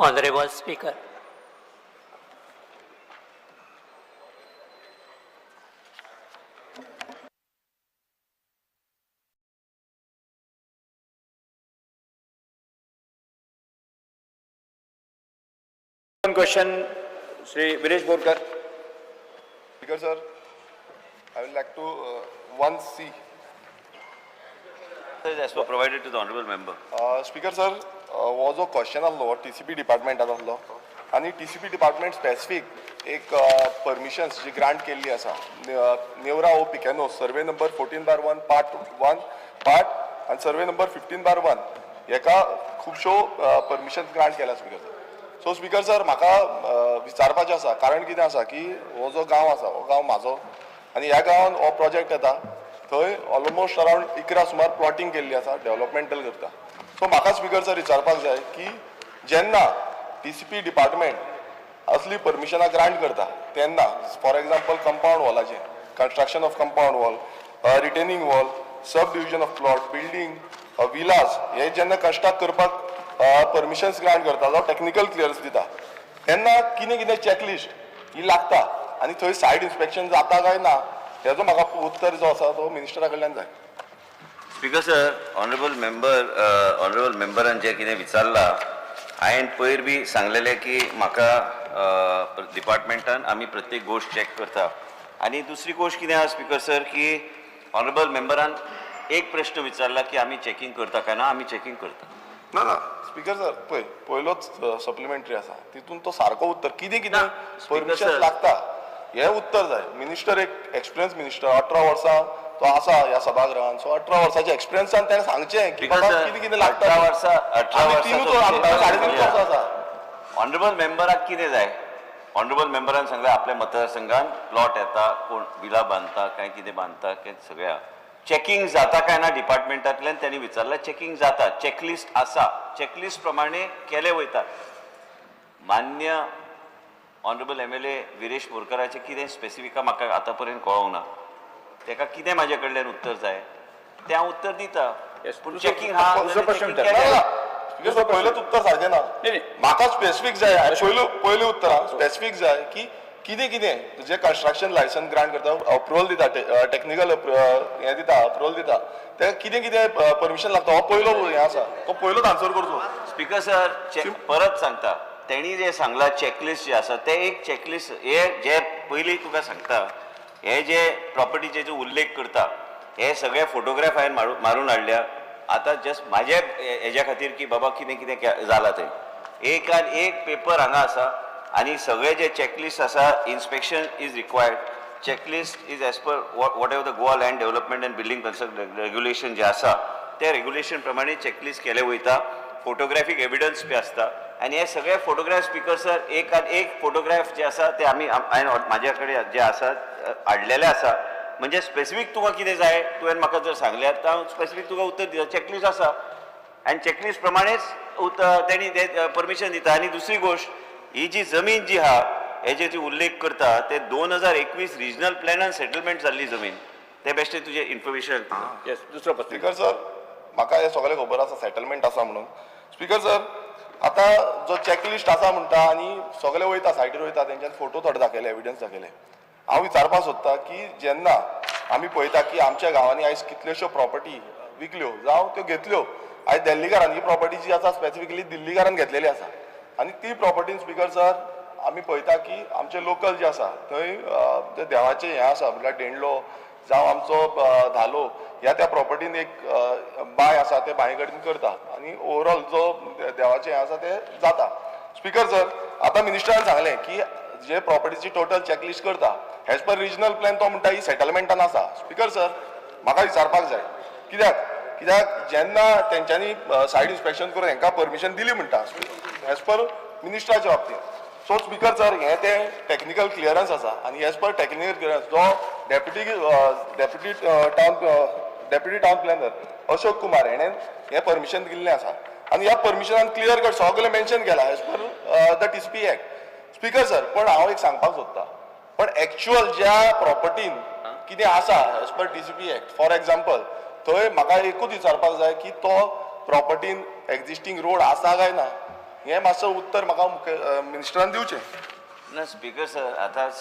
Honorable Speaker. One question, Shri Viresh Borkar. Speaker sir, I would like to 1C. As per provided to the honorable member. Speaker sir, हो जो question आसलो TCP डिपार्टमेंटान आसलो आनी TCP department specific एक permissions जी grant केल्ली आसा नेवरा ओ पिकेनो survey number 14/1 part 1 part आनी सर्वे नंबर 15/1 हेका खुबश्यो परमिशन्स ग्रांट केल्या speaker sir. So speaker sir, म्हाका विचारपाचें आसा, कारण कितें आसा की हो जो गांव आसा हो गांव म्हाजो आनी ह्या गांवान हो प्रोजेक्ट येता थंय ऑलमोस्ट अरावंड 11 सुमार प्लॉटींग केल्ली आसा, डेव्हलपमेंटल करता. सो म्हाका स्पीकर सर विचारपाक जाय की जेन्ना टीसीपी डिपार्टमेंट असली परमिशनां ग्रांट करता तेन्ना फॉर एग्जाम्पल कंपावंड वॉलाचें construction of compound wall, retaining wall, sub division of plot, building, villas हे जेन्ना कंस्ट्रक्ट करपाक परमिशन्स ग्रांट करता जावं टॅक्निकल क्लियरन्स दिता तेन्ना कितें कितें चॅकलिस्ट ही लागता आनी थंय सायड इन्स्पेक्शन जाता काय ना हेजो म्हाका उत्तर जो आसा तो मिनिस्टरा कडल्यान जाय. Speaker sir, honorable member, honorable मेंबरान जें कितें विचारलां, हांवें पयर बी सांगलेलें की म्हाका डिपार्टमेंटान आमी प्रत्येक गोश्ट चॅक करता. आनी दुसरी गोश्ट कितें आहा स्पीकर सर, की ऑनरेबल मेंबरान एक प्रश्न विचारला की आमी चॅकींग करता काय ना, आमी चॅकींग करता. ना ना स्पीकर सर, पळय पयलोच सप्लिमेंटरी आसा तितून तो सारको उत्तर कितें कितें ना, स्पीकर परमिशन सर. लागता हें उत्तर जाय. मिनिस्टर एक एक्सपिरियन्स मिनिस्टर, 18 वर्सां तो आसा ह्या सभागृहान. सो 18 वर्साच्या एक्सपिरियन्सान ताणें सांगचें की स्पीकर बाबा सर, कितें कितें लागता. 18 वर्सां, 18 आमी वर्सां तिनूच 3.5 वर्सां आसा. ऑनरेबल मेंबराक कितें जाय? ऑनरेबल मेंबरान सांगलें आपल्या मतदारसंघान प्लॉट येता, कोण विला बांदता काय कितें बांदता काय सगळ्या चॅकिंग जाता काय ना डिपार्टमेंटांतल्यान त्यांनी विचारलां. चॅकिंग जाता, चॅकलिस्ट आसा, चॅकलिस्ट प्रमाणे केलें वयता. मान्य ऑनरेबल एमएलए विरेश बोरकराचें कितें स्पेसिफिका म्हाका आतां पर्यंत कळोंक ना. तेका कितें म्हाजे कडल्यान उत्तर जाय तें हांव उत्तर दिता. Yes, पूण दुसरो- चॅकिंग आहा दुसरो प्रश्न checking विचार. ना, केलें. ना, स्पीकर सर, पयलेंच उत्तर सारकें ना. नाही. म्हाका स्पेसिफीक जाय, पयलो पयलें उत्तर स्पेसिफीक जाय की कितें कितें जे कन्स्ट्रक्शन लायसन्स ग्रांट करता, अप्रुवल दिता, टॅक्निकल हें दिता, अप्रुवल दिता, तेका कितें कितें परमिशन लागता, हो पयलो हें आसा, तो पयलोच आन्सर करचो. स्पीकर सर, परत सांगता, तेणी जे सांगला चॅकलिस्ट जे आसा ते एक चॅकलिस्ट हे जे पयलीं तुका सांगता, हे जे प्रॉपर्टीचे जे उल्लेख करता हे सगळे फोटोग्राफ हांवें मारून हाडल्या. आतां जस्ट म्हाजे हेज्या खातीर की बाबा कितें कितें जालां तें एकान एक पेपर हांगा आसा आनी सगळे जे चॅकलिस्ट आसा, inspection is required, checklist is as per whatever the Goa land development and building construct regulation जे आसा ते रेग्युलेशन प्रमाणे चॅकलिस्ट केले वयता. फोटोग्राफीक एविडन्स बी आसता आनी हे सगळे फोटोग्राफ स्पीकर सर, एक आनी एक फोटोग्राफ जे आसा ते आमी हांवें म्हाज्या कडेन जे आसा हाडलेले आसा. म्हणजे स्पेसिफीक तुका कितें जाय तुवें म्हाका जर सांगल्यार तर हांव स्पेसिफीक तुका उत्तर दिता. चॅकलिस्ट आसा आनी चॅकलिस्ट प्रमाणेच तेणी ते परमिशन दिता. आनी दुसरी गोश्ट, ही जी जमीन जी आहा हेजे जे उल्लेख करता ते 2021 रिजनल प्लॅनान सेटलमेंट जाल्ली जमीन, ते बेश्टे तुजें इन्फॉर्मेशन. येस, दुसरो प्रश्न. स्पीकर सर, म्हाका हें सगळें खबर आसा सेटलमेंट आसा म्हणून. स्पीकर सर, आतां जो चॅकलिस्ट आसा म्हणटा आनी सगळे वयता सायडीर वयता, तेंच्यान फोटो थोडे दाखयले, एविडन्स दाखयले. हांव विचारपाक सोदता की जेन्ना आमी पळयता की आमच्या गांवांनी आयज कितल्योश्यो प्रॉपर्टी विकल्यो जावं त्यो घेतल्यो, आयज दिल्लीकारान ही प्रॉपर्टी जी आसा स्पेसिफिकली दिल्लीकारान घेतलेली आसा आनी ती प्रॉपर्टीन स्पीकर सर आमी पळयता की आमचे लोकल जे आसा थंय जे देवाचें हें आसा म्हटल्यार धेंडलो जावं आमचो धालो ह्या त्या प्रॉपर्टीन एक बांय आसा, ते बांये कडेन करता आनी ओवरऑल जो देवाचें हें आसा तें जाता. स्पीकर सर, आतां मिनिस्टरान सांगलें की जे प्रॉपर्टीची टोटल चॅकलिस्ट करता एज पर रिजनल प्लॅन, तो म्हणटा ही सेटलमेंटान आसा. स्पीकर सर, म्हाका विचारपाक जाय, कित्याक कित्याक जेन्ना तेंच्यांनी सायड इन्स्पेक्शन करून हेंकां परमिशन दिली म्हणटा एज पर मिनिस्टराच्या बाबतींत, सो स्पीकर सर, हें तें टॅक्निकल क्लियरन्स आसा आनी एज पर टॅक्निकल क्लियरन्स जो deputy town planner Ashok Kumar हेणें हें परमिशन दिल्लें आसा आनी ह्या परमिशनान क्लियर कट सगळें मेन्शन केलां as per the TCP act. Speaker sir, पण हांव एक सांगपाक सोदता, पण एक्च्युअल ज्या प्रॉपर्टीन कितें आसा as per TCP act, for example थंय म्हाका एकूच विचारपाक जाय की तो प्रॉपर्टीन एक्झिस्टींग रोड आसा काय ना. हें मातसो उत्तर म्हाका मुखे मिनिस्टरान दिवचें. ना स्पीकर सर, आतांच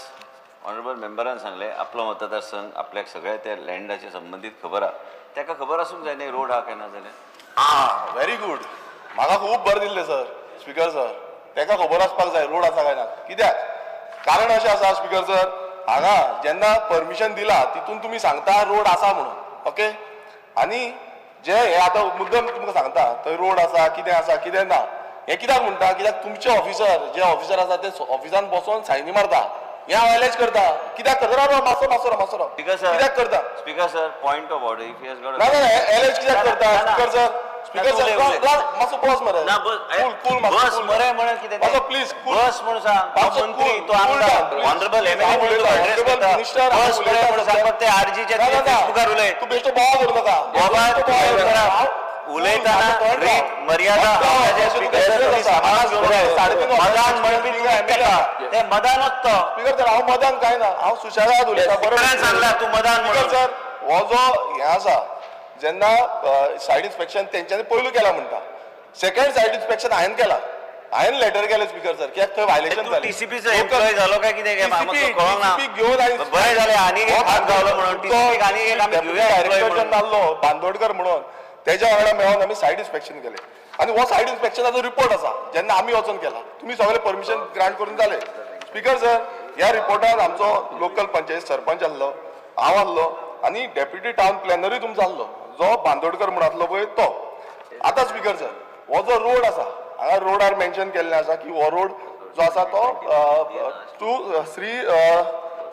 ऑनरेबल मेंबरान सांगलें, आपलो मतदारसंघ, आपल्याक सगळ्या त्या लँडाचे संबंदीत खबर आहा, ताका खबर आसूंक जाय न्ही रोड आहा काय ना जाल्यार. आ, व्हेरी गूड. म्हाका खूब बरें दिसलें सर. स्पीकर सर, तेका खबर आसपाक जाय रोड आसा काय ना. कित्याक? कारण अशें आसा स्पीकर सर, हांगा जेन्ना परमिशन दिला तितून तुमी सांगता रोड आसा म्हणून, ओके. आनी जे हे आतां मुद्दम तुमकां सांगता, थंय रोड आसा कितें आसा कितें ना, हें कित्याक म्हणटा? कित्याक तुमचे ऑफिसर, जे ऑफिसर आसा ते ऑफिसान बसोन सायनी मारता. हें हांव एलेज करता. कित्याक करता? राव राव, मातसो मातसो राव, मातसो राव. स्पीकर सर, कित्याक करता? Speaker sir, point of order, if he has got ना ना, एलेज कित्याक करता स्पीकर सर? स्पीकर ना, सर, उलय, उलय. मातसो बस मरे. ना, बस. कूल कूल, मातसो बस cool. मरे म्हणून कितें तें? मातसो प्लीज कूल. बस म्हणून सांग. तो मातसो मंत्री, cool, तो cool आमदार, down, please. Honourable MLA हांव म्हणून उलयतां, तुका address honorable करता. minister, हांव बस मरे उलयतां म्हणून सांग, फक्त आरजीच्या ना, ना, ना. फेसबुकार उलय. तूं बेश्टो बोवाळ करूं नाका. बोवाळ बेश्टो बोवाळ करूं नाका. हांव उलयतना मातसो तोंड रीत, राव. मर्यादा, मातसो हांगाचे अशें तुका स्पीकर सर, एक्सपिरियन्स आसा. सांबाळून घेवंक जाय. साडेतीन वर्सां मदान म्हणपी तूं MLA आहा. ते मदानूच तो. स्पीकर सर, हांव मदान काय ना, हांव सुशेगाद उलयतां. बरोबर. स्पीकरान सांगला तूं मदान स्पीकर म्हणून. सर, हो जो हें आसा, जेन्ना सायड इन्स्पेक्शन तेंच्यांनी पयलू केला म्हणटा, सेकंड सायड इन्स्पेक्शन हांवें केला, हांवें लेटर केलें स्पीकर सर, कित्याक थंय व्हायलेशन तूं जालें. TCP चो एम्प्लॉय जालो काय कितें काय म्हाका TCP कळोंक ना. TCP घेवन हांवें बरें जालें, आनीक एक हो हात गावलो म्हणून. तो TCP क आनीक एक आमी डेप्युटी घेवया employee director म्हणून. जेन्ना आसलो बांदोडकर म्हणून, तेज्या वांगडा मेळोन आमी सायड इन्स्पेक्शन केलें आनी हो सायड इन्स्पेक्शनाचो रिपोर्ट आसा. जेन्ना आमी वचोन केला, तुमी सगळे परमिशन ग्रांट करून जाले. स्पीकर सर, ह्या रिपोर्टान आमचो लोकल पंचायत सरपंच आसलो, हांव आसलो आनी डेप्युटी टावन प्लॅनरूय तुमचो आसलो, जो बांदोडकर म्हणून आसलो पळय तो. आतां स्पीकर सर, हो जो रोड आसा, हांगा रोडार मेन्शन केल्लें आसा की हो रोड जो आसा तो टू श्री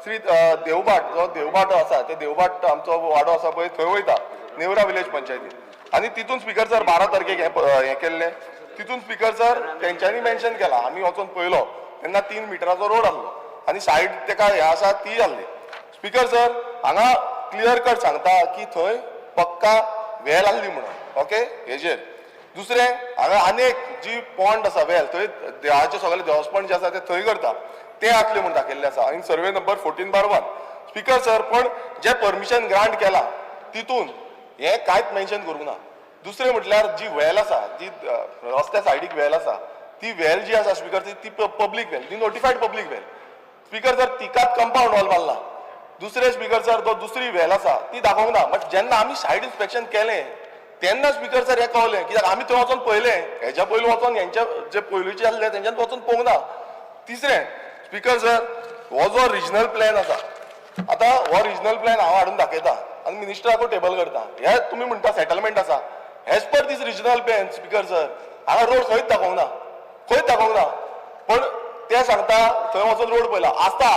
श्री देवभाट, जो देवभाट आसा, ते देवभाट आमचो वाडो आसा पळय थंय वयता, नेवरा विलेज पंचायतीन. आनी तितून स्पीकर सर 12 तारखेक हें हें केल्लें. तितून स्पीकर सर तेंच्यांनी मेन्शन केला, आमी वचोन पळयलो तेन्ना 3 मिटराचो रोड आसलो आनी सायड तेका हें आसा ती आसली. स्पीकर सर, हांगा क्लियर कट सांगता की थंय पक्का वेल आसली म्हणून, ओके. हेजेर दुसरें, हांगा आनी एक जी पॉन्ड आसा वेल, थंय देवाचे सगळे देवस्पण जे आसा ते थंय करता, ते आसले म्हूण दाखयल्लें आसा आनी survey number 14/1. Speaker sir, पण जे परमिशन ग्रांट केला तितून हें कांयच मेन्शन करूंक ना. दुसरें म्हटल्यार जी वेल आसा, जी रस्त्या सायडीक वेल आसा, ती वेल जी आसा स्पीकर, ती पब्लीक वेल, ती नोटिफायड पब्लीक वेल. स्पीकर सर, तिकाच कंपाउंड वॉल मारला. दुसरें स्पीकर सर, तो दुसरी वेल आसा ती दाखोवंक ना. बट जेन्ना आमी सायड इन्स्पेक्शन केलें तेन्ना स्पीकर सर हें कळलें, कित्याक आमी थंय वचोन पळयलें, हेज्या पयलू वचोन हेंच्या जे पयलूचे आसले तेंच्यान वचोन पळोवंक ना. तिसरें स्पीकर सर, हो जो रिजनल प्लॅन आसा, आतां हो रिजनल प्लॅन हांव हाडून दाखयता आनी मिनिस्टराकूय टेबल करता. हे तुमी म्हणटा सेटलमेंट आसा, as per this regional plan speaker sir, हांगा रोड खंयच दाखोवंक ना, खंयच दाखोवंक ना. पण ते सांगता थंय वचोन रोड पळयला आसता.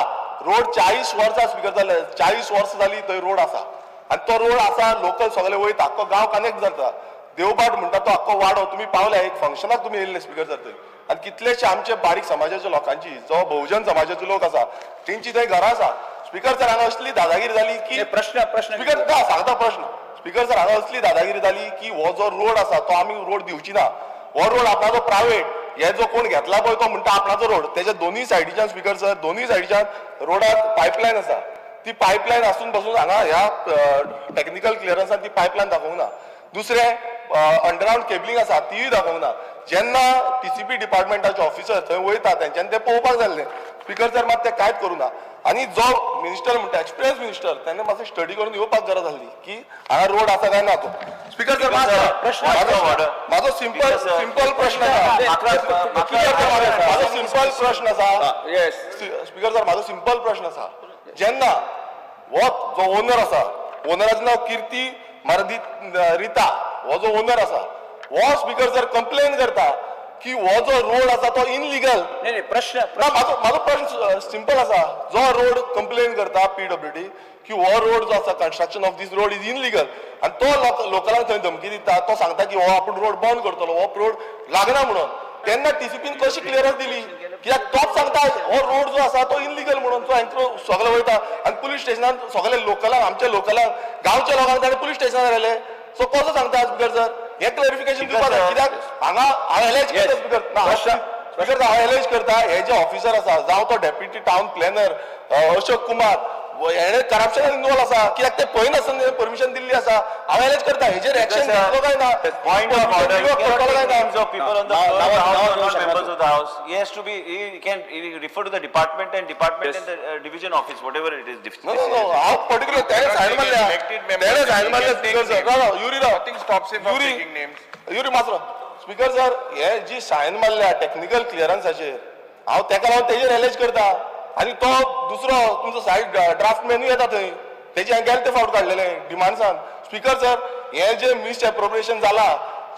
रोड 40 वर्सां स्पीकर जाले, 40 वर्सां जाली थंय रोड आसा आनी तो रोड आसा, लोकल सगळे वयता, आख्खो गांव कनेक्ट जाता. देवभाट म्हणटा तो आख्खो वाडो तुमी पावले, एक फंक्शनाक तुमी येयल्ले स्पीकर सर थंय. आनी कितलेशे आमचे बारीक समाजाच्या लोकांची, जो बहुजन समाजाचे लोक आसा तेंची थंय घरां आसा. स्पीकर सर, हांगा असली दादागिरी जाली की प्रश्न प्रश्न स्पीकर ना, सांगता प्रश्न. स्पीकर सर, हांगा असली दादागिरी जाली की हो जो रोड आसा तो आमी रोड दिवची ना, हो रोड आपणाचो प्रायवेट, हे जो कोण घेतला पळय तो म्हणटा आपणाचो रोड. तेच्या दोनूय सायडीच्यान स्पीकर सर, दोनूय सायडीच्यान रोडाक पायपलायन आसा. ती पायपलायन आसून बसून हांगा ह्या टॅक्निकल क्लियरन्सान ती पायपलायन दाखोवंक ना. दुसरें, अंडरग्रावंड केबलिंग आसा तीय दाखोवंक ना. जेन्ना टीसीपी डिपार्टमेंटाचे ऑफिसर थंय वयता तेंच्यांनी तें पळोवपाक जाय आसलें. स्पीकर सर, मात ते कांयच करूं ना. आनी जो मिनिस्टर म्हणटा एक्सपिरियन्स मिनिस्टर, तेणे मातसो स्टडी करून येवपाक गरज आसली की हांगा रोड आसा काय ना तो. स्पीकर सर, प्रश्न म्हाजो सिंपल सिंपल प्रश्न आसा. म्हाजो सिंपल प्रश्न आसा. येस. स्पीकर सर, म्हाजो सिंपल प्रश्न आसा, जेन्ना हो जो ओनर आसा, ओनराचें नांव किर्ती मारदी रिता, हो जो ओनर आसा हो स्पीकर सर कंप्लेन करता की हो जो रोड आसा तो इनलिगल. नाही नाही, प्रश्न. ना, म्हाजो म्हाजो प्रश्न सिंपल आसा. जो रोड कंप्लेन करता पीडब्ल्यूडी की हो रोड जो आसा, construction of this road is illegal, आनी तो लोकलांक थंय धमकी दिता, तो सांगता की हो आपूण रोड बंद करतलो, हो रोड लागना म्हणून, तेन्ना टीसीपीन कशी क्लियरन्स दिली? कित्याक तोच सांगता हो रोड जो आसा तो इनलिगल म्हणून. तो हांकां सगळे वयता आनी पुलीस स्टेशनान सगळे लोकलांक, आमच्या लोकलांक, गांवच्या लोकांक ताणें पुलीस स्टेशनार व्हेले. सो कसो सांगता स्पीकर सर? हें क्लॅरिफिकेशन दिवपाक जाय, कित्याक हांगा हांव एलेज करता स्पीकर ना, स्पीकर हांव एलेज करता, हे जे ऑफिसर आसा, जावं तो deputy town planner Ashok Kumar हेणे करप्शनान इन्वॉल्व आसा, कित्याक ते पळयनासतना परमिशन दिल्ली आसा. हांव एलेज करता, हेजेर एक्शन घेतलो काय ना? Point of order. Revoke करतलो काय ना? Names of people on the Now- floor of now- the house now are not you members of the house. He has to be, he can he refer to the department and department Yes. and the division office, whatever it is. No no no, हांव particular तेणे sign मारल्या, Elected members तेणे sign मारल्या. can take speaker sir, names. Rao, Rao, Yuri Rao. Nothing stops him from Yuri. taking names. Yuri मासरो. Speaker sir, हे जी sign मारल्या technical क्लियरन्साचेर, हांव तेका लागून तेजेर एलेज करता. आनी तो दुसरो तुमचो सायड ड्राफ्टमॅनूय येता थंय, तेजे हांवें गेले ते फावट काडलेले डिमांड्सान. स्पीकर सर, हे जे मिस एप्रोप्रिएशन जाला,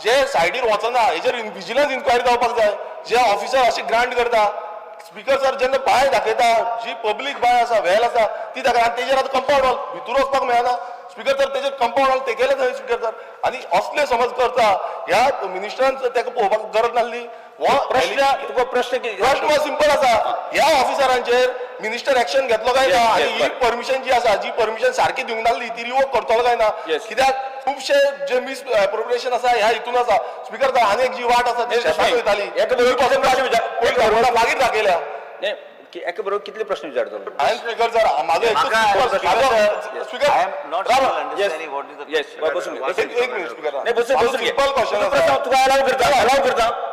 जे सायडीर वचना, हेजेर विजिलन्स इन्क्वायरी जावपाक जाय. जे ऑफिसर अशे ग्रांट करता, स्पीकर सर, जेन्ना बांय दाखयता, जी पब्लीक बांय आसा, वेल आसा, ती दाखयता आनी तेजेर आतां कंपाउंड वॉल, भितूर वचपाक मेळना. स्पीकर सर, तेजेर कंपाउंड वॉल तेगेले थंय. स्पीकर सर, आनी असले समज करता, ह्या मिनिस्टरान तेका पळोवपाक गरज नासली. हो प्रश्न तुका प्रश्न कितें? प्रश्न सिंपल आसा, ह्या ऑफिसरांचेर मिनिस्टर एक्शन घेतलो काय ना? Yes, आनी yes, ही बरें. परमिशन जी आसा, जी परमिशन सारकी दिवंक नासली, ती रिवोक करतलो काय ना? Yes. कित्याक खुबशे जे मिस एप्रोप्रिएशन आसा ह्या हितून आसा. स्पीकर, आनी एक जी वाट आसा ती Yes, शेतान नाही. वयताली, एका बरोबर कितले प्रश्न पयलीं रोडा मागीर दाखयल्या. नाही, एका बरोबर कितले प्रश्न विचारतलो? हांवें स्पीकर सर, माझो एकूच म्हाका- simple- Speaker म्हाजो sir, speaker I am not Ram, able understanding what is the Yes, बसून घे, बसून एक घे. एक मिनिट स्पीकर. नाही, बसून बसून घे. सिंपल क्वेश्चन तुका प्रश्न आसा. तुका अलाव करता, अलाव करता.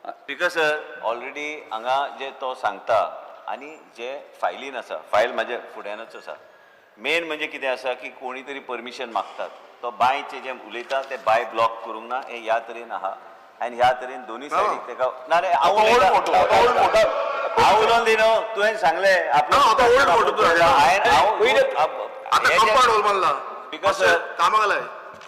स्पीकर सर, ऑलरेडी हांगा जे तो सांगता आनी जे फायलीन आसा, फायल म्हाज्या फुड्यानूच आसा. मेन म्हणजे कितें आसा की कोणी तरी परमिशन मागतात, तो बांयचे जे उलयता ते बांय ब्लॉक करूंक ना, हे ह्या तरेन आहा आनी ह्या तरेन दोनी सायडीक तेका ना रे. हांव old उलयतां. photo, old photo. हांव उलोवन दिनो, तुवें सांगलें आपलो. ना, आतां old photo तुवें. हांवें हांव पयलें- आता कंपाऊंड वॉल बांदला. Because, sir, कामाक आलाय.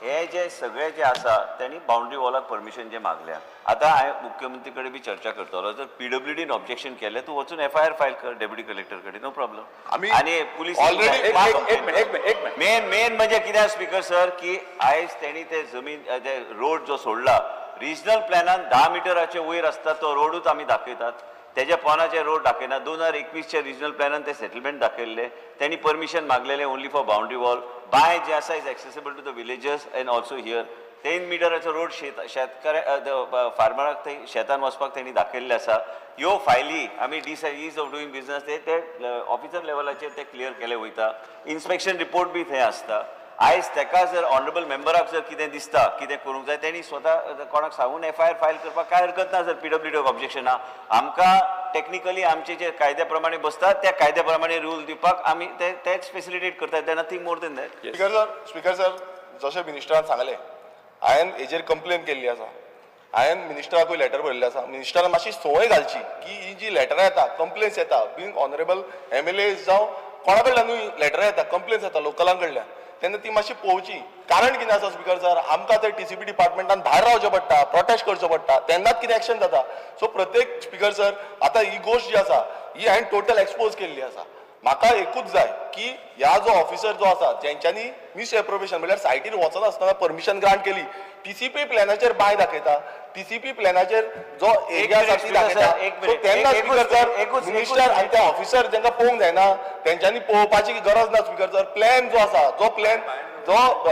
हे जे सगळे जे आसा तेणी बाउंड्री वॉलाक परमिशन जे मागल्या, आतां हांवें मुख्यमंत्री कडेन बी चर्चा करतलो. जर पीडब्ल्यूडीन ऑब्जेक्शन केलें, तूं वचून एफआयआर फायल कर डेप्युटी कलेक्टर कडेन, नो प्रॉब्लम. आमी आनी पुलीस already एक एक- एक मिनिट, एक मिनिट, एक मिनिट. मेन मेन म्हणजे कितें स्पीकर सर, की आयज तेणी ते जमीन ते रोड जो सोडला, रिजनल प्लॅनान 10 मिटराचे वयर आसता तो रोडूच आमी दाखयतात, तेज्या पोनाचे रोड दाखयना. 2021च्या रिजनल प्लॅनान ते सेटलमेंट दाखयल्ले, तेणी परमिशन मागलेले ओनली फॉर बाउंड्री वॉल. बांय जे आसा is accessible to the villagers and also here 3 मिटराचो road शेत शेतकऱ्या फार्मराक थंय शेतान वचपाक तेणी दाखयल्ले आसा. ह्यो फायली आमी डिसाय is of doing business ते ते ऑफिसर लेवलाचेर ते क्लियर केले वयता. इन्स्पेक्शन रिपोर्ट बी थंय आसता. आयज तेका जर ऑनरेबल मेंबराक जर कितें दिसता कितें करूंक जाय, तेणी स्वता कोणाक सांगून एफआयआर फायल करपाक कांय हरकत ना. जर पीडब्ल्यूडीक ऑब्जेक्शन ना, आमकां टॅक्निकली आमचे जे कायद्या प्रमाणे बसतात त्या कायद्या प्रमाणे रूल दिवपाक आमी ते तेच फेसिलिटेट करतात. ते nothing more than that. Speaker sir, speaker sir, जशें मिनिस्टरान सांगलें, हांवें हेजेर कंप्लेन केल्ली आसा. हांवें मिनिस्टराकूय लेटर बरयल्लें आसा. मिनिस्टरान मातशी संवय घालची की ही जी लेटरां येता, कंप्लेन्स येता, बींग ऑनरेबल एमएलए जावं कोणा कडल्यानूय लेटरां येता, कंप्लेन्स येता लोकलां कडल्यान, तेन्ना ती मातशी पळोवची. कारण कितें आसा स्पीकर सर, आमकां ते टीसीपी डिपार्टमेंटान भायर रावचें पडटा, प्रोटेस्ट करचो पडटा, तेन्नाच कितें एक्शन जाता. सो प्रत्येक स्पीकर सर, आतां ही गोश्ट जी आसा ही हांवें टोटल एक्सपोज केल्ली आसा. म्हाका एकूच जाय की ह्या जो ऑफिसर जो आसा, जेंच्यांनी मिसएप्रोप्रिएशन म्हणल्यार सायटीर वचनासतना परमिशन ग्रांट केली, टीसीपी प्लॅनाचेर बांय दाखयता, टीसीपी प्लॅनाचेर जो एरिया आसा ती मिनिट, दाखयता. सर, एक सो मिनिट. तेन्ना स्पीकर सर, मिनिस्टर आनी ते ऑफिसर जेंका पळोवंक जायना, तेंच्यांनी पळोवपाची गरज ना. स्पीकर सर, प्लॅन जो आसा, जो प्लॅन जो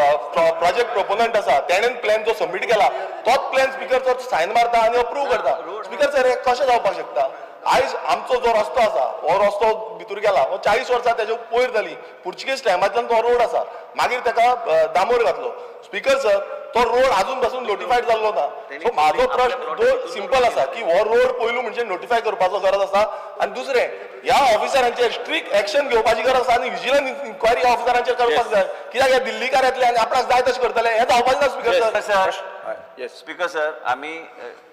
प्रोजेक्ट प्रोपोनंट आसा तेणेन प्लॅन जो सबमीट केला, तोच प्लॅन स्पीकर सर सायन मारता आनी अप्रूव करता. स्पीकर सर, हे कशें जावपाक शकता? आयज आमचो जो रस्तो आसा, हो रस्तो भितर गेला, हो 40 वर्सां तेजे पयर जाली, पुर्तुगेज टायमांतल्यान तो रोड आसा. मागीर तेका डांबर घातलो. स्पीकर सर, तो रोड आजून पासून नोटिफायड जाल्लो ना. सो म्हाजो प्रश्न दो सिंपल आसा की हो रोड पयलू म्हणजे नोटिफाय करपाचो गरज आसा, आनी दुसरें ह्या ऑफिसरांचेर स्ट्रिक्ट एक्शन घेवपाची गरज आसा आनी विजिलन्स इन्क्वायरी ह्या ऑफिसरांचेर करपाक जाय. कित्याक हे दिल्लीकार येतले आनी आपणाक जाय तशें करतले, हें जावपाचें ना speaker sir. Sir, yes. Speaker sir, आमी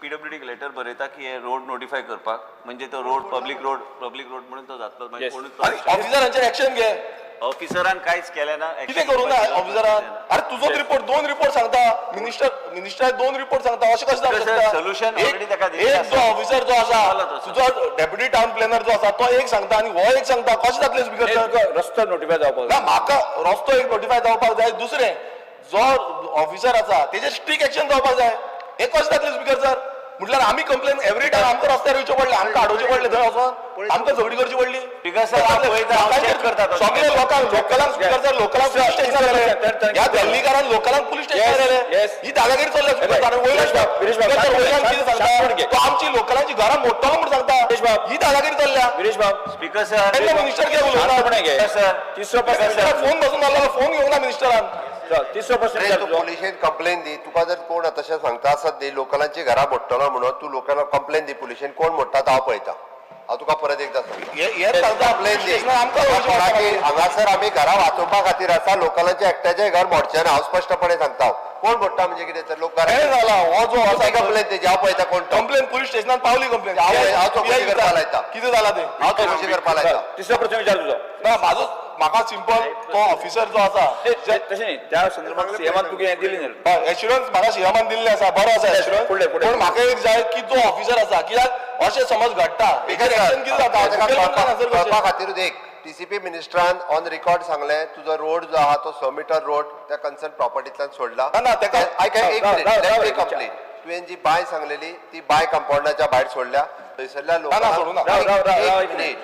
पीडब्ल्यूडीक लेटर बरयता की हे रोड नोटिफाय करपाक, म्हणजे तो road public road, public road म्हणून तो जातलो मागीर Yes. कोणूच आनी ऑफिसरांचेर एक्शन घे. ऑफिसरान कांयच केलें ना. कितें करूं ना ऑफिसरान? अरे तुजोच रिपोर्ट, दोन रिपोर्ट सांगता मिनिस्टर, मिनिस्टर दोन रिपोर्ट सांगता, अशें कशें जावंक Sir, शकता? solution already ताका दिल्लें एक आसा. जो ऑफिसर जो आसा, जालो तो, sir. तुजो डेप्युटी टावन प्लॅनर जो आसा तो एक सांगता आनी हो एक सांगता, कशें जातलें स्पीकर सर? तुका रस्तो नोटिफाय जावपाक ना जाय. म्हाका रस्तो एक नोटिफाय जावपाक जाय. दुसरें जो ऑफिसर आसा तेजेर स्ट्रिक्ट एक्शन जावपाक जाय. हें कशें जातलें स्पीकर सर? म्हटल्यार आमी कंप्लेन एवरी टायम आमकां रस्त्यार येवचें पडलें, आमकां हाडोवचें पडलें थंय वचोन, आमकां झगडी करची पडली. स्पीकर सर, हांव पळयता, हांव check करता तो. सगळे लोकांक, लोकलांक, स्पीकर सर, लोकलांक पुलीस स्टेशनार घाले. ह्या दिल्लीकारान लोकलांक पुलीस स्टेशनार घाले. ही दादागिरी चल्ल्या स्पीकर सर. वयल्यान विरेश बाब, स्पीकर सर, वयल्यान कितें शांतपण घे. सांगता तो आमची लोकलांची घरां मोडटलो म्हूण सांगता. विरेश बाब. ही दादागिरी चल्ल्या. विरेश बाब, स्पीकर सर, तेन्ना मिनिस्टर कित्याक उलोवना? शांतपणे घे. सर, तिसरो प्रश्न मिनिस्टराक विचार. फोन बसून मारलो, फोन घेवंक ना मिनिस्टरान. चल, तिसरो प्रश्न अरे विचार तूं तुजो. पुलिशेन कंप्लेन दी. तुका जर कोण तशें सांगता आसत न्ही लोकलांची घरां मोडटलो म्हणून, तूं लोकांक कंप्लेन दी पुलिशेन. कोण मोडटा तो हांव पळयता. हांव तुका परत एकदां सांगता. हे सांगता कंप्लेन पुलीस दी. स्टेशनार आमकां वचचें पडटा. मागीर हांगासर आमी घरां वाचोवपा खातीर आसा. लोकलांचें एकट्याचें घर मोडचें ना, हांव स्पश्टपणे सांगता. हांव कोण मोडटा म्हणजे कितें तर लोक घरां हें जाला हो जो आसा कंप्लेन तेजी हांव पळयता कोण तो. कंप्लेन पुलीस स्टेशनात पावली कंप्लेन. हांव चौकशी करपाक लायता. कितें जाला तें. हांव चौकशी करपाक लायता. तिसरो प्रश्न विचार तुजो. ना, म्हाजो म्हाका सिंपल तो ऑफिसर जो आसा तशें न्ही, त्या संदर्भात सीएमान तुका हें दिली न्ही. एश्युरन्स म्हाका सीएमान दिल्लें आसा, बरो आसा एश्युरन्स. फुडलें, फुडलें. पूण म्हाका एक जाय की जो ऑफिसर आसा, कित्याक अशें समज घडटा हेचेर एक्शन कितें जाता? मुखेलमंत्र्यान आन्सर करचें. कळपा खातीरूच एक टीसीपी मिनिस्टरान ऑन रिकॉर्ड सांगलें, तुजो रोड जो आहा तो 6 मिटर रोड त्या कन्सर्न प्रॉपर्टींतल्यान सोडला. ना, ना, तेका- आयक एक राव, मिनिट, राव, let राव, मी राव. कंप्लीट. तुवें जी बांय सांगलेली ती बांय कंपाऊंडाच्या भायर सोडल्या. थंयसरल्या ना, सोडूं ना. राव, राव, राव, राव, एक एक मिनिट,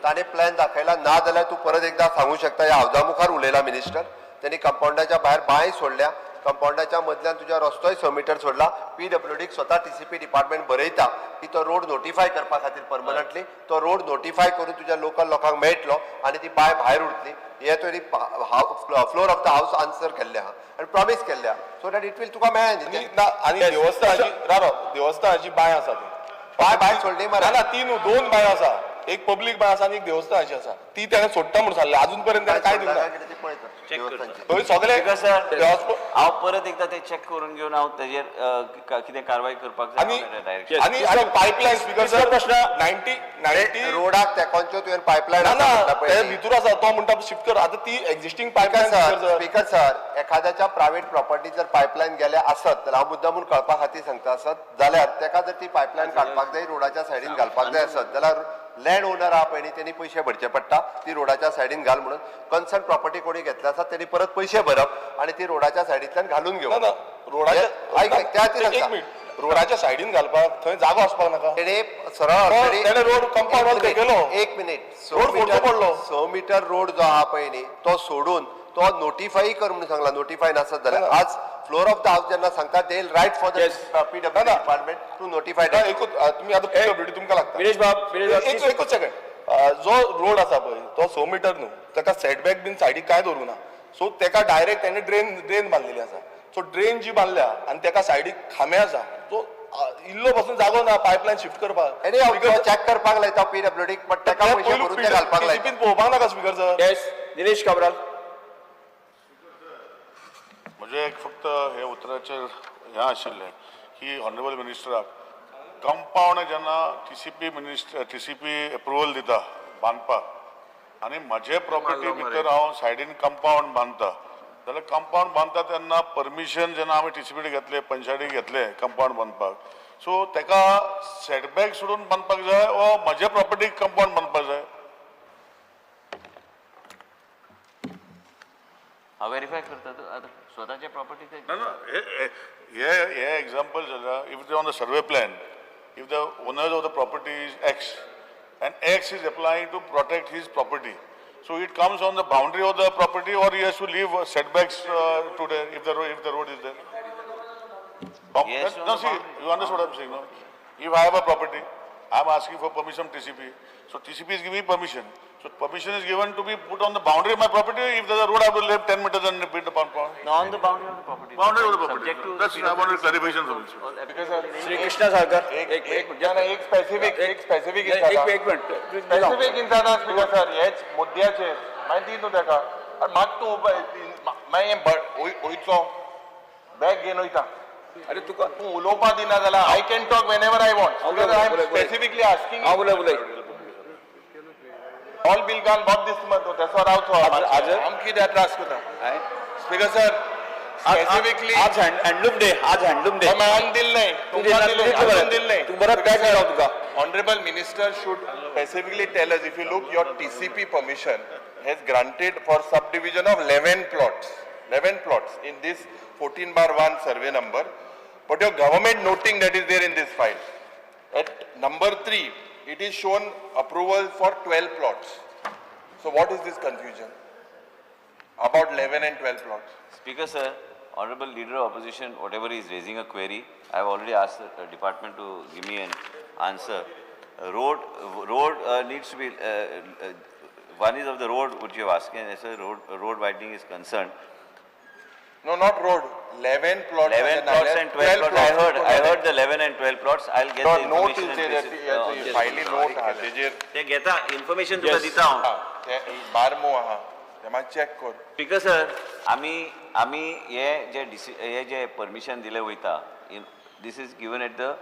ताणें प्लॅन दाखयला. ना जाल्यार तूं परत एकदां सांगू शकता. ह्या हावजा मुखार उलयला मिनिस्टर. त्यांनी कंपाऊंडाच्या भायर बांय सोडल्या, कंपाऊंडाच्या मदल्यान तुज्या रस्तोय 6 मिटर सोडला. पीडब्ल्यूडीक स्वता टीसीपी डिपार्टमेंट बरयता की तो रोड नोटिफाय करपा खातीर परमनंटली. तो रोड नोटिफाय करून तुज्या लोकल लोकांक मेळटलो आनी ती बांय भायर उरतली. हे तुवें floor of the house answer केल्लें आहा आनी प्रॉमीस केल्लें आहा, सो that it will तुका मेळ्ळें न्ही आनी तें. ना, आनी देवस्थानाची, राव राव, देवस्थानाची बांय आसा ती. बांय भायर सोडली मरे. ना ना, ती न्हू, दोन बांयो आसा. एक पब्लीक बांय आसा आनी एक देवस्थानाची आसा. ती त्याने सोडटा म्हूण सांगलें, अजून पर्यंत त्याने काय दिवंक ना. कितें ते पळयता देवस्थानची. थंय सगळे स्पीकर सर, देवस्थ- हांव परत एकदां ते चॅक करून घेवन हांव तेजेर कितें कारवाय करपाक जाय आनी हांव डायरेक्शन. आनी आनी पायपलायन स्पीकर सर, प्रश्न. 90 90 रोडाक तेकोनच्यो तुवें पायपलायन ना आसा ना, म्हणटा ते पळय न्ही. भितूर आसा. तो म्हणटा शिफ्ट कर. आतां ती existing speaker pipeline sir, speaker sir. Speaker sir, एखाद्याच्या प्रायव्हेट प्रॉपर्टी जर पायपलायन गेल्या आसत जाल्यार, हांव मुद्दामून कळपा खातीर सांगता, आसत जाल्यार तेका जर ती पायपलायन काडपाक जाय, रोडाच्या सायडीन घालपाक जाय आसत जाल्यार लँड ओनर आहा पळय न्ही तेणी पयशे भरचे पडटा ती रोडाच्या सायडीन घाल म्हणून. कन्सर्न प्रॉपर्टी कोणी घेतल्या आसत तेणी परत पयशे भरप आनी ती रोडाच्या सायडींतल्यान घालून ना घेवप. ना, रोडाच्या ऐक, ऐक, त्या खातीर एक सांगता. मिनिट, रोडाच्या सायडीन घालपाक थंय जागो आसपाक नाका? तेणे सरळ already- तेणे रोड compound एक wall minute, केलो. एक मिनिट, स रोड फोडचो मिटर पडलो. 6 मिटर रोड जो आहा पळय न्ही तो सोडून तो नोटिफाय कर म्हणून सांगला. नोटिफाय नासत जाल्यार ना. आज फ्लोर ऑफ the house जेन्ना सांगता, they write for the Yes. PW ना. Department to notify. ना, एकूच तुमी आतां पीडब्ल्यूडी तुमकां लागता. विरेश बाब, विरेश बाब, एक एकूच सेकंड. जो रोड आसा पळय तो 6 मिटर न्हू, ताका सेटबॅक बीन सायडीक कांय दवरूं ना. सो तेका डायरेक्ट तेणे ड्रेन बांदलेली आसा. सो ड्रेन जी बांदल्या आनी तेका सायडीक खांबे आसा, सो इल्लो पासून जागो ना पायपलायन शिफ्ट करपाक. एनी हांव चॅक करपाक लायता पीडब्ल्यूडीक, बट तेका पयशे भरून ते घालपाक लायता. टीसीपीन पळोवपाक नाका स्पीकर सर? येस, निलेश काब्राल. म्हजें एक फक्त हे उतराचेर हें आशिल्लें की ऑनरेबल मिनिस्टराक, कंपावंड जेन्ना TCP minister TCP approval दिता बांदपाक आनी म्हजे प्रॉपर्टी भितर हांव सायडीन कंपावंड बांदता जाल्यार, कंपावंड बांदता तेन्ना परमिशन जेन्ना आमी टीसीपी घेतले, पंचायतीक घेतले कंपावंड बांदपाक, सो तेका सेटबॅक सोडून बांदपाक जाय वा म्हजे प्रॉपर्टीक कंपावंड बांदपाक जाय? हांव वेरीफाय करता तूं आतां स्वताच्या प्रॉपर्टी. ना ना, हे हे हे एग्जाम्पल जाल्यार, if they on the survey plan, if the owners of the property is X and X is applying to protect his property, so it comes on the boundary of the property or he has to leave setbacks to the if the road is there? Yes, on No, the see, boundary. you understand what I'm saying, no? If I have a property, I'm asking for permission from TCP. So TCP is giving me permission. So permission is given to be put on the boundary of my property. If there's a road, I have to leave 10 meters and repeat the compound. On the boundary of the property. Boundary of the property. Subject to That's, I wanted clarification from you. Shri Krishna Salkar, एक एक ना, ना, एक specific, एक specific. एक एक minute. Specific इन्साना speaker sir, हेच मुद्द्याचेर मागीर दी न्हू तेका. आनी म्हाका तूं मागीर हें वयचो बॅग घेवन वयता. अरे तुका तूं उलोवपा दिना जाल्यार I can talk whenever I want. हांव उलय, I am उलय, उलय. Specifically asking. हांव उलय उलय. ऑल बिल घाल बोत दिसता मरे तूं तेसो रावचो. आज- आमकां कित्याक त्रास करता स्पीकर सर स्पेसिफिकली? आज हँडलूम डे, आज हँडलूम डे. आमी दिल नाही, तुमकां दिलें, अजून दिल नाही. तूं बरं पॅक राव तुका. Honorable Minister should specifically tell us, if you look, your TCP permission has granted for subdivision of 11 plots, 11 plots in this 14 bar 1 survey number. But your government noting that is there in this file. At number 3, it is shown approval for 12 plots. So what is this confusion? About 11 and 12 plots. Speaker sir, honorable leader of opposition, whatever is raising a query, I have already asked the department to give me an answer. Road needs to be, one is of the road which you have asked, and as far as road widening is concerned. No, not road, 11 plots. 11 plots and 12 plots, I heard the 11 and 12 plots, I'll get the note information. Is and there, place it, फायली note आहा तेजेर. ते घेता, information तुका दिता हांव. हा, ते बारमो आहा, ते मातशें चॅक कर. स्पीकर सर, आमी आमी हे जे डिसी हे जे परमिशन दिले वयता, this is given at the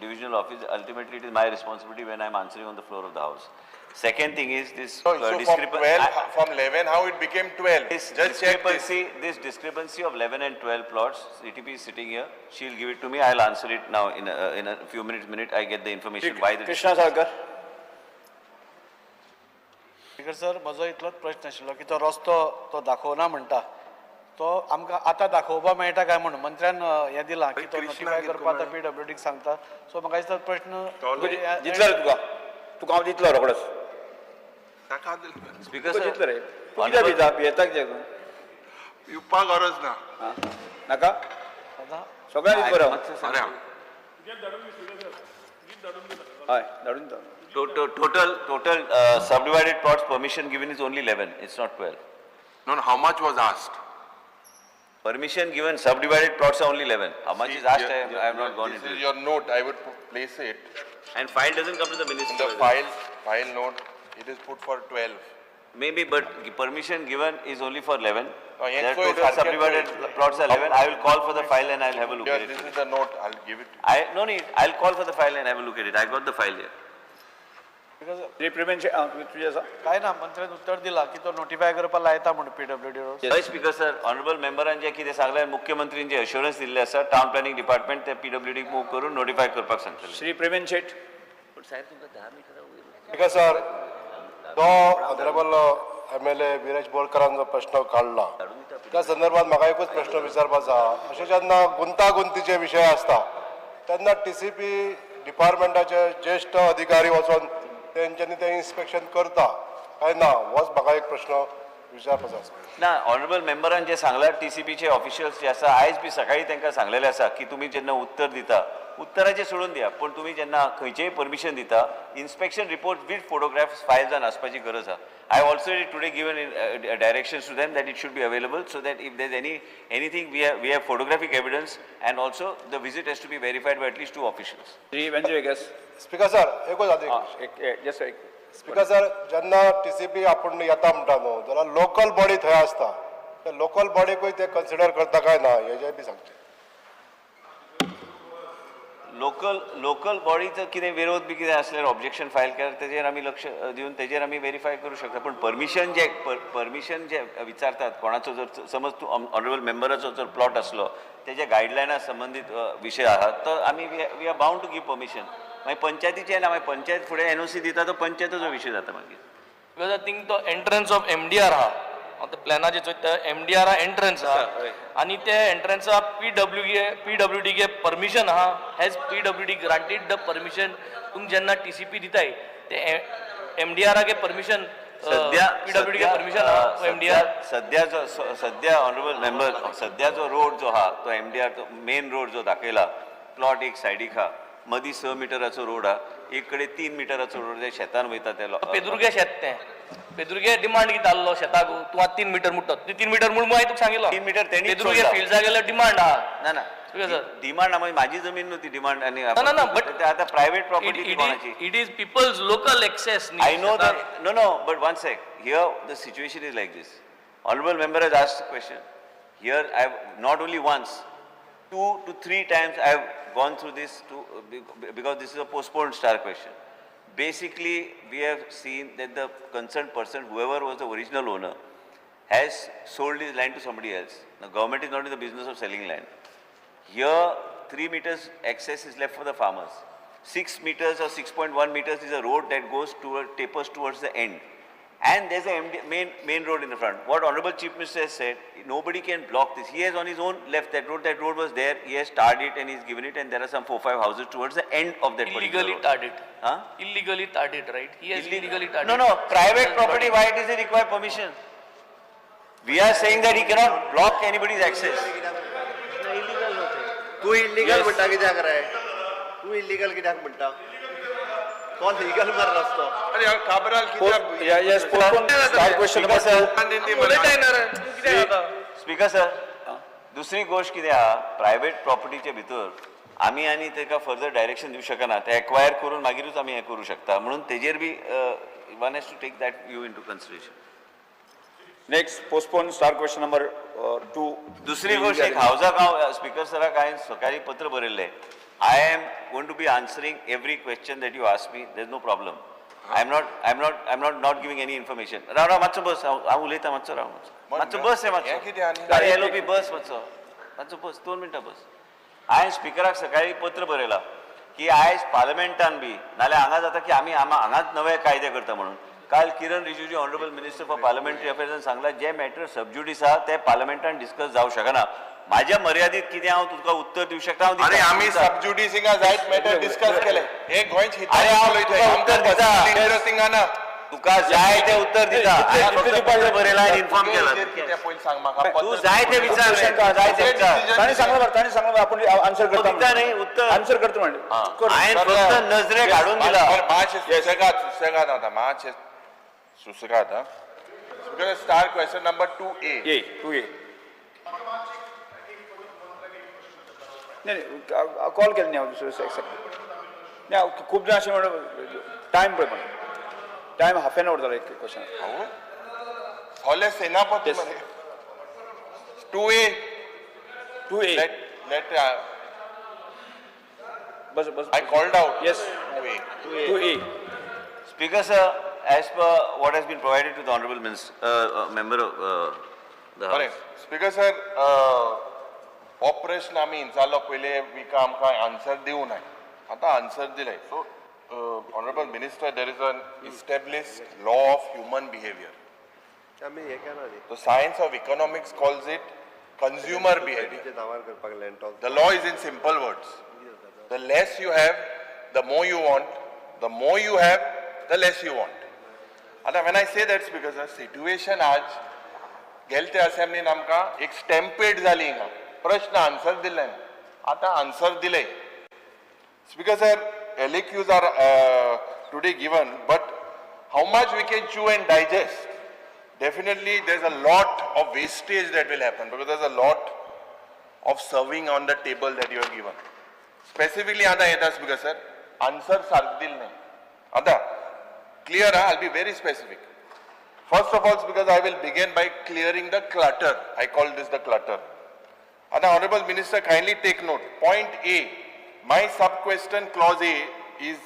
divisional office. Ultimately it is my responsibility when I am answering on the floor of the house. Second thing is this So, so from 12, from 11, how it became 12? This Just check this. discrepancy, this discrepancy of 11 and 12 plots, CTP is sitting here, she'll give it to me, I'll answer it now in a few minutes, minute, I get the information why the. Krishna Salkar. Speaker sir, म्हजो इतलोच प्रश्न आशिल्लो की तो रस्तो तो दाखोवना म्हणटा तो आमकां आतां दाखोवपा मेळटा काय म्हणून मंत्र्यान हें दिलां की तो नोटिफाय करपा आतां पी डब्ल्यू डीक सांगता. सो म्हाका दिसता प्रश्न दितलो रे तुका, तुका हांव दितलो रोखडोच. ताका दिलें. Speaker तुका sir, दितलो रे. तूं कित्याक भिता? भियेता कित्याक तूं? पिवपाक गरज ना. नाका सगळ्यांक दित बरो. अरे हांव. हय धाडून दिता. Total subdivided plots permission given is only 11, it's not 12. No, no, how much was asked? Permission given, subdivided plots are only 11. How much is asked, I have not gone This into is it. your note, I would place it. And file doesn't come to the minister. In the file note, it is put for 12. Maybe, but permission given is only for 11. Oh, yes, Their so it's total hardly subdivided twelve. plots are 11. I will call for the file and I'll have a look Here, at it. this is the note, I'll give it. I, no need, I'll call for the file and have a look at it. I got the file here. Reprevent तुजें आसा. काय ना मंत्र्यान उत्तर दिलां की तो notify करपा लायता म्हणून पी डब्ल्यू डी रोड. हय स्पीकर सर, ऑनरेबल मेंबरान जें कितें सांगलें, मुख्यमंत्रीन जे अश्योरन्स दिल्लें आसा, टावन प्लॅनिंग डिपार्टमेंट ते पीडब्ल्यूडीक मूव करून नोटिफाय करपाक सांगतले. श्री प्रेमेन शेट. स्पीकर सर, तो ऑनरेबल एमएलए विरेश बोरकरान जो प्रश्न काडला त्या संदर्भात म्हाका एकूच प्रश्न विचारपाचो आहा. अशें जेन्ना गुंतागुंतीचे विशय आसता तेन्ना टीसीपी डिपार्टमेंटाचे ज्येश्ठ अधिकारी वचोन तेंच्यांनी तें इन्स्पेक्शन करता काय ना, होच म्हाका एक प्रश्न विचारपाचो आसा. ना, ऑनरेबल मेंबरान जे सांगला, टीसीपीचे ऑफिशियल्स जे आसा, आयज बी सकाळी तांकां सांगलेलें आसा की तुमी जेन्ना उत्तर दिता, उत्तराचें सोडून दिया, पूण तुमी जेन्ना खंयचेय परमिशन दिता, इन्स्पेक्शन रिपोर्ट वीथ फोटोग्राफ्स फायल्सान आसपाची गरज आसा. I have also today given directions to them that it should be available so that if there anything we have photographic evidence and also the visit has to be verified by at least 2 officials. Shri Venzy Viegas. Speaker sir, एकूच आदी. एक just एक. Speaker sir, जेन्ना TCP आपूण येता म्हणटा न्हू, जाल्यार लोकल बॉडी थंय आसता, त्या लोकल बॉडीकूय ते कन्सिडर करता काय ना हेजें बी सांगचें. लोकल बॉडीचो कितें विरोध बी कितें आसल्यार ऑब्जेक्शन फायल केल्यार तेजेर आमी लक्ष दिवन तेजेर आमी वेरीफाय करूं शकता. पूण परमिशन जे विचारतात कोणाचो जर समज तूं ऑनरेबल मेंबराचो जर प्लॉट आसलो तेज्या गायडलायना संबंदीत विशय आहा तो आमी we are bound to give permission. मागीर पंचायतीचें ना, मागीर पंचायत फुडें एनओसी दिता तो पंचायतीचो विशय जाता मागीर. Because I think तो एंट्रन्स ऑफ एमडीआर आहा, आतां प्लॅनाचेर चोयता एमडीआर एंट्रन्स आहा आनी ते एंट्रन्सा पीडब्ल्यूडी गे परमिशन आहा. Has PWD granted the permission? तुमी जेन्ना टीसीपी दिताय ते एमडीआरागे परमिशन, सध्या पीडब्ल्यूडी गे परमिशन आहा एमडीआर? सध्या जो सध्या ऑनरेबल मेंबर, सध्या जो रोड जो आहा तो एमडीआर तो मेन रोड जो दाखयला, प्लॉट एक सायडीक आहा, मदीं 6 मिटराचो रोड आहा, एक कडेन 3 मिटराचो रोड जे शेतान वयता ते पेदुर्गे शेत तें, पेदुर्गे डिमांड कितें आहलो शेताक तूं आतां 3 मिटर म्हणटा, ती 3 मिटर म्हूण हांवें तुका सांगिल्लो. 3 मिटर तेणीच पेदुर्गे सोडला. फिल्डसा गेल्यार डिमांड आहा. ना ना, Speaker sir. Demand म्हणजे माझी जमीन न्हू ती डिमांड आनी ना, ना, ना, but ते आतां प्रायव्हेट प्रॉपर्टी ती कोणाची. It is people's local access. I know that. No, no, but one sec. Here, the situation is like this. Honorable member has asked a question. Here, I have not only once, 2 to 3 times I have gone through this because this is a postponed star question. Basically, we have seen that the concerned person, whoever was the original owner, has sold his land to somebody else. Now, government is not in the business of selling land. Here, 3 meters access is left for the farmers. 6 meters or 6.1 meters is a road that goes toward, tapers towards the end. And there's a MD, main road in the front. What Honorable Chief Minister has said, nobody can block this. He has on his own left that road. That road was there. He has tarred it and he's given it, and there are some 4-5 houses towards the end of that particular Illegally road. tarred it. Huh? Illegally tarred it, right? He has illegally tarred No, it. no, private property, why does he require permission? We are saying that he cannot block anybody's access. तू illegal म्हणटा कित्याक रे? तू illegal कित्याक म्हणटा? तो legal मर रस्तो. अरे काबराल कित्याक Yes, postpone star question number two. उलयता येणार तूं कितें जाता? स्पीकर सर, दुसरी गोश्ट कितें आहा, प्रायवेट प्रॉपर्टीचे भितर आमी आनी ताका फर्दर डायरेक्शन दिवं शकना, ते एक्वायर करून मागीरूच आमी हें करूं शकता, म्हणून तेजेर बी one has to take that view into consideration. Next, postpone star question number two. दुसरी गोश्ट एक हावजाक हांव स्पीकर सराक हांवें सकाळीं पत्र बरयल्लें, I am going to be answering every question that you ask me, there is no problem. I am not not giving any information. राव राव मातसो बस, हांव उलयतां, मातसो राव, मातसो मातसो बस रे, हें कितें आनी? मातसो. अरे एल ओ पी बस, मातसो मातसो बस, 2 मिनटां बस. हांवें स्पिकराक सकाळीं पत्र बरयलां की आयज पार्लमेंटान बी नाल्यार हांगा जाता की आमी हांगाच नवे कायदे करता म्हणून. काल Kiren Rijiju honourable minister for parliamentary अफेर्सान सांगला जे मॅटर सबज्युडीस आहा ते पार्लमेंटान डिस्कस जावं शकना. माझ्या मर्यादीत कितें हांव तुका उत्तर दिवं शकता हांव दिता. अरे आमी सबज्युडिसिंगा जायत मॅटर डिस्कस केले, हे गोंयच अरे हांव तुका उत्तर दिता. इंटरेस्टिंग ना. तुका जाय तें उत्तर दिता. हांवें फक्त पत्र बरयलां आनी इन्फॉर्म केलां. कितें पयलीं सांग म्हाका. तूं जाय तें विचार रे, तूं जाय तें विचार. तांणी सांगला बरं, तांणी सांगला बरं, आपण आन्सर करता. दिता न्ही उत्तर. आन्सर करता म्हणले. हांवें फक्त नजरेक हाडून दिला. मातशें सुसेगाद, सुसेगाद आतां, मातशें सुसेगाद. आं, star question number 2A. A, 2A. नाही, कॉल केला न्ही हांव दुसरो एक्सेप्ट नाही. हांव खूब जाण अशें म्हणून टायम पळय म्हणून टायम हाफ एन our जालो एक क्वेश्चन. सगळे सेनापती मरे. 2A. 2A. Let let bus bus. I called out. Yes. 2A. 2A. Speaker sir, as per what has been provided to the honourable member of the बरें house. Speaker sir, हो प्रश्न आमी विचारलो पयले विका, आमकां आन्सर दिवं नाय, आतां आन्सर दिले. So honourable minister, there is an established law of human behaviour. आमी हें केला न्ही. The science of economics calls it consumer behaviour. नांवार करपाक land talk. The law is in simple words. The less you have, the more you want. The more you have, the less you want. आतां when I say that, because the situation आज गेले ते असेंब्लीन आमकां एक स्टॅम्पेड जाली हिंगा, प्रश्न answer दिले ना, आतां आन्सर दिले. Speaker sir, LAQs are today given, but how much we can chew and digest, definitely there's a lot of wastage that will happen because there's a lot of serving on the table that you have given. Specifically आतां येता speaker sir, answer सारकें दिलें न्ही. आतां clear ah, I'll be very specific. First of all, because I will begin by clearing the clutter. I call this the clutter. And the Honorable Minister, kindly take note. Point A, my sub-question clause A is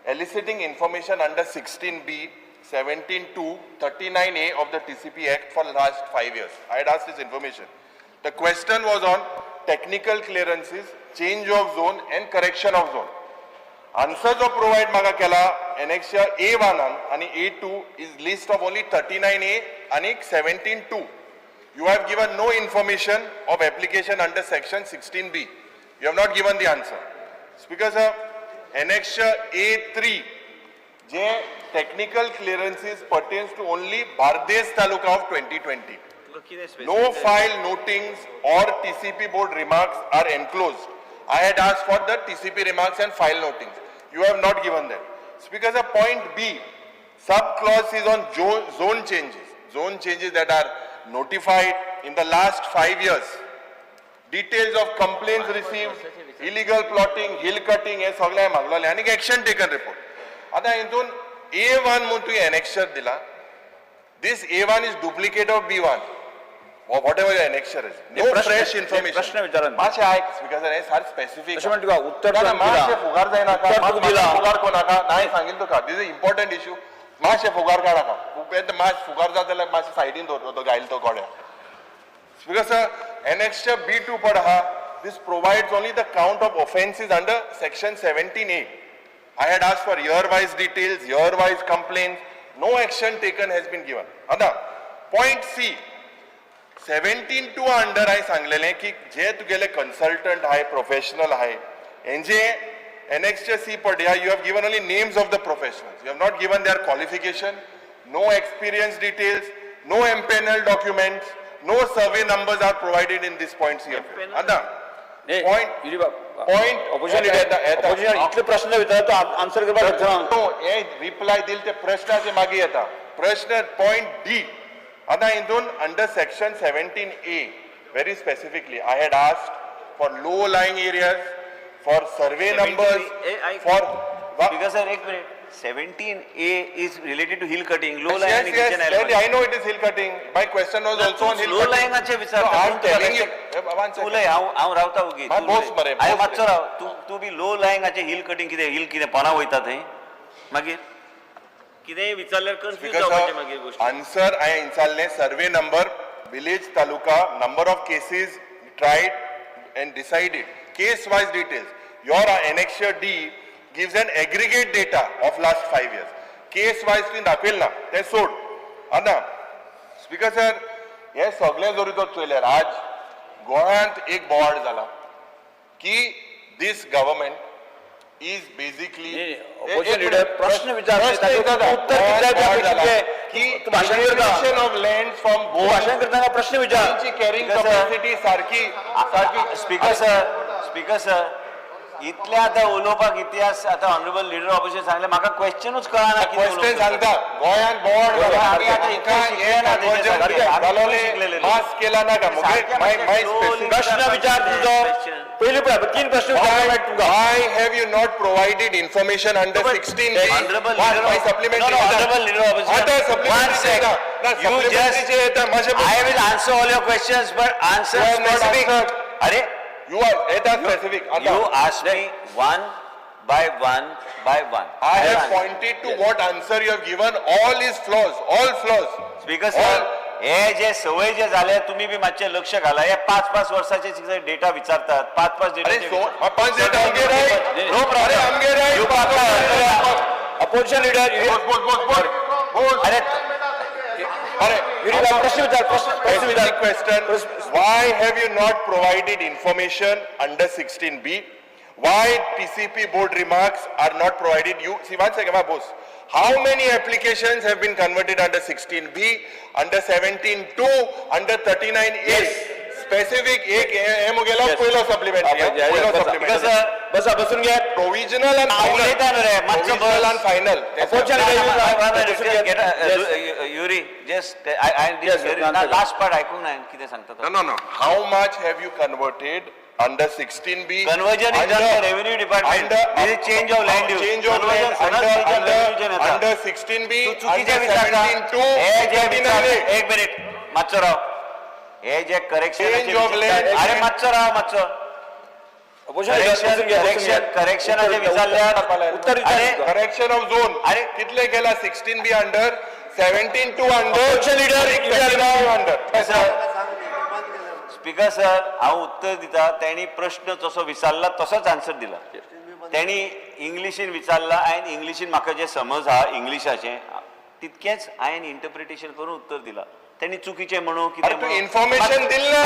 eliciting information under 16B, 17(2), 39A of the TCP Act for last 5 years. I had asked this information. The question was on technical clearances, change of zone and correction of zone. Answer जो provide म्हाका केला annexure ए वनान आनी A2 is list of only 39A आनी 17(2). You have given no information of application under section 16B. You have not given the answer. Speaker sir, annexure A3 J technical clearances pertains to only Bardez taluka of 2020. No file notings or TCP board remarks are enclosed. I had asked for the TCP remarks and file notings. You have not given that. Speaker sir, point B, sub clause is on zone changes. Zone changes that are notified in the last 5 years. Details of complaints received, illegal plotting, hill cutting, हे सगळें मागलेलें आनी action taken report. आतां हितून A1 म्हूण तुवें annexure दिला. This A1 is duplicate of B1 or whatever your annexure is. No fresh information. प्रश्न विचारा. मातशें आयक स्पीकर सर, हें सारकें स्पेसिफीक. तशें म्हण तुका उत्तर ना, ना, तुवें दिलां. मातशें फुगार जायनाका. उत्तर तुका दिलां. फुगार कोनाका, ना सांगीन तुका, this is important issue. मातशें फुगार काडनाका, मातशें फुगार जाता जाल्यार मातशें सायडीन दवर तो घायल तो गोड्या. Speaker sir, annexure B2 पड आहा, this provides only the count of offences under section 17A. I had asked for year wise details, year wise complaints. No action taken has been given. आतां पॉयंट सी, 17(2) अंडर हांवें सांगलेलें की जे तुगेले consultant आहाय, professional आहाय, हेंजे एनेक्सचे C पडया. You have given only names of the professionals. You have not given their qualification, no experience details, no empanel documents, no survey numbers are provided in this point C. आतां point point opposition leader, opposition इतले प्रश्न विचारता तो answer करपाक शकता ना. No, हे reply दिल ते प्रश्नाचे मागीर येता प्रश्न. पॉयंट डी, आतां हितून under section 17A very specifically I had asked for low lying areas, for survey numbers, for speaker sir, एक minute. 17A is related to hill cutting, low Yes, lying. yes, yes, I know it is hill cutting. My question was also on hill low cutting. लायिंगाचे No, I am telling you. Eh, one तू second. उलय, हांव हांव रावता ओगी. माय तूं बोस उलय. मरे, हांवें बोस मातसो रे. राव. तूं तूं बी लो लायिंगाचे हिल कटिंग कितें, हिल कितें पोना वयता थंय, मागीर कितेंय विचारल्यार कन्फ्यूज Because जावपाचें मागीर गोश्टी. आन्सर हांवें विचारलें survey number, village, taluka, number of cases tried and decided, case wise details. Your annexure D gives an aggregate data of last 5 years. Case wise तुवें दाखयल ना, तें सोड. आतां स्पीकर सर, हे सगळें जरी तर चोयल्यार आज गोंयांत एक बोवाळ जाला की this government is basically नाही, opposition leader प्रश्न विचारले, ताचेर उत्तर कितें जाय ते अपेक्षित की तूं भाशण करता. ऑफ लँड फ्रॉम तूं गोवा भाशण करतना प्रश्न विचार. Carrying Speaker sir. Capacity सारकी सारकी. स्पीकर सर, स्पीकर सर, इतले आतां उलोवपाक इतिहास. आतां ऑनरेबल लिडर ऑपोजिशन सांगलें, म्हाका क्वेश्चनूच कळना कितें क्वेश्चन उलोवप. सांगता, गोंयांत बोवाळ जाला. आमी आतां इतलें शिकले ना तेजे सारकें. आमी इतलें शिकलेले लोक. मास केला नाका. सारकें मातशें slowly प्रश्न विचार तुजो पयलीं पळय, तीन प्रश्न विचार तुमकां. Why have you not provided information under 16B? Honorable Why? leader Why of- supplementary? No, no, honorable leader of opposition. आता One supplementary sec. येता. ना, You supplementary just- जे येता, मातशें I will answer all your questions, but answer You have not specific. answered. अरे You are, येता specific. आता you ask me one by one by one. I will have answer. pointed to what answer you have given. All is flaws, all flaws. Speaker sir, All- हे जे सवय जे झाले, तुम्ही बी मातशें लक्ष घाला. हे पाच पाच वर्साचे डेटा विचारतात, पाच पाच अरे डेटा. सो, हा पाच data आमगे right. No अरे प्रॉब्लेम. आमगे right. Opposition leader Bose, Bose, Bose, Bose. Bose. अरे अरे प्रश्न विचार, प्रश्न प्रश्न विचार. Specific question, why have you not provided information under 16B? Why TCP board remarks are not provided? You, see, one second, boss. How many applications have been converted under 16B, under 17(2), under 39A? Specific एक हे मुगेलो पयलो supplementary, पयलो बसा. supplementary. बसा, बसून घ्या. Provisional and हांव final. उलयता न्हू रे, मातसो बस. Provisional and final. Opposition leader. Yuri, just I Yes, answer. Last part आयकूंक ना कितें सांगता तो. No, no, no. How much have you converted under 16B? Conversion is done by revenue department. This is change of land use. Change of Conversion land सगळं under, change of under, land use येता. under 16B, तूं चुकीचें under विचारता. 17(2), हे जे विचारता, 39A. एक minute मातसो राव. हे जे correction Change of land. अरे मातसो राव, मातसो. अपोजिशन लीडर बसून घ्या, बसून घ्या. करेक्शन करेक्शनाचे विचारल्यार उत्तर विचार अरे, तुमकां. Correction of zone. अरे. कितले केला 16B under, 17(2 under, Opposition leader, 39 under. Speaker sir, हांव उत्तर दिता. तेणी प्रश्न जसो विचारला तसोच आन्सर दिला. तेणी इंग्लिशीन विचारला, हांवें इंग्लिशीन, म्हाका जें समज आहा इंग्लिशाचें तितकेंच हांवें इंटरप्रिटेशन करून उत्तर दिला. तेणी चुकीचें म्हणू अरे कितें तू म्हणू. इन्फॉर्मेशन दिल ना,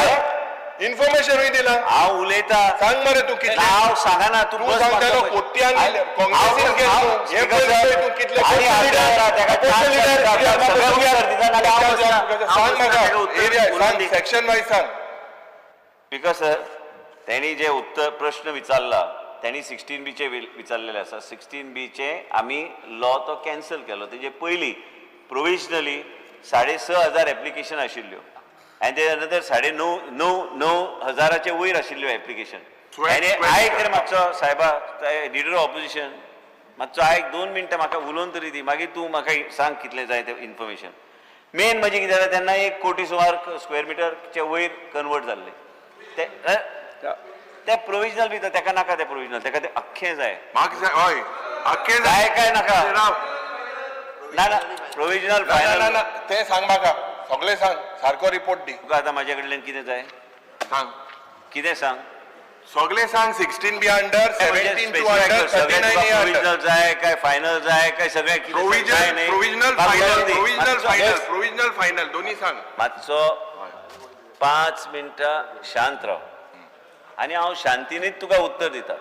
इन्फॉर्मेशन दिला. हांव उलयता. सांग मरे तू कितले. हांव सांगना, तूं तू बस सांगतालो मातसो. कोट्यांनी काँग्रेसीन केलं तू. हे स्पीकर पळय सर, तू कितले आनी कोटी आतां ताका opposition chance leader, दिता, सगळें उत्तर दिता, नाल्यार हांव बसना. हांव सांग बसना, म्हाका ताका उत्तर एरिया उलोवंक सांग, दी. सेक्शन वायज सांग. स्पीकर सर, त्यांनी जे उत्तर प्रश्न विचारला, त्यांनी 16 बीचे विचारलेले आसा. 16 बीचे आमी लॉ तो कॅन्सल केलो. तेजे पयलीं प्रोविजनली 6,500 एप्लिकेशन आशिल्ल्यो आनी तेच्या नंतर साडे णव णव णव हजाराचे वयर आशिल्ल्यो एप्लिकेशन. आनी आयक रे मातसो सायबा, लिडर ऑपोजिशन, मातसो आयक, 2 मिनटां म्हाका उलोवन तरी दी, मागीर तूं म्हाका सांग कितलें जाय तें इन्फॉर्मेशन. मेन म्हणजे कितें जालें तेन्ना, 1 कोटी सुमार स्क्वेअर मिटरचे वयर कन्वर्ट जाल्ले ते ते प्रोविजनल बी तेका नाका. ते प्रोविजनल तेका ते अख्खें जाय. म्हाका जाय, हय, आख्खें जाय काय नाका? राव. ना ना, प्रोविजनल ना, ना, फायनल. ना, ते सांग म्हाका, सगळें सांग, सारको रिपोर्ट दी. तुका आतां म्हाजे कडल्यान कितें जाय? सांग. कितें सांग? सगळे सांग 16B under, 17(2) under, 39A under. Provisional जाय काय फायनल जाय काय सगळे कितें जाय प्रोविजन न्ही? प्रोविजनल मातसो फायनल, दी. प्रोविजनल मातसो- फायनल, प्रोविजनल फायनल दोन्ही सांग. मातसो 5 मिनटां शांत राव आनी हांव शांतीनीच तुका उत्तर दिता.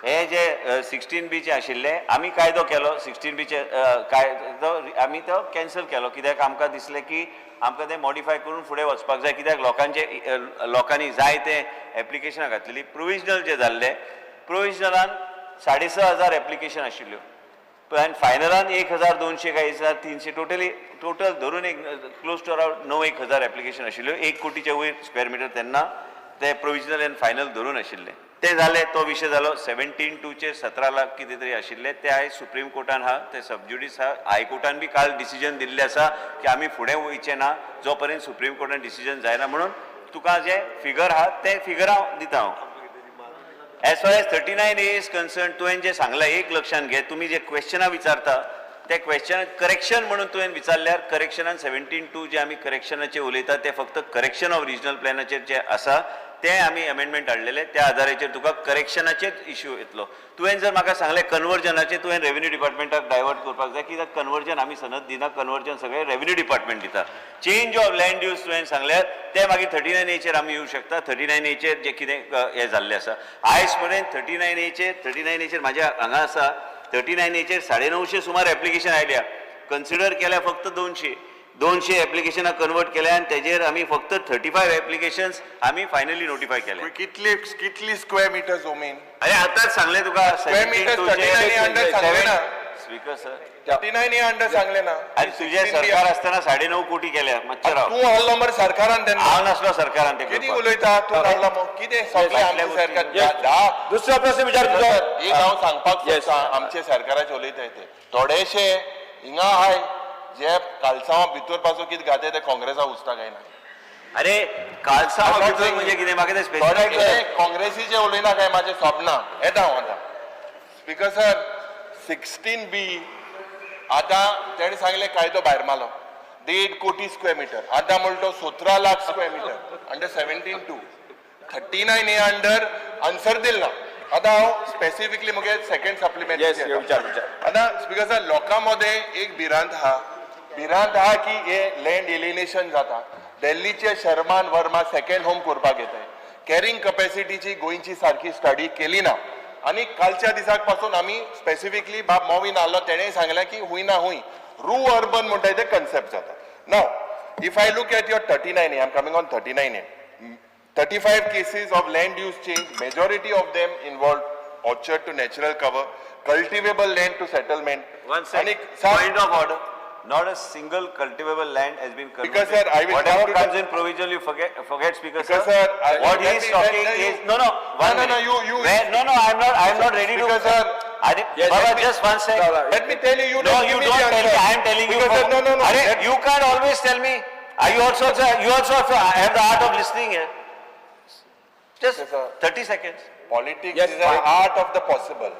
हे जे 16Bचे आशिल्ले, आमी कायदो केलो 16Bचे कायदो आमी तो कॅन्सल केलो, कित्याक आमकां दिसलें की आमकां तें मॉडिफाय करून फुडें वचपाक जाय, कित्याक लोकांचे लोकांनी जाय ते एप्लिकेशनां घातलेली. प्रोविजनल जे जाल्ले, प्रोविजनलान 6,500 एप्लिकेशन आशिल्ल्यो आनी फायनलान 1200 काय 1300, टोटली टोटल धरून एक क्लोज टू अरावंड णव एक हजार एप्लिकेशन आशिल्ल्यो. 1 कोटीच्या वयर स्क्वेअर मिटर तेन्ना ते प्रोविजनल आनी फायनल धरून आशिल्ले. ते जाले, तो विशय जालो. 17(2)चे 17 लाख कितें तरी आशिल्ले, ते आयज सुप्रीम कोर्टान आहा, ते सबज्युडीस आहा. हायकोर्टान बी काल डिसिजन दिल्लें आसा की आमी फुडें वयचे ना जो पर्यंत सुप्रीम कोर्टान डिसिजन जायना म्हणून. तुका जे फिगर आहा ते फिगर हांव दिता हांव. As far as 39A is concern, तुवें जें सांगलां, एक लक्षात घे, तुमी जे क्वेश्चनां विचारता ते क्वेश्चन करेक्शन म्हणून तुवें विचारल्यार, करेक्शनान 17(2) जे आमी करेक्शनाचे उलयता ते फक्त करेक्शन ऑफ रिजनल प्लॅनाचेर जे आसा ते आमी अमेंडमेंट हाडलेले. त्या आधाराचेर तुका करेक्शनाचेच इश्यू येतलो. तुवें जर म्हाका सांगलें कन्वर्जनाचेर, तुवें रेवेन्यू डिपार्टमेंटाक डायवर्ट करपाक जाय, कित्याक कन्वर्जन आमी सनद दिना. कन्वर्जन सगळें रेवेन्यू डिपार्टमेंट दिता. चेंज ऑफ लँड यूज तुवें सांगल्यार ते मागीर 39Aचेर आमी येवं शकता. 39Aचेर जे कितें हें जाल्लें आसा आयज पर्यंत 39Aचेर, 39Aचेर म्हाज्या हांगा आसा, 39Aचेर 950 सुमार एप्लिकेशन आयल्या. कन्सिडर केल्या फक्त 200. 200 एप्लिकेशनां कन्वर्ट केल्या आनी तेजेर आमी फक्त 35 एप्लिकेशन्स आमी फायनली नोटिफाय केले. कितली कितली स्क्वेअर मिटर जमीन? अरे, आतांच सांगलें तुका. Square meters 39A under सांगलें ना. Speaker sir. 39A under सांगलें ना. आनी तुजें सरकार आसतना 9.5 कोटी केल्या. मातशें राव. तूं आहलो मरे सरकारान तेन्ना. हांव नासलो सरकारान ते कितें करपाक. उलयता तूं? नासलो मग कितें सगळें आमचें सरकार धा दुसरो प्रश्न विचार तुजो. एक हांव सांगपाक Yes. सोदता, आमचे सरकाराचे उलयताय ते थोडेशे हिंगा आहाय जे कालसांवा भितर पासून कितें घाते ते काँग्रेसाक उचता काय ना. अरे, कालसांव भितर म्हणजे कितें म्हाका ते थोडे स्पेसिफीक. काँग्रेसीचे उलयना काय म्हाजें सपना येता हांव आतां. स्पीकर सर, 16B आतां तेणें सांगलें कायदो भायर मारलो, 1.5 कोटी स्क्वेअर मिटर. आतां म्हणटा तो 17 lakh square metre under 17(2), 39A under answer दिल ना. आतां हांव स्पेसिफिकली मुगे सेकंड सप्लिमेंट. Yes, विचार विचार. आतां स्पीकर सर, लोकां मदें एक भिरांत आहा, भिरांत आहा की हे लँड एलिनेशन जाता. दिल्लीचे शर्मान वर्मा सेकंड होम करपाक येताय. कॅरिंग कपॅसिटीची गोंयची सारकी स्टडी केली ना आनी कालच्या दिसाक पासून आमी स्पेसिफिकली बाब मोवीन आहलो, तेणें सांगलें की हुंय ना हुंय रू अर्बन म्हणटाय ते कन्सेप्ट जाता. Now if I look at your 39A, I am coming on 39A, 35 cases of land use change, majority of them involved orchard to natural cover, cultivable land to settlement. One second. आणि sir- Point of order. Not a single cultivable land has been converted. Because, sir, I will Whatever come to comes the- in provisional, you forget, forget, Speaker, sir. Because, sir, What he let is me- talking let- is, no, no, one No, no, no, minute. you- Where, no, I am not ready to. Because, sir, Yes, Baba, let me- just one sec. Let me tell you, you No, don't you give me don't the tell me, answer. I am telling you. Because, sir, no, no, no. Arey, Let- you can't always tell me. Are you also, sir, you also have the art of listening here. Just Yes, sir. 30 seconds. Politics Yes, is an fine. art of the possible.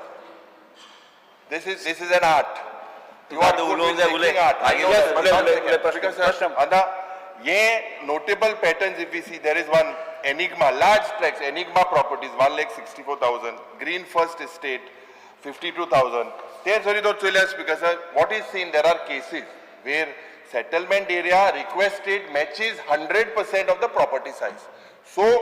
This is an art. You तुका are आतां good उलोवंक with जाय, उलय. making art. I know Yes, that, but उलय, one उलय, second. उलय, प्रश्न- Because, sir, प्रश्न. आता ये notable patterns if we see, there is one Enigma, large tracts, Enigma properties, 1,64,000, Green First Estate, 52,000. There, sorry, though, because sir, what is seen, there are cases where settlement area requested matches 100% of the property size. So,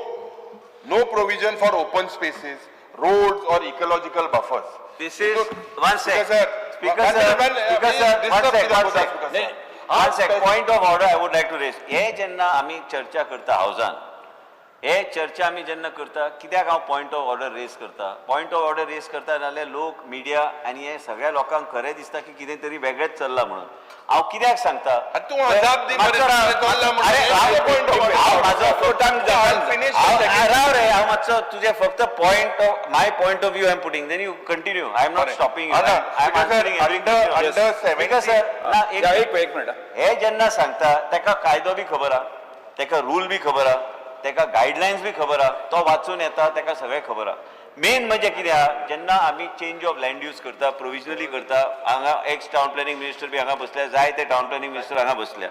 no provision for open spaces, roads or ecological buffers. This is, one sec. Speaker sir, Speaker one sir, minute, one- Speaker please sir, one disturb sec, me, one Damodas, sec. Speaker sir. One sec, point of order I would like to raise. हे जेन्ना आमी चर्चा करता हावजान, हे चर्चा आमी जेन्ना करता, कित्याक हांव पॉयंट ऑफ ऑर्डर रेज करता? पॉयंट ऑफ ऑर्डर रेज करता जाल्यार लोक, मिडिया आनी हे सगळ्या लोकांक खरें दिसता की कितें तरी वेगळेंच चल्लां म्हणून. हांव कित्याक सांगता? आनी तूं अजाप दी मरे, मातसो राव. चल्लां म्हणून. अरे, हांव- Point of order. हांव म्हाजो I'll finish the हांव- second. राव रे, हांव मातसो तुजें फक्त point of my point of view I am putting, then you continue. I am not Correct. Stopping you. Ana, I am because sir, answering. under 70 sir, ना एक या, एक एक मिनिट. हे जेन्ना सांगता ताका कायदो बी खबर आहा, ताका रूल बी खबर आहा, ताका गायडलायन्स बी खबर आहा, तो वाचून येता, ताका सगळें खबर आहा. मेन म्हणजे कितें आहा, जेन्ना आमी चेंज ऑफ लँड यूज करता, प्रोविजनली करता, हांगा एक्स टावन प्लॅनिंग मिनिस्टर बी हांगा बसल्या, जाय ते टावन प्लॅनिंग मिनिस्टर हांगा बसल्या.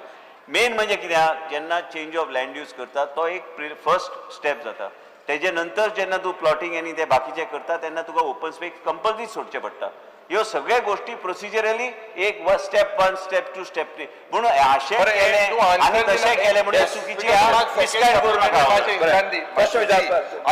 मेन म्हणजे कितें आहा, जेन्ना चेंज ऑफ लँड यूज करता तो एक फर्स्ट स्टेप जाता. तेजे नंतर जेन्ना तूं प्लॉटींग आनी ते बाकीचे करता तेन्ना तुका ओपन स्पेस कंपल्सरी सोडचें पडटा. ह्यो सगळ्या गोष्टी प्रोसिजरली एक step one, step two, step three म्हणून अशें बरें, केलें तूं answer आनी तशें दिना. केलें म्हणजे Yes, चुकीची because म्हाका मिसगायड second करूं नाका. मातशें विचार दी. प्रश्न विचार.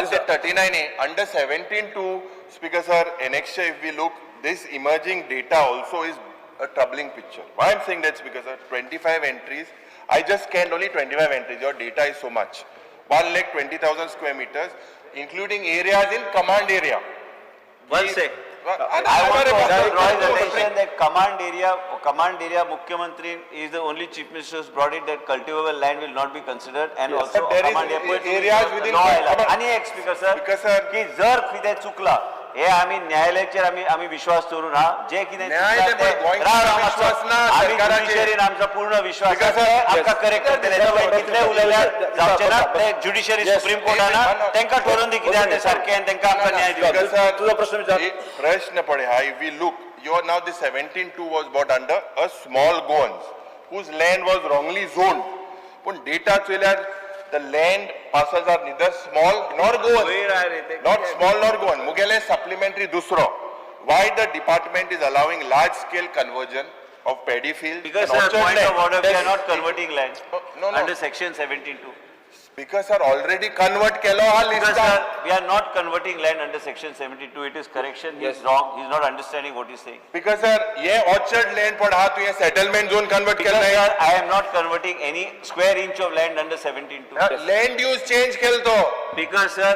Under 39A, under 17(2), Speaker sir, annexure, if we look, this emerging data also is a troubling picture. Why I'm saying that, Speaker sir, 25 entries, I just scanned only 25 entries, your data is so much. 1,20,000 square meters, including areas in command area. One sec. I I want to also draw his attention that command area, Mukhyamantri is the only chief minister who's brought it that cultivable land will not be considered and also But there is command area areas within- law आयला. आनी एक speaker sir, Speaker sir. की जर कितें चुकला हे आमी न्यायालयाचेर आमी आमी विश्वास दवरून हा जे कितें न्यायालय चुकलां ते- पण गोंयकारांचो राव, राव, मातसो. विश्वास ना आमी सरकाराचेर. ज्युडिशरीन आमचो पूर्ण विश्वास Speaker आसा. sir, ते आमकां yes. Correct करतले. कितले उलयल्यार जावचें ना ते ज्युडिशरी सुप्रीम कोर्टान तांकां ठरोवन दी कितें आहा तें सारकें आनी तांकां आमकां न्याय दिवंक. Speaker sir, तुजो प्रश्न विचार. प्रश्न पळय हा, if we look, you are now the 17(2) was bought under a small Goans whose land was wrongly zoned. पूण data चोयल्यार the land parcels are neither small nor Goan. वयर आहे रे ते. Not small nor Goan. मुगेले supplementary दुसरो, why the department is allowing large scale conversion of paddy field Because sir, point of order, we are not converting land. No. Under section 17(2). Speaker sir, already convert केलो हा Because लिस्टान. sir, we are not converting land under section 72, it is correction, he is wrong, he is not understanding what he is saying. Speaker sir, hey orchard land पण हा तुवें settlement zone convert Because केलं sir, I am not converting any square inch of land under 17(2). Land use change केलो तो. Because sir,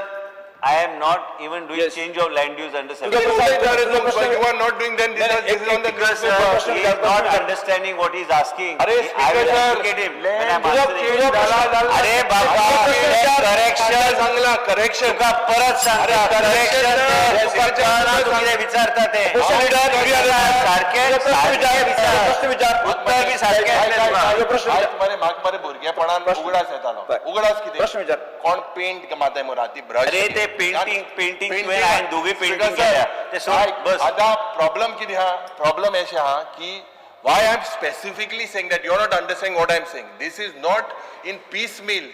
I am not even doing Yes. change of land use under तुझा 17. प्रश्न- प्रश्न- You are not doing then this is this is on the Because sir, प्रश्न he विचार, is not प्रश्न विचार. understanding what he is asking. अरे I speaker will sir, educate him when I am तुझा answering. change झाला, झाला. अरे बाबा, correction सांगला करेक्शन. तुका परत सांगता, अरे, करेक्शन correction तुका कळना तूं कितें विचारता ते. Opposition leader, सारकें प्रश्न विचार, सारकें विचार. प्रश्न विचार. उत्तर बी सारकें येतलें तुका. तुजो प्रश्न विचार. मरे म्हाका मरे भुरगेपणान उगडास येतालो. बरें. उगडास कितें? प्रश्न विचार. कोण पेंट मारताय मरे राती ब्रश. अरे ते painting तुवें हांवें दोगूय पेंटिंग केल्या. ते सोड, बस. आतां प्रॉब्लम कितें आहा? प्रॉब्लम अशें आहा की why I am specifically saying that you are not understanding what I am saying. This is not in piecemeal,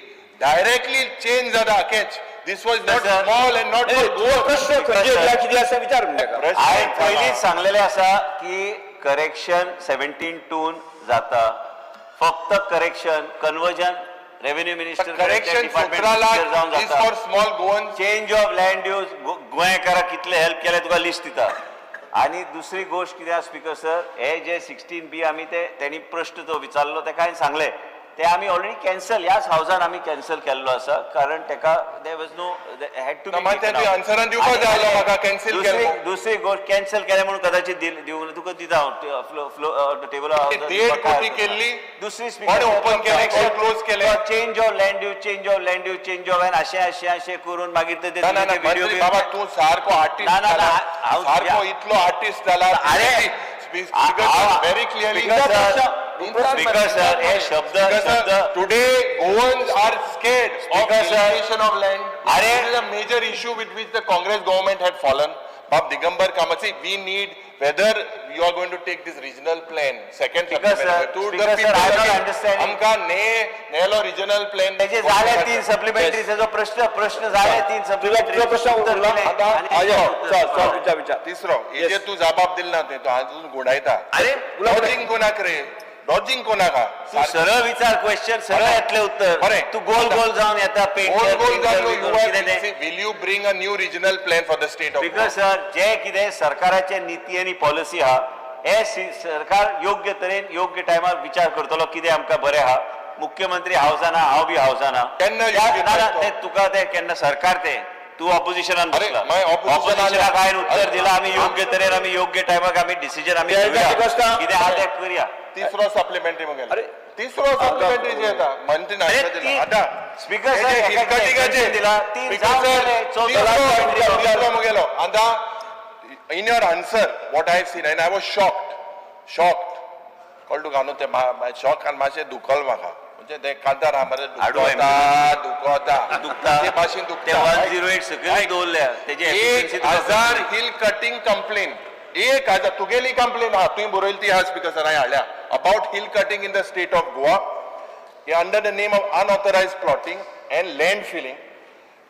directly change जाता अकेच. This was not Sir. Small and not for तुजो प्रश्न खंयचे area कितें आसा विचार म्हणजे ताका. हांवें पयलींच सांगलेलें आसा की करेक्शन 17(2) जाता. फक्त correction, conversion revenue minister correction 17 lakh जावन is जाता. For small Goan. Change of land use गोंयकाराक कितले हेल्प केले तुका लिस्ट दिता. आनी दुसरी गोश्ट कितें आसा स्पीकर सर, हे जे 16B आमी ते तेणी प्रश्न जो विचारलो तेका हांवें सांगलें ते आमी ऑलरेडी कॅन्सल ह्याच हावजान आमी कॅन्सल केल्लो आसा, कारण तेका there was no had to ना, मात तें तुवें आन्सरान दिवपाक जाय आसलो म्हाका, cancel केलें म्हूण. दुसरी गोश्ट कॅन्सल केलें म्हणून कदाचित दिवंक ना, तुका दिता हांव फ्लो फ्लो टेबल. 1.5 कोटी केल्ली, दुसरी कोणें open केलें, कोणें close केलें? Change of land use, change of land use, change of land, अशें अशें अशें करून मागीर ते ना ना ना व्हिडिओ मंत्री बाबा तूं सारको आर्टिस्ट ना, ना, ना, जाला, हांव सारको इतलो आर्टिस्ट जाला. अरे, very clearly. Speaker sir, हे शब्द शब्द Today Goans are scared of Speaker sir. Delineation of land. अरे. This is a major issue with which the Congress government had fallen. Bab Digambar Kamath, see, we need, whether you are going to take this regional plan, second Speaker sir, supplementary, to the Speaker sir, I am not people, understanding. आमकां ने नेलो regional plan त्याचे झाले तीन supplementary, त्याचो प्रश्न प्रश्न झाले तीन सप्लिमेंटरी. तुजो प्रश्न उरला. आयो, चल चल, विचार विचार. तिसरो हेजेर तूं जबाब दिल ना तुवें, तूं अजून गुंडायता. अरे, लॉजिंग कोणाक रे? लॉजिंग कोणाक हा? तू सरळ विचार क्वेश्चन, सरळ येतले उत्तर. बरें. तू गोल गोल जावन येता. गोल गोल जावन पेंटर you are कितें तें. Will you bring a new regional plan for the state of because sir, जे कितें सरकाराचे नीती आनी पॉलिसी आहा हे सरकार योग्य तरेन योग्य टायमार विचार करतलो कितें आमकां बरें आहा. मुख्यमंत्री हावजाना, हांव बी हावजाना. केन्ना योग्य ना ना, तो? ते तुका ते केन्ना सरकार ते तूं ऑपोजिशनान अरे, बसला. मागीर opposition ऑपोजिशनाक हांवें उत्तर अरे, दिलां, आमी योग्य तरेन आमी योग्य टायमाक आमी डिसिजन आमी ते घेवया. दिसता. कितें आहा तें करया. तिसरो सप्लिमेंटरी मुगेलो. अरे. तिसरो सप्लिमेंटरी जे येता मंत्री अरे, नायक दिला आतां स्पीकर सर, एका हिलकटिंगाचेर दिला, तीन स्पीकर जावन सर, गेले, चवथो तिसरो supplementary. तिसरो मुगेलो आतां in your answer what I have seen and I was shocked, shocked कळ्ळें तुका न्हू तें शॉक आनी मातशें दुखल म्हाका, म्हणजे तें कांतार आहा मरे, हाडू दुखता दुखता दुखता. ते भाशेन ते दुखता. 108 सकयल दवरल्या तेजे एक efficiency तुका हजार हिल कटिंग कंप्लेन, 1000 तुगेली कंप्लेन आहा, तुवें बरयली ती आहा स्पीकर सर, हांवें हाडल्या about hill cutting in the state of Goa under the name of unauthorised plotting and land filling.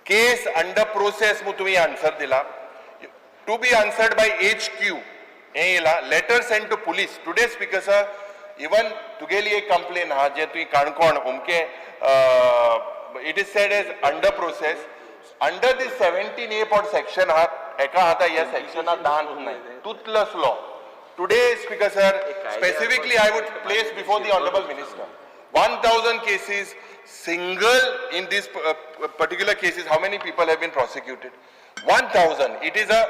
Case under process म्हूण तुमी आन्सर दिला. To be answered by HQ हें येयला. Letter send to police today. Speaker sir, even तुगेली एक complain आहा जे तुवें काणकोण अमके, it is said as under process under this 17A pot section आहा. एका आतां ह्या सेक्शनाक दान नाय, toothless law. Today, Speaker sir, specifically I would place before the honourable minister 1000 cases single. In this particular cases, how many people have been prosecuted? 1000. It is a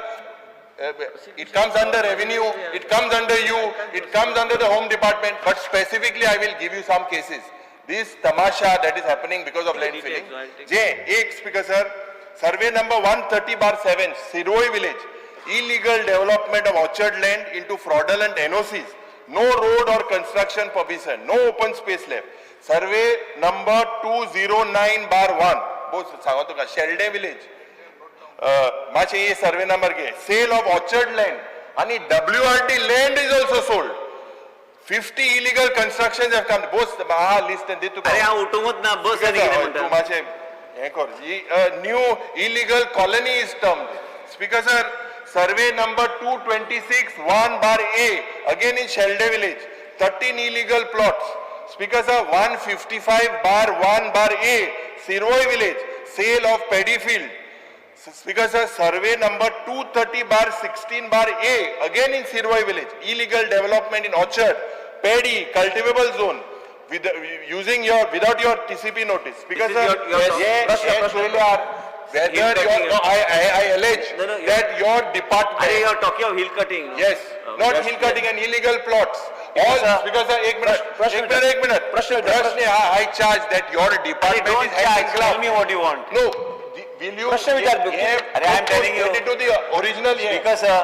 it comes under revenue, it comes under you, it comes under the home department, but specifically I will give you some cases. This tamasha that is happening because of land filling. जे एक, Speaker sir, survey number 130/7, Siroi village, illegal development of orchard land into fraudulent NOCs, no road or construction permission, no open space left. Survey number 209/1, Bose सांगो तुका, Shelde village, मातशें हे survey number घे, sale of orchard land आणि WRT land is also sold. 50 illegal construction have come. Bose हा list दी तुका. अरे, हांव उठोवंकच ना, बस आनी कितें तूं म्हणटा. मातशें हें कर. New illegal colony is term. Speaker sir, survey number 226 1/A, again in Shelde village, 13 illegal plots. Speaker sir, 155/1/A, Siroi village, sale of paddy field. Speaker sir, survey number 230/16/A, again in Siroi village, illegal development in orchard, paddy, cultivable zone, with using your without your TCP notice. Speaker This is sir, your- हे चोयल्यार whether Hill your, cutting. No, I allege No, no, that your department. अरे, you are talking of hill cutting. Yes, Oh, not yes, hill yes. cutting and illegal plots. All, sir. Because sir, एक minute, प्रश्न एक minute, एक minute. प्रश्न विचार. प्रश्न हा, I charge that your अरे, department don't is hand in charge, tell glove. Me what you want. No, will you? प्रश्न विचार. अरे, I am telling you. Get it to the original हे. Because sir,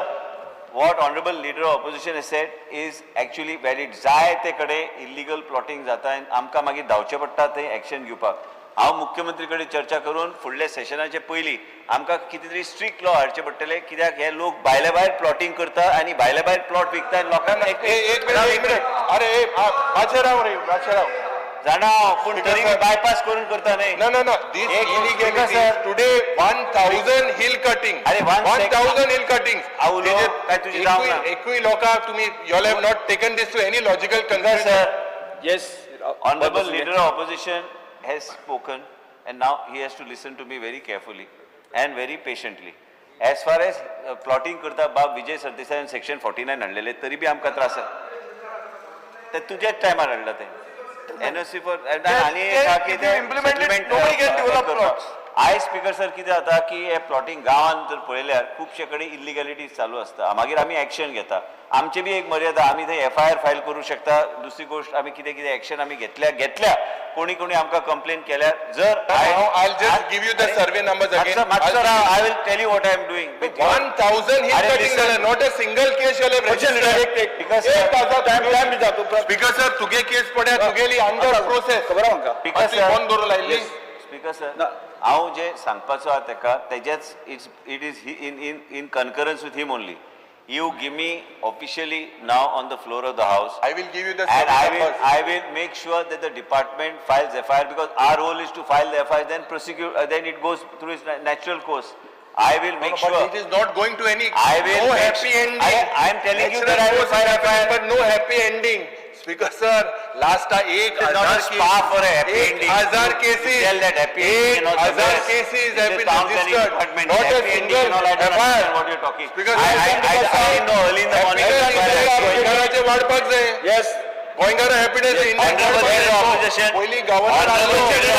what honorable leader of opposition has said is actually valid. जाय ते कडेन illegal plotting जाता आनी आमकां मागीर धांवचें पडटा थंय एक्शन घेवपाक. हांव मुख्यमंत्री कडेन चर्चा करून फुडल्या सेशनाचे पयलीं आमकां कितें तरी स्ट्रिक्ट लॉ हाडचे पडटले, कित्याक हे लोक भायले भायर प्लॉटिंग करता आनी भायले भायर प्लॉट विकता आनी लोकांक ए, एक मिनिट, एक मिनिट. अरे, ए, मातशें राव रे, मातशें राव. जाणा हांव, पूण Speaker तरी sir. बायपास करून करता न्ही. No, no, no. This एक illegality Speaker sir. Today 1000 hill cutting. अरे, one 1000 hill cuttings. हांव उलोवं काय तुजें जावंक ना? एकूय लोकांक तुम्ही you all have not taken this to any logical conclusion. Sir, yes. Honorable leader of opposition has spoken and now he has to listen to me very carefully and very patiently. As far as plotting करता बाब Vijay सरदेसायान section 49 हाडलेले, तरी बी आमकां त्रास आसा. ते तुज्याच टायमार हाडला ते एनओसी फॉर आनी एक आहा की if ते you implement it, settlement, nobody can develop करपाक. plots. आयज स्पीकर सर, कितें जाता की हे प्लॉटिंग गांवांत जर पळयल्यार खुबशे कडेन इल्लिगॅलिटीज चालू आसता. मागीर आमी एक्शन घेता. आमची बी एक मर्यादा, आमी थंय एफआयआर फायल करूं शकता. दुसरी गोश्ट, आमी कितें कितें एक्शन आमी घेतल्या घेतल्या. कोणी कोणी आमकां कंप्लेन केल्यार जर Now, I'll just give you the survey numbers again. मातसो I'll Rao, I will tell you what I am doing. 1000 hill अरे, cutting listen. झालं, not a single case you have registered. Because एक हजार time time दिता तूं. Speaker sir, तुगे केस पड्या, तुगेली अंडर प्रोसेस. खबर आहा म्हाका. Because कोण दवरून लायल्ली? स्पीकर सर, ना. हांव जे सांगपाचो आहा तेका तेजेच it's it is in concurrence with him only. You give me officially now on the floor of the house. I will give you the And survey I will, numbers. I will make sure that the department files FIR, because our role is to file the FIR, then prosecute, then it goes through its natural course. I will make But sure. it is not going to any, I will no make happy ending. I am telling you Natural that I will course is file happening, FIR. but no happy ending. Speaker sir, last एक It is not a हजार spa for a happy एक ending. हजार You cases, tell that happy ending एक and all the हजार rest. cases It's have the been town planning registered. department. Not a Happy ending single and all, I don't FIR. understand what you're talking. Speaker I, sir, I, I didn't know early in the morning. Happiness that's why I index joined. गोंयकाराचे वाडपाक जाय. Yes. गोंयकारा happiness index Honorable leader of opposition. पयलीं governor Honorable leader,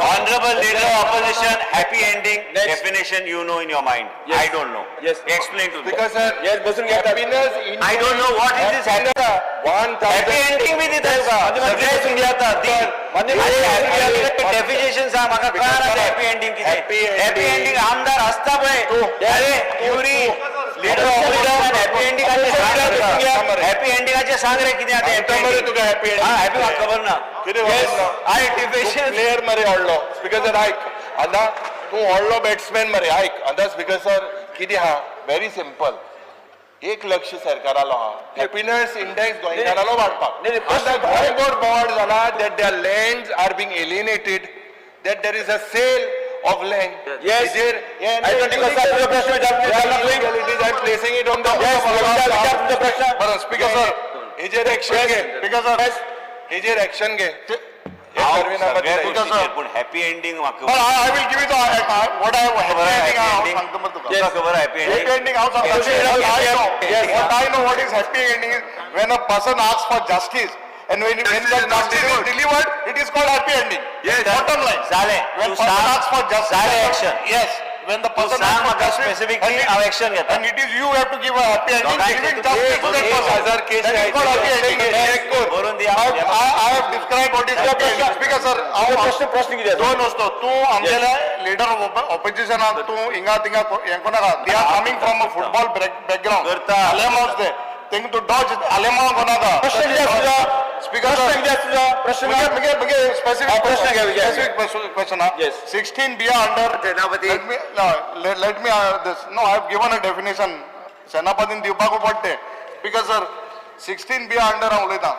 honorable leader of opposition, happy ending, Next. Definition you know in your mind. Yes. I don't know. Yes. Explain to me. Speaker sir, Yes, बसून घ्या. Happiness I don't know what is this happy. 1000 happy ending बी दिता तुका. मान्य सगळें बसून घे आतां. दी. मान्य डेफिनेशन सांग म्हाका, कळना तें हॅपी एंडिंग कितें. Happy ending. Happy ending आमदार आसता पळय. अरे युरी, लिडर ऑपोजिशन, हॅपी एंडिंगाचें सांग. हॅपी एंडिंगाचें सांग रे कितें आतां. सांगता मरे तुका happy ending. हा, हॅपी म्हाका खबर ना. कितें खबर ना? I definition player मरे व्हडलो. स्पीकर सर, आयक आतां, तूं व्हडलो बॅट्समॅन मरे. आयक आतां स्पीकर सर, कितें आहा, व्हेरी सिंपल. एक लक्ष सरकारालो आहा हॅपिनस इंडेक्स गोंयकारालो वाडपाक. नाही, नाही, आतां गोंयभर बोवाळ जाला that their lands are being alienated, that there is a sale of land. Yes. हेजेर तुजो प्रश्न विचार. I am placing it on the Yes, विचार विचार तुजो प्रश्न. बरं, स्पीकर सर. हेजेर एक्शन घे. स्पीकर सर, हेजेर एक्शन घे. हे हांव सर्वे नंबर सगळ्या दिला. गोष्टीचेर पूण हॅपी एंडींग म्हाका बरं, I will give you the what I खबर हॅपी एंडिंग हांव ending? सांगता मरे तुका. तुका खबर हॅपी Happy ending? Ending हांव सांगता. Yes. What I know what is happy ending is when a person asks for justice and when Justice that is not justice is delivered. delivered, it is called happy ending. Yes. Bottom line. जालें. When तूं person सांग. asks for justice. जालें action. Yes. When the तूं person सांग asks for म्हाका justice specifically and it- हांव action घेता. And it is you have to give a happy ending, लोकांक giving तूं justice to that एक person. हजार case That is called happy ending. Check कर. बरोवन दी. I have described what is happy ending. Speaker sir, हांव प्रश्न प्रश्न कितें आसा? दोन वस्तू तूं आमगेले लिडर ऑपोजिशनाक तूं हिंगा थिंगा हें कोनाका. They are coming from a football background. करता. आलेमाव ते तेंका तूं डॉज आलेमाव कोनाका. प्रश्न कितें आसा तुजो? स्पीकर प्रश्न कितें आसा तुजो? प्रश्न मुगे मुगे मुगे स्पेसिफिक हा, प्रश्न घे, घे. Specific question. Yes. 16 B under Senapati. Let me this no I have given a definition. सेनापतीन दिवपाकू पडटे because sir 16 B under हांव उलयतां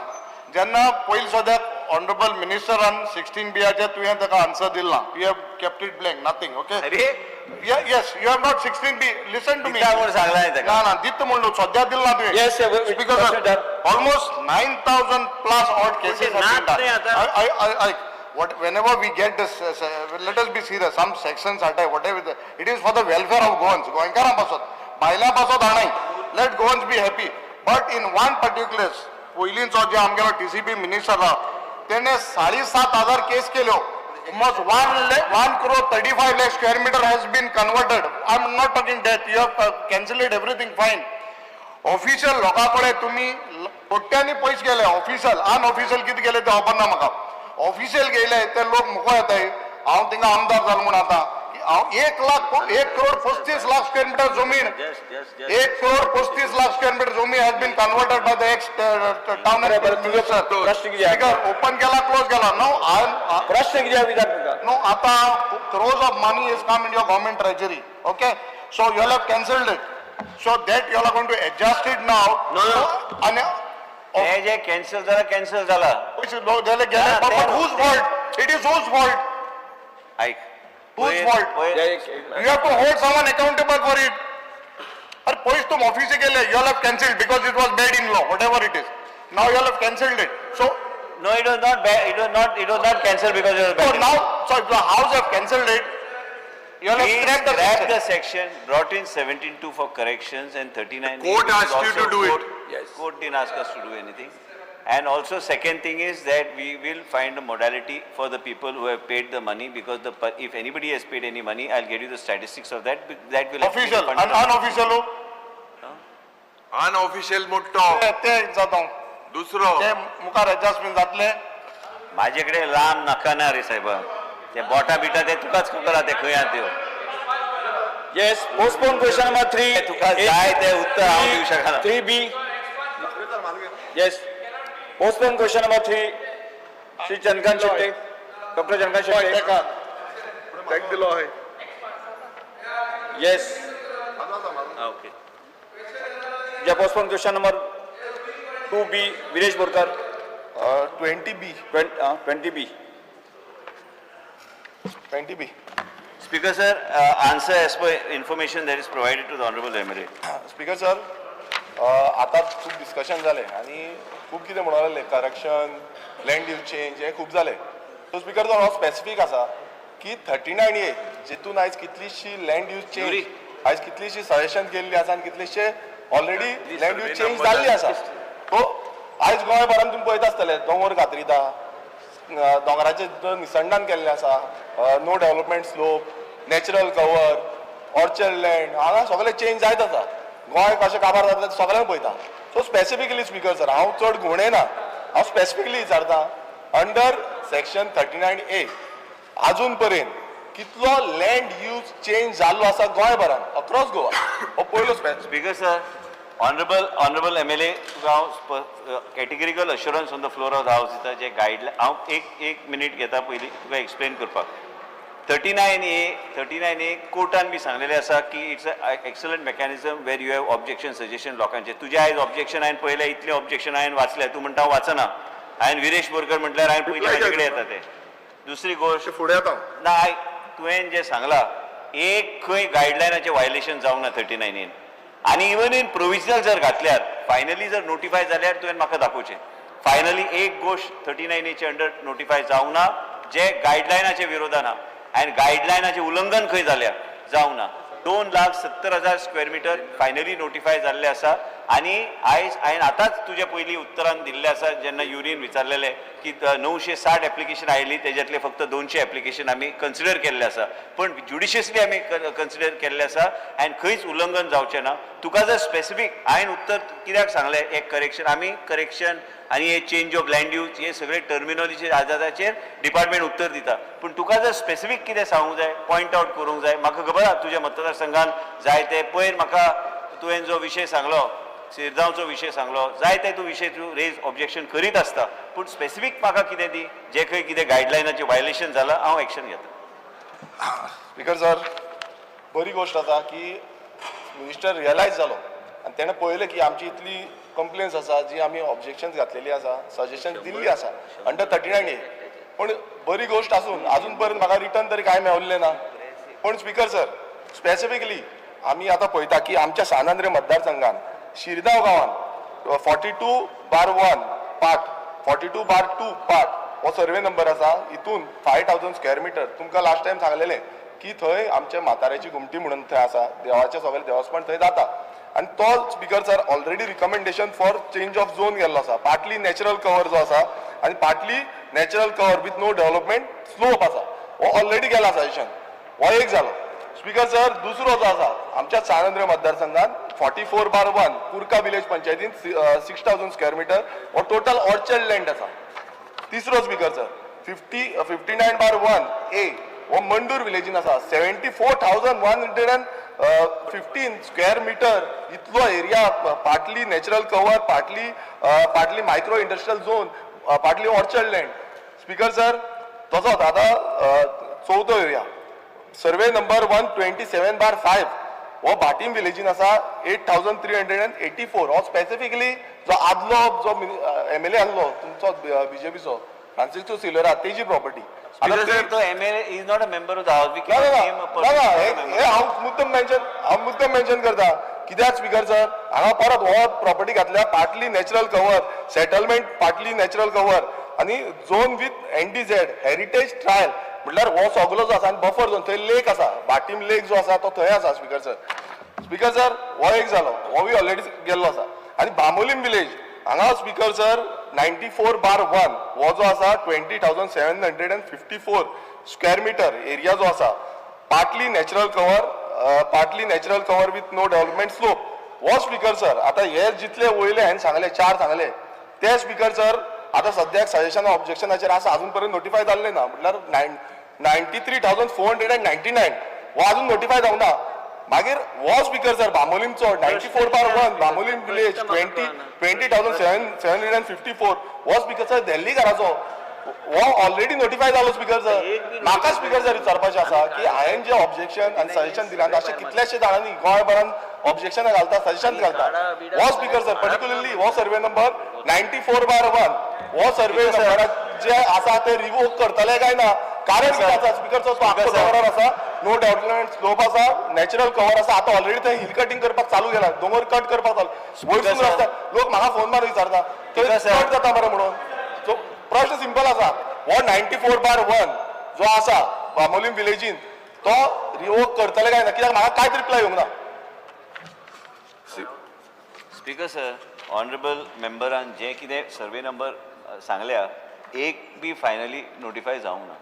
जेन्ना पयलीं सद्याक ऑनरेबल मिनिस्टरान 16 बियाचेर तुवें ताका आन्सर दिल ना. You have kept it blank, nothing. Okay. अरे. Yes, you have not 16 B. Listen to me. दिता म्हूण सांगलां हांवें ताका. ना ना, दिता म्हणून सद्या दिल ना तुवें. Yes, sir. Speaker प्रश्न सर, विचार. Almost 9,000 plus odd cases have नात been done. न्ही आतां. I, what, whenever we get this, let us be serious, some sections are there, whatever, it is for the welfare of Goans, गोंयकारां पासत, भायल्यां पासत हाणाय, let Goans be happy. But in one particular, पयलींचो जे आमगेलो TCP minister आहा, तेणे 7,500 केस केल्यो. Almost 1 crore 35 lakh square meter has been converted. I am not talking that, you have cancelled it, everything fine. Official लोकां कडेन तुमी कोट्यांनी पयशे गेले. ऑफिशियल, अनऑफिशियल कितें गेले ते खबर ना म्हाका. ऑफिशियल गेले ते लोक मुखार येताय. हांव थिंगा आमदार जालो म्हूण आतां हांव 1 लाख 1 करोड 35 लाख स्क्वेअर मिटर जमीन, Just, just, just. 1 crore 35 lakh square metre जमीन has been converted by the ex town. बरें, बरें, तुजो प्रश्न कितें आसा? ओपन केला, क्लोज केला. नो I प्रश्न कितें आसा विचार तुका. No, आता crores of money has come in your government treasury. Okay, so you all have cancelled it. So that you all are going to adjust it now. No, no. आणि हे जे cancel जाला, cancel जाला. पैसे लोक गेले गेले. ना, But ते- whose fault? It is whose fault? ऐक. Whose पयर- fault? पयर- You have to hold someone accountable for it. अरे पैसे तुम ऑफिस गेले. You all have cancelled because it was bad in law, whatever it is. Now you all have cancelled it. So No, it was not bad. It was not cancelled because it was so bad. now, so if the house have cancelled it, you all have We scrapped the scrapped section. the section, brought in 17(2) for corrections and 39. Court asked you to do it. Yes. Court didn't ask us to do anything. And also, second thing is that we will find a modality for the people who have paid the money, because if anybody has paid any money, I'll get you the statistics of that, that will have to be Official funded. And unofficial हो? Unofficial मोठो. ते ते जाता. दुसरो. ते मुखार adjustment जातले. माझ्याकडे लांब नका ना रे साहेबा, ते बोटा बिटा ते तुकाच खबर आहा ते खंय आहा त्यो. Yes, postpone question number 3. तुका जाय ते उत्तर हांव दिवं शकना. 3 B. Yes, postpone question number 3. Shri Chandrakant Shetye, doctor Chandrakant Shetye. तेका टॅग दिलो आहे. Yes. Okay. Yeah, postpone question number 2 B, Viresh Borkar. 20 B. 20 B. 20 B. Speaker sir, answer as per information that is provided to the honorable MLA. Speaker sir, आतां खूब discussion जालें आनी खूब कितें म्हणून लागले, करप्शन, लँड यूज चेंज, हें खूब जालें. सो स्पीकर सर, हो स्पेसिफीक आसा की 39 ए जितून आयज कितलीशी लँड यूज चेंज, युरी. आयज कितलीशी सजेशन केल्ली आसा आनी कितलेशे ऑलरेडी लँड यूज चेंज जाल्ली आसा. सो आयज गोंयभरान तुमी पळयता आसतले, दोंगर कातरिता, दोंगराचेर निसंडान केल्लें आसा, no development slope, natural cover, orchard land, हांगा सगळें चेंज जायत आसा. गोंय कशें काबार जाता तें सगळ्यांक पळयता. सो स्पेसिफिकली स्पीकर सर, हांव चड घुंवडयना, हांव स्पेसिफिकली विचारता, अंडर सेक्शन 39 ए आजून पर्यंत कितलो लँड यूज चेंज जाल्लो आसा गोंयभरान, अक्रॉस गोवा? हो पयलो Speaker sir, honorable MLA, तुका हांव categorical assurance on the floor of the house दिता, जे गायडलायन हांव एक एक मिनीट घेता पयलीं तुका एक्सप्लेन करपाक. 39 A, 39 A कोर्टान बी सांगलेलें आसा की it's a excellent mechanism where you have objection, suggestion लोकांचे. तुजें आयज ऑब्जेक्शन हांवें पळयलें, इतलें ऑब्जेक्शन हांवें वाचलें, तूं म्हणटा हांव वाचना. हांवें विरेश बोरकर म्हटल्यार हांवें पयलीं म्हाजे कडेन येता ते. दुसरी गोश्ट फुडें येता. ना, आयक. तुवें जें सांगलां, एक खंय गायडलायनाचें वायलेशन जावंक ना 39 एन. आनी इवन इन प्रोविजनल जर घातल्यार, फायनली जर नोटिफाय जाल्यार तुवें म्हाका दाखोवचें. फायनली एक गोश्ट 39 एचे अंडर नोटिफाय जावंक ना जे गायडलायनाच्या विरोधान आहा आनी गायडलायनाचें उल्लंघन खंय जाल्या, जावंक ना. 2,70,000 स्क्वेअर मिटर फायनली नोटिफाय जाल्ले आसा. आनी आयज हांवें आतांच तुज्या पयलीं उत्तरान दिल्लें आसा, जेन्ना युरीन विचारलेलें की 960 एप्लिकेशन आयली, तेज्यातले फक्त 200 एप्लिकेशन आमी कन्सिडर केल्ले आसा, पण ज्युडिशियसली आमी कन्सिडर केल्ले आसा आनी खंयच उल्लंघन जावचें ना. तुका जर स्पेसिफीक, हांवें उत्तर कित्याक सांगलें, एक करेक्शन, आमी करेक्शन आनी हे चेंज ऑफ लँड यूज हे सगळे टर्मिनॉलॉजी आदाराचेर डिपार्टमेंट उत्तर दिता. पूण तुका जर स्पेसिफीक कितें सांगूंक जाय, पॉयंट आवट करूंक जाय, म्हाका खबर आहा तुज्या मतदारसंघान जाय ते. पयर म्हाका तुवें जो विशय सांगलो, शिरगांवचो विशय सांगलो, जाय ते तूं विशय तूं रेज ऑब्जेक्शन करीत आसता. पूण स्पेसिफीक म्हाका कितें दी, जे खंय कितें गायडलायनाचें वायलेशन जालां, हांव एक्शन घेता. स्पीकर सर, बरी गोश्ट आसा की मिनिस्टर रियलायज जालो आनी तेणें पळयलें की आमची इतली कंप्लेन्स आसा, जी आमी ऑब्जेक्शन्स घातलेली आसा, सजेशन दिल्ली आसा अंडर 39 ए. पूण बरी गोश्ट आसून आजून पर्यंत म्हाका रिटर्न तरी कांय मेवल्लें ना. पूण स्पीकर सर, स्पेसिफिकली आमी आतां पळयता की आमच्या सान आंद्रे मतदारसंघान शिरदांव गांवान 42/1 part, 42/2 part हो सर्वे नंबर आसा. हितून 5000 स्क्वेअर मिटर तुमकां लास्ट टायम सांगलेलें की थंय आमच्या म्हाताऱ्याची घुमटी म्हणून थंय आसा, देवाचें सगळें देवस्पण थंय जाता. आनी तो, speaker sir, already recommendation for change of zone गेल्लो आसा. पार्टली नॅचरल कवर जो आसा आनी partly natural cover with no development slope आसा, हो ऑलरेडी गेला सजेशन. हो एक जालो, स्पीकर सर. दुसरो जो आसा, आमच्या सान आंद्रे मतदारसंघात 44/1 कुर्का विलेज पंचायतीन 6000 स्क्वेअर मिटर हो टोटल ऑर्चर्ड लँड आसा. तिसरो, speaker sir, 59/1 A हो मंडूर विलेजीन आसा, 74,115 square meter इतलो area, partly natural cover, partly micro industrial zone, partly orchard land. Speaker sir, तसोच आतां चवथो area, survey number 127/5 हो भाटीम विलेजीन आसा, 8384. हो स्पेसिफिकली जो आदलो जो एमएलए आसलो तुमचो बीजेपीचो, फ्रांसिस्को सिल्वेरा, तेजी प्रॉपर्टी. स्पीकर सर, तो MLA is not a member of the house. ना ना ना ना, हे हांव मुद्दम मेन्शन करता. कित्याक स्पीकर सर, हांगा परत हो प्रॉपर्टी घातल्या, partly natural cover settlement, partly natural cover आनी zone with NDZ heritage trail. म्हटल्यार हो सगलो जो आसा आनी बफर झोन, थंय लेक आसा, भाटीम लेक जो आसा तो थंय आसा. स्पीकर सर, स्पीकर सर, हो एक जालो, होवूय ऑलरेडी गेल्लो आसा. आनी बांबोलीम विलेज हांगा, स्पीकर सर, 94/1 हो जो आसा, 20,754 square meter area जो आसा, partly natural cover with no development slope हो. स्पीकर सर, आता हे जितले वयले हांवें सांगले, चार सांगले ते, स्पीकर सर, आता सद्याक सजेशन ऑब्जेक्शनाचेर आसा, अजून पर्यंत नोटिफाय जाल्ले ना. म्हटल्यार 93,499 हो अजून नोटिफाय जावंक ना. मागीर हो, speaker sir, बांबोलीमचो 94/1, Bambolim village, 20 thousand 7 754 हो, स्पीकर सर, दिल्ली घराचो हो ऑलरेडी नोटिफाय जालो. स्पीकर सर, म्हाका स्पीकर सर विचारपाचें आसा की हांवें जे ऑब्जेक्शन आनी सजेशन दिलां, आनी अशें कितल्याशे जाणांनी गोंयभरान ऑब्जेक्शनां घालता, सजेशन घालता, हो स्पीकर सर, पर्टिक्युलरली हो सर्वे नंबर 94/1 हो सर्वे नंबर जे आसा ते रिवोक करतले काय ना? कारण कितें आसा, स्पीकर सर, तो आख्खो दोंगरार आसा, नो डेव्हलपमेंट स्लोप आसा, नॅचरल कवर आसा. आतां ऑलरेडी थंय हिल कटिंग करपाक चालू केला, दोंगर कट करपाक चालू. वयरसून रस्ता लोक म्हाका फोन मारून विचारता, थंय कट जाता मरे म्हणून. सो प्रश्न सिंपल आसा, हो 94/1 जो आसा बांबोलीम विलेजीन, तो रिवोक करतले काय ना? कित्याक म्हाका कांयच रिप्लाय येवंक ना. स्पीकर सर, ऑनरेबल मेंबरान जे कितें सर्वे नंबर सांगल्या, एक बी फायनली नोटिफाय जावंक ना.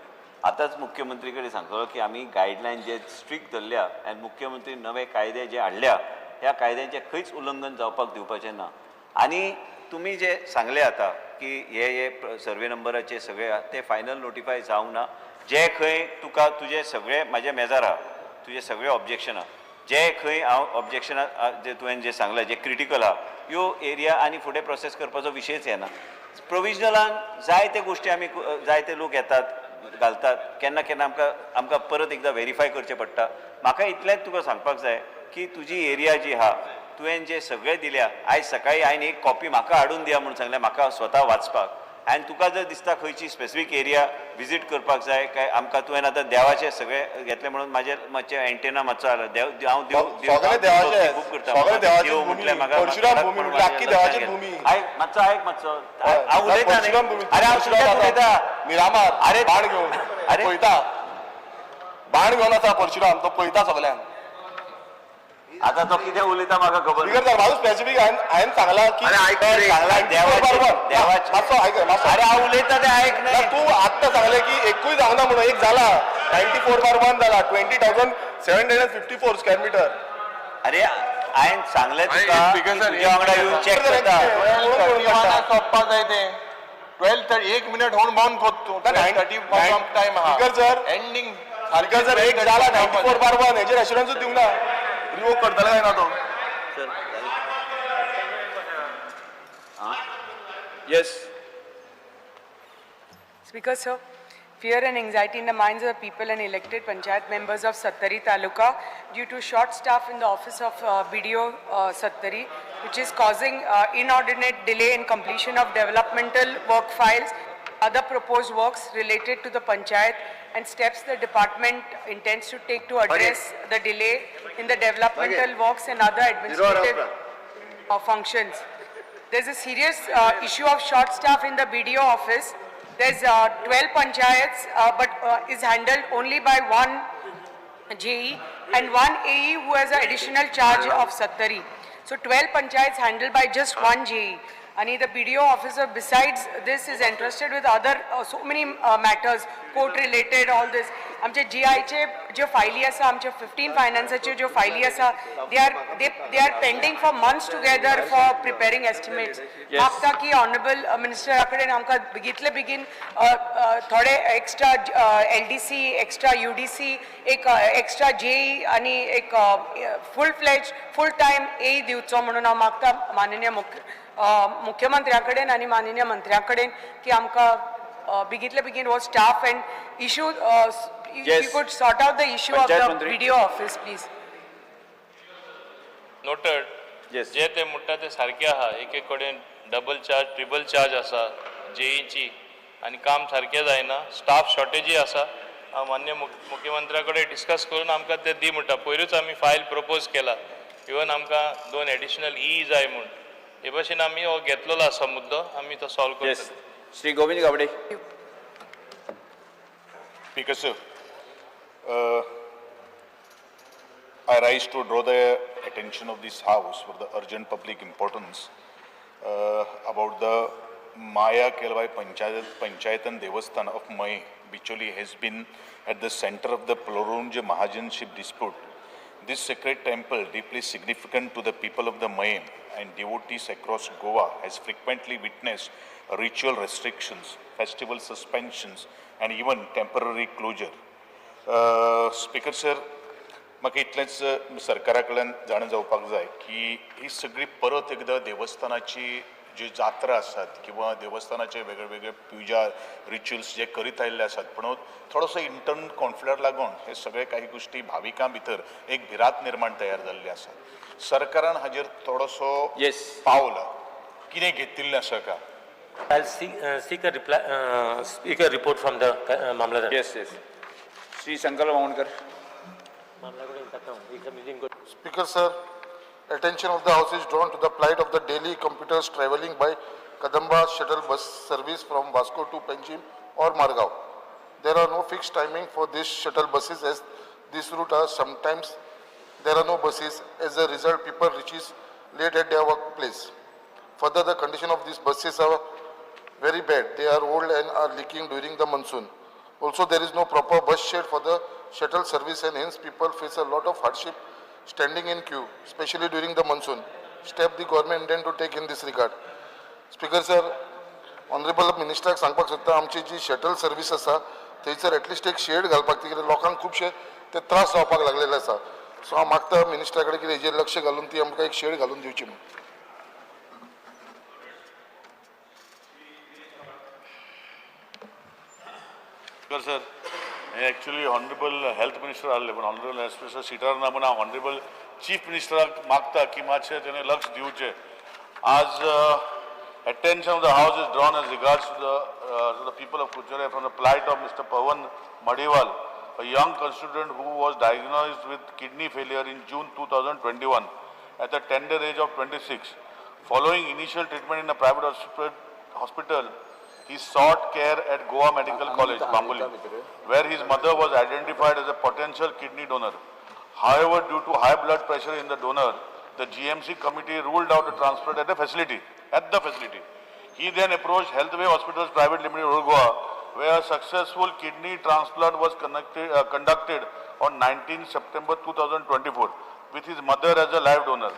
आतांच मुख्यमंत्री कडेन सांगतलो की आमी गायडलायन जे स्ट्रिक्ट धरल्या आनी मुख्यमंत्री नवे कायदे जे हाडल्या, ह्या कायद्यांचें खंयच उल्लंघन जावपाक दिवपाचें ना. आनी तुमी जे सांगले आतां की हे हे सर्वे नंबराचे सगळे आहा, ते फायनल नोटिफाय जावंक ना. जे खंय तुका तुजे सगळे म्हाज्या मेजार आहा, तुजे सगळे ऑब्जेक्शनां, जे खंय हांव ऑब्जेक्शनां जे तुवें जे सांगलें, जे क्रिटिकल आहा ह्यो एरिया, आनी फुडें प्रोसेस करपाचो विशयच येना. प्रोविजनलान जायते गोश्टी आमी, जायते लोक येतात, घालतात. केन्ना केन्ना आमकां परत एकदां वेरीफाय करचें पडटा. म्हाका इतलेंच तुका सांगपाक जाय की तुजी एरिया जी आहा, तुवें जे सगळे दिल्या, आयज सकाळी हांवें एक कॉपी म्हाका हाडून दिया म्हूण सांगलें, म्हाका स्वता वाचपाक. आनी तुका जर दिसता खंयची स्पेसिफीक एरिया विजीट करपाक जाय काय आमकां, तुवें आतां देवाचें सगळें घेतलें म्हणून म्हाजेर मातशें एंटेना मातसो आलो. देव हांव देव सगळे देवाचे, खूब करता. सगळे देवाची देव भूमी, म्हटल्यार म्हाका परशुराम भूमी म्हटल्यार आख्खी देवाची भूमी. आयक मातसो, आयक मातसो, हांव उलयता परशुराम न्ही. भूमी, अरे हांव परशुराम तुज्यात उलयता. मिरामार अरे बाण घेवन अरे पळयता, बाण घेवन आसा परशुराम, तो पळयता सगल्यांक. आता तो कितें उलयता म्हाका खबर ना. स्पीकर सर, म्हाजो स्पेसिफीक हांवें सांगला की अरे आयक रे. सांगला देवाचे देवाचे. मातसो आयक मातसो. अरे हांव उलयता तें आयक ना, न्ही. तू आत्ता सांगलें की एकूय जावना म्हणून, एक जाला 94/1 जाला, 20,754 स्क्वेअर मिटर. अरे हांवें सांगलें अरे, तुका स्पीकर की सर, तुज्या वांगडा येवन चॅक करता. सोंपपा जाय ते 12:30, एक मिनिट होऊन बंद कोत तूं. 12:30 टायम आहा. Speaker sir, ending. Speaker sir, एक जाला 94/1, हेजेर एश्युरन्सूच दिवंक ना, रिवोक करतले काय ना तो. Yes. Speaker, sir, fear and anxiety in the minds of the people and elected panchayat members of Sattari Taluka due to short staff in the office of BDO Sattari, which is causing inordinate delay in completion of developmental work files, other proposed works related to the panchayat, and steps the department intends to take to address the delay in the developmental works and other administrative functions. There's a serious issue of short staff in the BDO office. There's 12 panchayats, but is handled only by one JE and one AE who has an additional charge of Sattari. So 12 panchayats handled by just one JE. And the BDO officer besides this is entrusted with other so many matters, court related, all this. आमचे जी आयचे ज्यो फायली आसा, आमचे 15 फायनान्साच्यो ज्यो फायली आसा, they are pending for months together for preparing estimates. मागता की ऑनरेबल मिनिस्टरा कडेन आमकां बेगीतले बेगीन थोडे extra LDC, extra UDC, एक एक्स्ट्रा जेई आनी एक full fledge full time AE दिवचो म्हणून हांव मागता माननीय मुख्यमंत्र्या कडेन आनी माननीय मंत्र्या कडेन की आमकां बेगीतले बेगीन हो staff and issue you could sort out the issue of panchayat the मंत्री. BDO office please. Noted. Yes. जे ते म्हणटा ते सारकें आहा. एक एक कडेन डबल चार्ज, ट्रिबल चार्ज आसा जेईची आनी काम सारकें जायना. स्टाफ शॉर्टेजी आसा. हांव मान्य मुख्यमंत्र्या कडेन डिस्कस करून आमकां ते दी म्हणटा. पयरूच आमी फायल प्रपोज केला, इवन आमकां 2 एडिशनल ई जाय म्हूण. हे भाशेन आमी हो घेतलेलो आसा मुद्दो, आमी तो सॉल्व येस. करतले. Shri Govind Gawade. Speaker sir, I rise to draw the attention of this house for the urgent public importance about the Maya Kelvai Panchayatan Devasthan of May, Bicholi has been at the center of the Plorunj Mahajanship dispute. This sacred temple, deeply significant to the people of the Mayem and devotees across Goa, has frequently witnessed ritual restrictions, festival suspensions, and even temporary closure. Speaker sir, म्हाका इतलेंच सरकारा कडल्यान जाणा जावपाक जाय की ही सगळी परत एकदां देवस्थानाची ज्यो जात्रा आसात किंवा देवस्थानाचे वेगळे वेगळे पुजा रिच्युअल्स जे करीत आयिल्ले आसात, पूण थोडोसो इंटर्नल कॉन्फ्लिक्ट लागून हे सगळे काही गोश्टी भाविकां भितर एक भिरांत निर्माण तयार जाल्ली आसा. सरकारान हाजेर थोडोसो पावल कितें घेतिल्लें आसा का? I'll seek a reply, seek a report from the Mamlatdar. Yes, yes. Shri Shankar Wawankar. Speaker sir, attention of the house is drawn to the plight of the daily commuters travelling by Kadamba shuttle bus service from Vasco to Panjim or Margao. There are no fixed timing for these shuttle buses as this route are sometimes there are no buses. As a result, people reaches late at their workplace. Further, the condition of these buses are very bad. They are old and are leaking during the monsoon. Also, there is no proper bus shed for the shuttle service and hence people face a lot of hardship standing in queue, especially during the monsoon. Step the government intend to take in this regard. Speaker sir, honorable मिनिस्टराक सांगपाक सोदता, आमची जी shuttle service आसा थंयसर at least एक shade घालपाक, ती कित्याक लोकांक खुबशे ते त्रास जावपाक लागलेले आसा. सो हांव मागता मिनिस्टरा कडेन की हेजेर लक्ष घालून ती आमकां एक शेड घालून दिवची म्हणून. स्पीकर सर, हे एक्चुअली ऑनरेबल हेल्थ मिनिस्टर आहले, पण ऑनरेबल हेल्थ मिनिस्टर सिटार ना, म्हूण हांव ऑनरेबल चीफ मिनिस्टराक मागता की मातशें तेणें लक्ष दिवचें. आज Attention of the House is drawn as regards to the people of Curchorem from the plight of Mr. Pawan Madiwal, a young constituent who was diagnosed with kidney failure in June 2021 at the tender age of 26. Following initial treatment in a private hospital, he sought care at Goa Medical College, Bambolim, where his mother was identified as a potential kidney donor. However, due to high blood pressure in the donor, the GMC committee ruled out the transplant at the facility. He then approached Healthway Hospitals Private Limited, Old Goa, where a successful kidney transplant was conducted on 19 September 2024 with his mother as a live donor.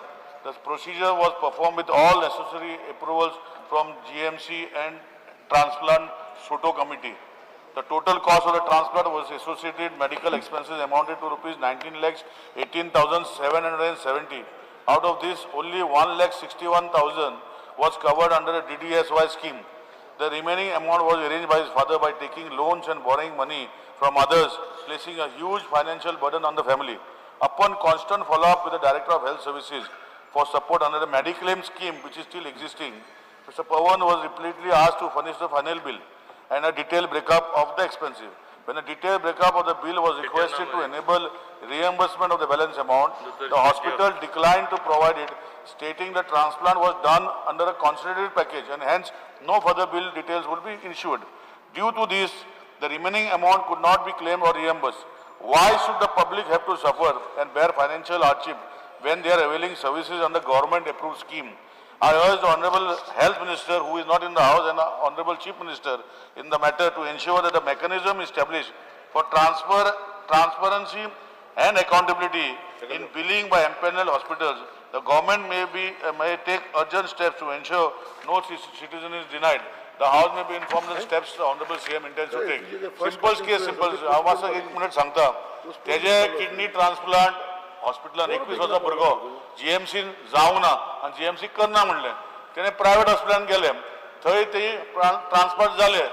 The procedure was performed with all necessary approvals from GMC and Transplant Soto Committee. The total cost of the transplant was associated medical expenses amounted to rupees 19,18,770. Out of this, only 1,61,000 was covered under the DDSY scheme. The remaining amount was arranged by his father by taking loans and borrowing money from others, placing a huge financial burden on the family. Upon constant follow-up with the Director of Health Services for support under the Mediclaim scheme, which is still existing, Mr. Pawan was repeatedly asked to furnish the final bill and a detailed breakup of the expenses. When a detailed breakup of the bill was requested to enable reimbursement of the balance amount, the hospital declined to provide it, stating the transplant was done under a consolidated package and hence no further bill details would be issued. Due to this, the remaining amount could not be claimed or reimbursed. Why should the public have to suffer and bear financial hardship when they are availing services under government approved scheme? I urge the Honorable Health Minister, who is not in the House, and the Honorable Chief Minister in the matter to ensure that the mechanism is established for transparency and accountability in billing by empanelled hospitals. The government may take urgent steps to ensure no citizen is denied. The House may be informed of the steps the Honorable CM intends to take. Simple case, simple. हांव मातसो एक minute सांगता. तेजे kidney transplant हॉस्पिटलान 21 वर्सां भुरगो जीएमसीन जावंक ना आनी जीएमसी करना म्हणलें, तेणें प्रायवेट हॉस्पिटलान गेले, थंय ती ट्रान्सप्लांट जाले.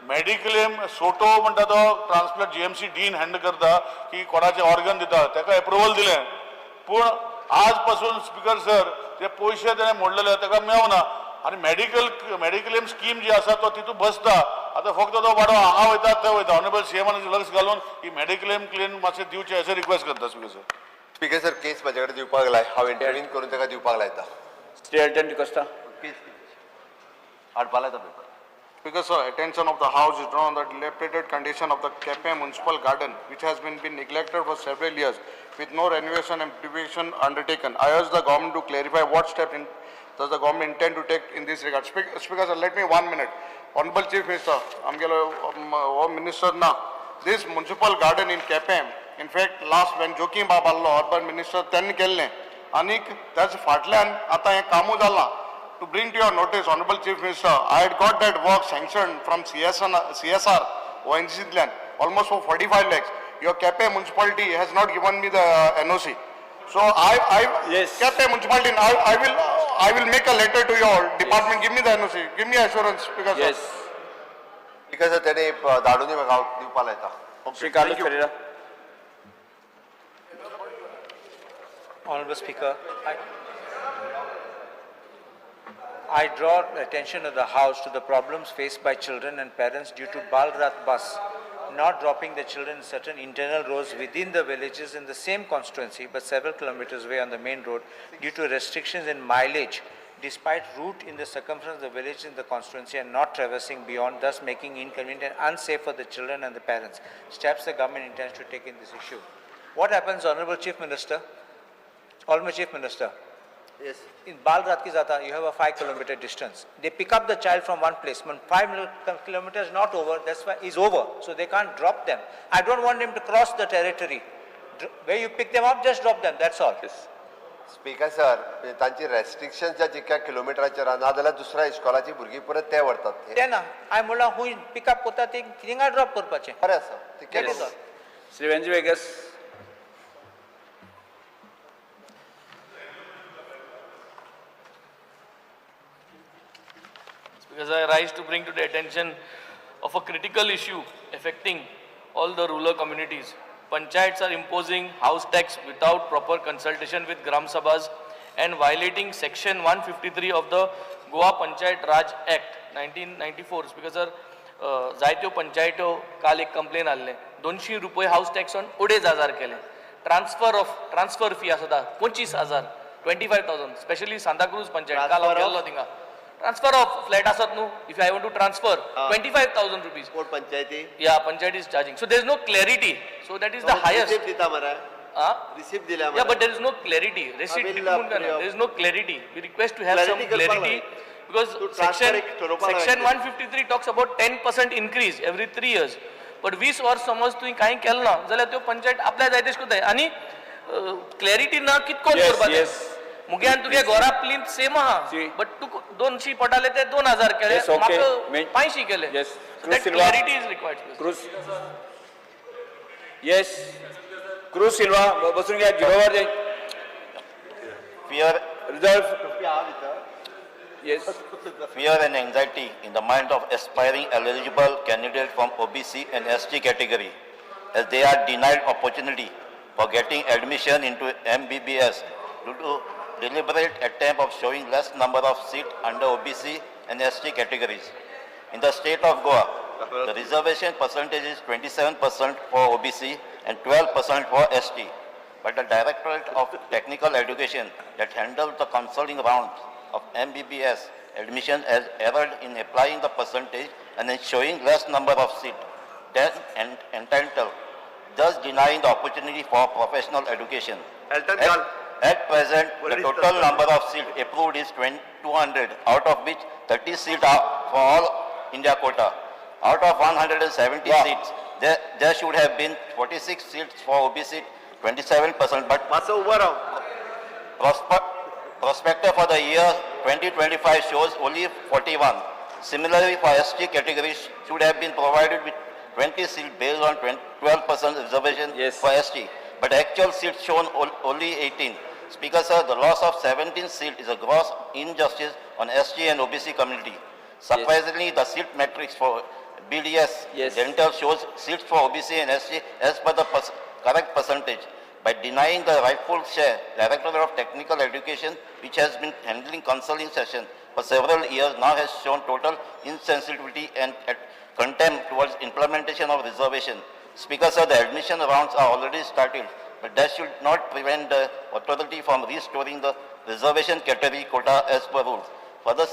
मेडिक्लेम सोटो म्हणटा तो ट्रान्सप्लांट जीएमसी डीन हँडल करता की कोणाचे ऑर्गन दिता, ताका एप्रुवल दिलें. पूण आज पासून स्पिकर सर ते पयशे तेणें मोडलेले ताका मेवना आनी मेडिक्लेम स्कीम जी आसा तो तितूंत बसता. आतां फक्त तो बाबडो हांगा वयता थंय वयता. ऑनरेबल सीएमान लक्ष घालून ही मेडिक्लेम क्लेम मातशें दिवचें अशें रिक्वेस्ट करता speaker sir. Speaker sir, case म्हाजे कडेन दिवपाक लाय, हांव इंटरवीन करून ताका दिवपाक लायता. श्री एल्टन डिकोस्टा. हाडपा लायता paper. Speaker sir, attention of the House is drawn on the dilapidated condition of the Quepem Municipal Garden, which has been neglected for several years with no renovation and beautification undertaken. I urge the government to clarify what steps does the government intend to take in this regard. Speaker sir, let me 1 minute. Honorable Chief Minister, आमगेलो हो minister ना, this municipal garden in Quepem, in fact last when Joaquim बाब आहलो urban minister तेन्ना केल्लें आनीक त्याच फाटल्यान आतां हें कामूय जालां. To bring to your notice, Honorable Chief Minister, I had got that work sanctioned from CSR, ONGC almost for 45 lakhs. Your Quepem municipality has not given me the NOC. So I Yes. Quepem municipality, I will make a letter to your department. Give me the NOC. Give me assurance, because Yes. Speaker sir, तेणे धाडून म्हाका हांव दिवपाक लायता. Shri Carlos Ferreira. Honorable Speaker, I draw attention of the House to the problems faced by children and parents due to Balrath bus not dropping the children in certain internal roads within the villages in the same constituency but several kilometers away on the main road due to restrictions in mileage despite route in the circumference of the village in the constituency and not traversing beyond, thus making inconvenient and unsafe for the children and the parents. Steps the government intends to take in this issue. What happens, Honorable Chief Minister? Honorable Chief Minister, Yes. in Balrath ki jata, you have a 5 kilometer distance. They pick up the child from one place. When 5 kilometers not over, that's why is over. So they can't drop them. I don't want them to cross the territory. Where you pick them up, just drop them. That's all. Yes. Speaker sir, तांची restriction ज्या जितक्या किलोमिटराचेर आहा, नाजाल्यार दुसऱ्या इस्कॉलाची भुरगीं परत ते व्हरतात. ते ना, हांवें म्हणलां खूंय पिकअप करता ती थिंगा ड्रॉप करपाचें. बरें आसा. That is all. Shri Venzy Viegas. Because I rise to bring to the attention of a critical issue affecting all the rural communities. Panchayats are imposing house tax without proper consultation with Gram Sabhas and violating section 153 of the Goa Panchayat Raj Act 1994. Speaker sir, जायत्यो पंचायत्यो काल एक complain आहले, 200 रुपये हावस tax on 2500 केले. Transfer of transfer fee आसता 25,000, 25,000, specially Santa Cruz panchayat. काल हांव Transfer of? गेल्लो थिंगा. ट्रान्सफर ऑफ फ्लॅट आसत न्हू, if I want to transfer, ₹25,000. कोण, पंचायती? Yeah, panchayat is charging. So there is no clarity, so that is the highest. Receipt दिता मरे? Ah? रिसिप्ट दिल्या? Yeah, but there is no clarity. Receipt will, दिता म्हणून काय ना. There is no clarity. We request to have some Clarity करपाक clarity जाय. Because तूं transfer section एक ठरोवपाक section जाय. 153 talks about 10% increase every 3 years. But 20 वर्स समज तुवें कांय केलें ना जाल्यार त्यो पंचायत आपल्या जाय तशें करताय आनी क्लॅरिटी ना कितको करपाचें. मुगे आनी तुगे घरा प्लिंथ सेम आहा, बट तुका 200 पडटाले ते 2000 केले. Yes, okay. म्हाका 500 केले. So Cruz that Silva. Clarity is required. Cruz. Yes. Cruz Silva, बसून घ्या झिरोवर. Fear, reserve. Yes. Fear and anxiety in the mind of aspiring eligible candidates from OBC and ST category as they are denied opportunity for getting admission into MBBS due to deliberate attempt of showing less number of seats under OBC and ST categories. In the state of Goa, the reservation percentage is 27% for OBC and 12% for ST. But the Directorate of Technical Education that handled the counseling rounds of MBBS admission has erred in applying the percentage and in showing less number of seats than entitled, thus denying the opportunity for professional education. Elton At, Gal. at present, the What is total the- number of seats approved is 20 200, out of which 30 seats are for all India quota. Out of 170 seats, there should have been 46 seats for OBC, 27%, but मातसो उबो राव. Prospectus for the year 2025 shows only 41. Similarly, for ST category should have been provided with 20 seats based on 12% reservation for ST, but actual seats shown only 18. Speaker sir, the loss of 17 seats is a gross injustice on ST and OBC community. Surprisingly, the seat matrix for BDS dental shows seats for OBC and ST as per the correct percentage. By denying the rightful share, Directorate of Technical Education, which has been handling counseling session for several years now, has shown total insensitivity and contempt towards implementation of reservation. Speaker sir, the admission rounds are already started, but that should not prevent the authority from restoring the reservation category quota as per rules. Further,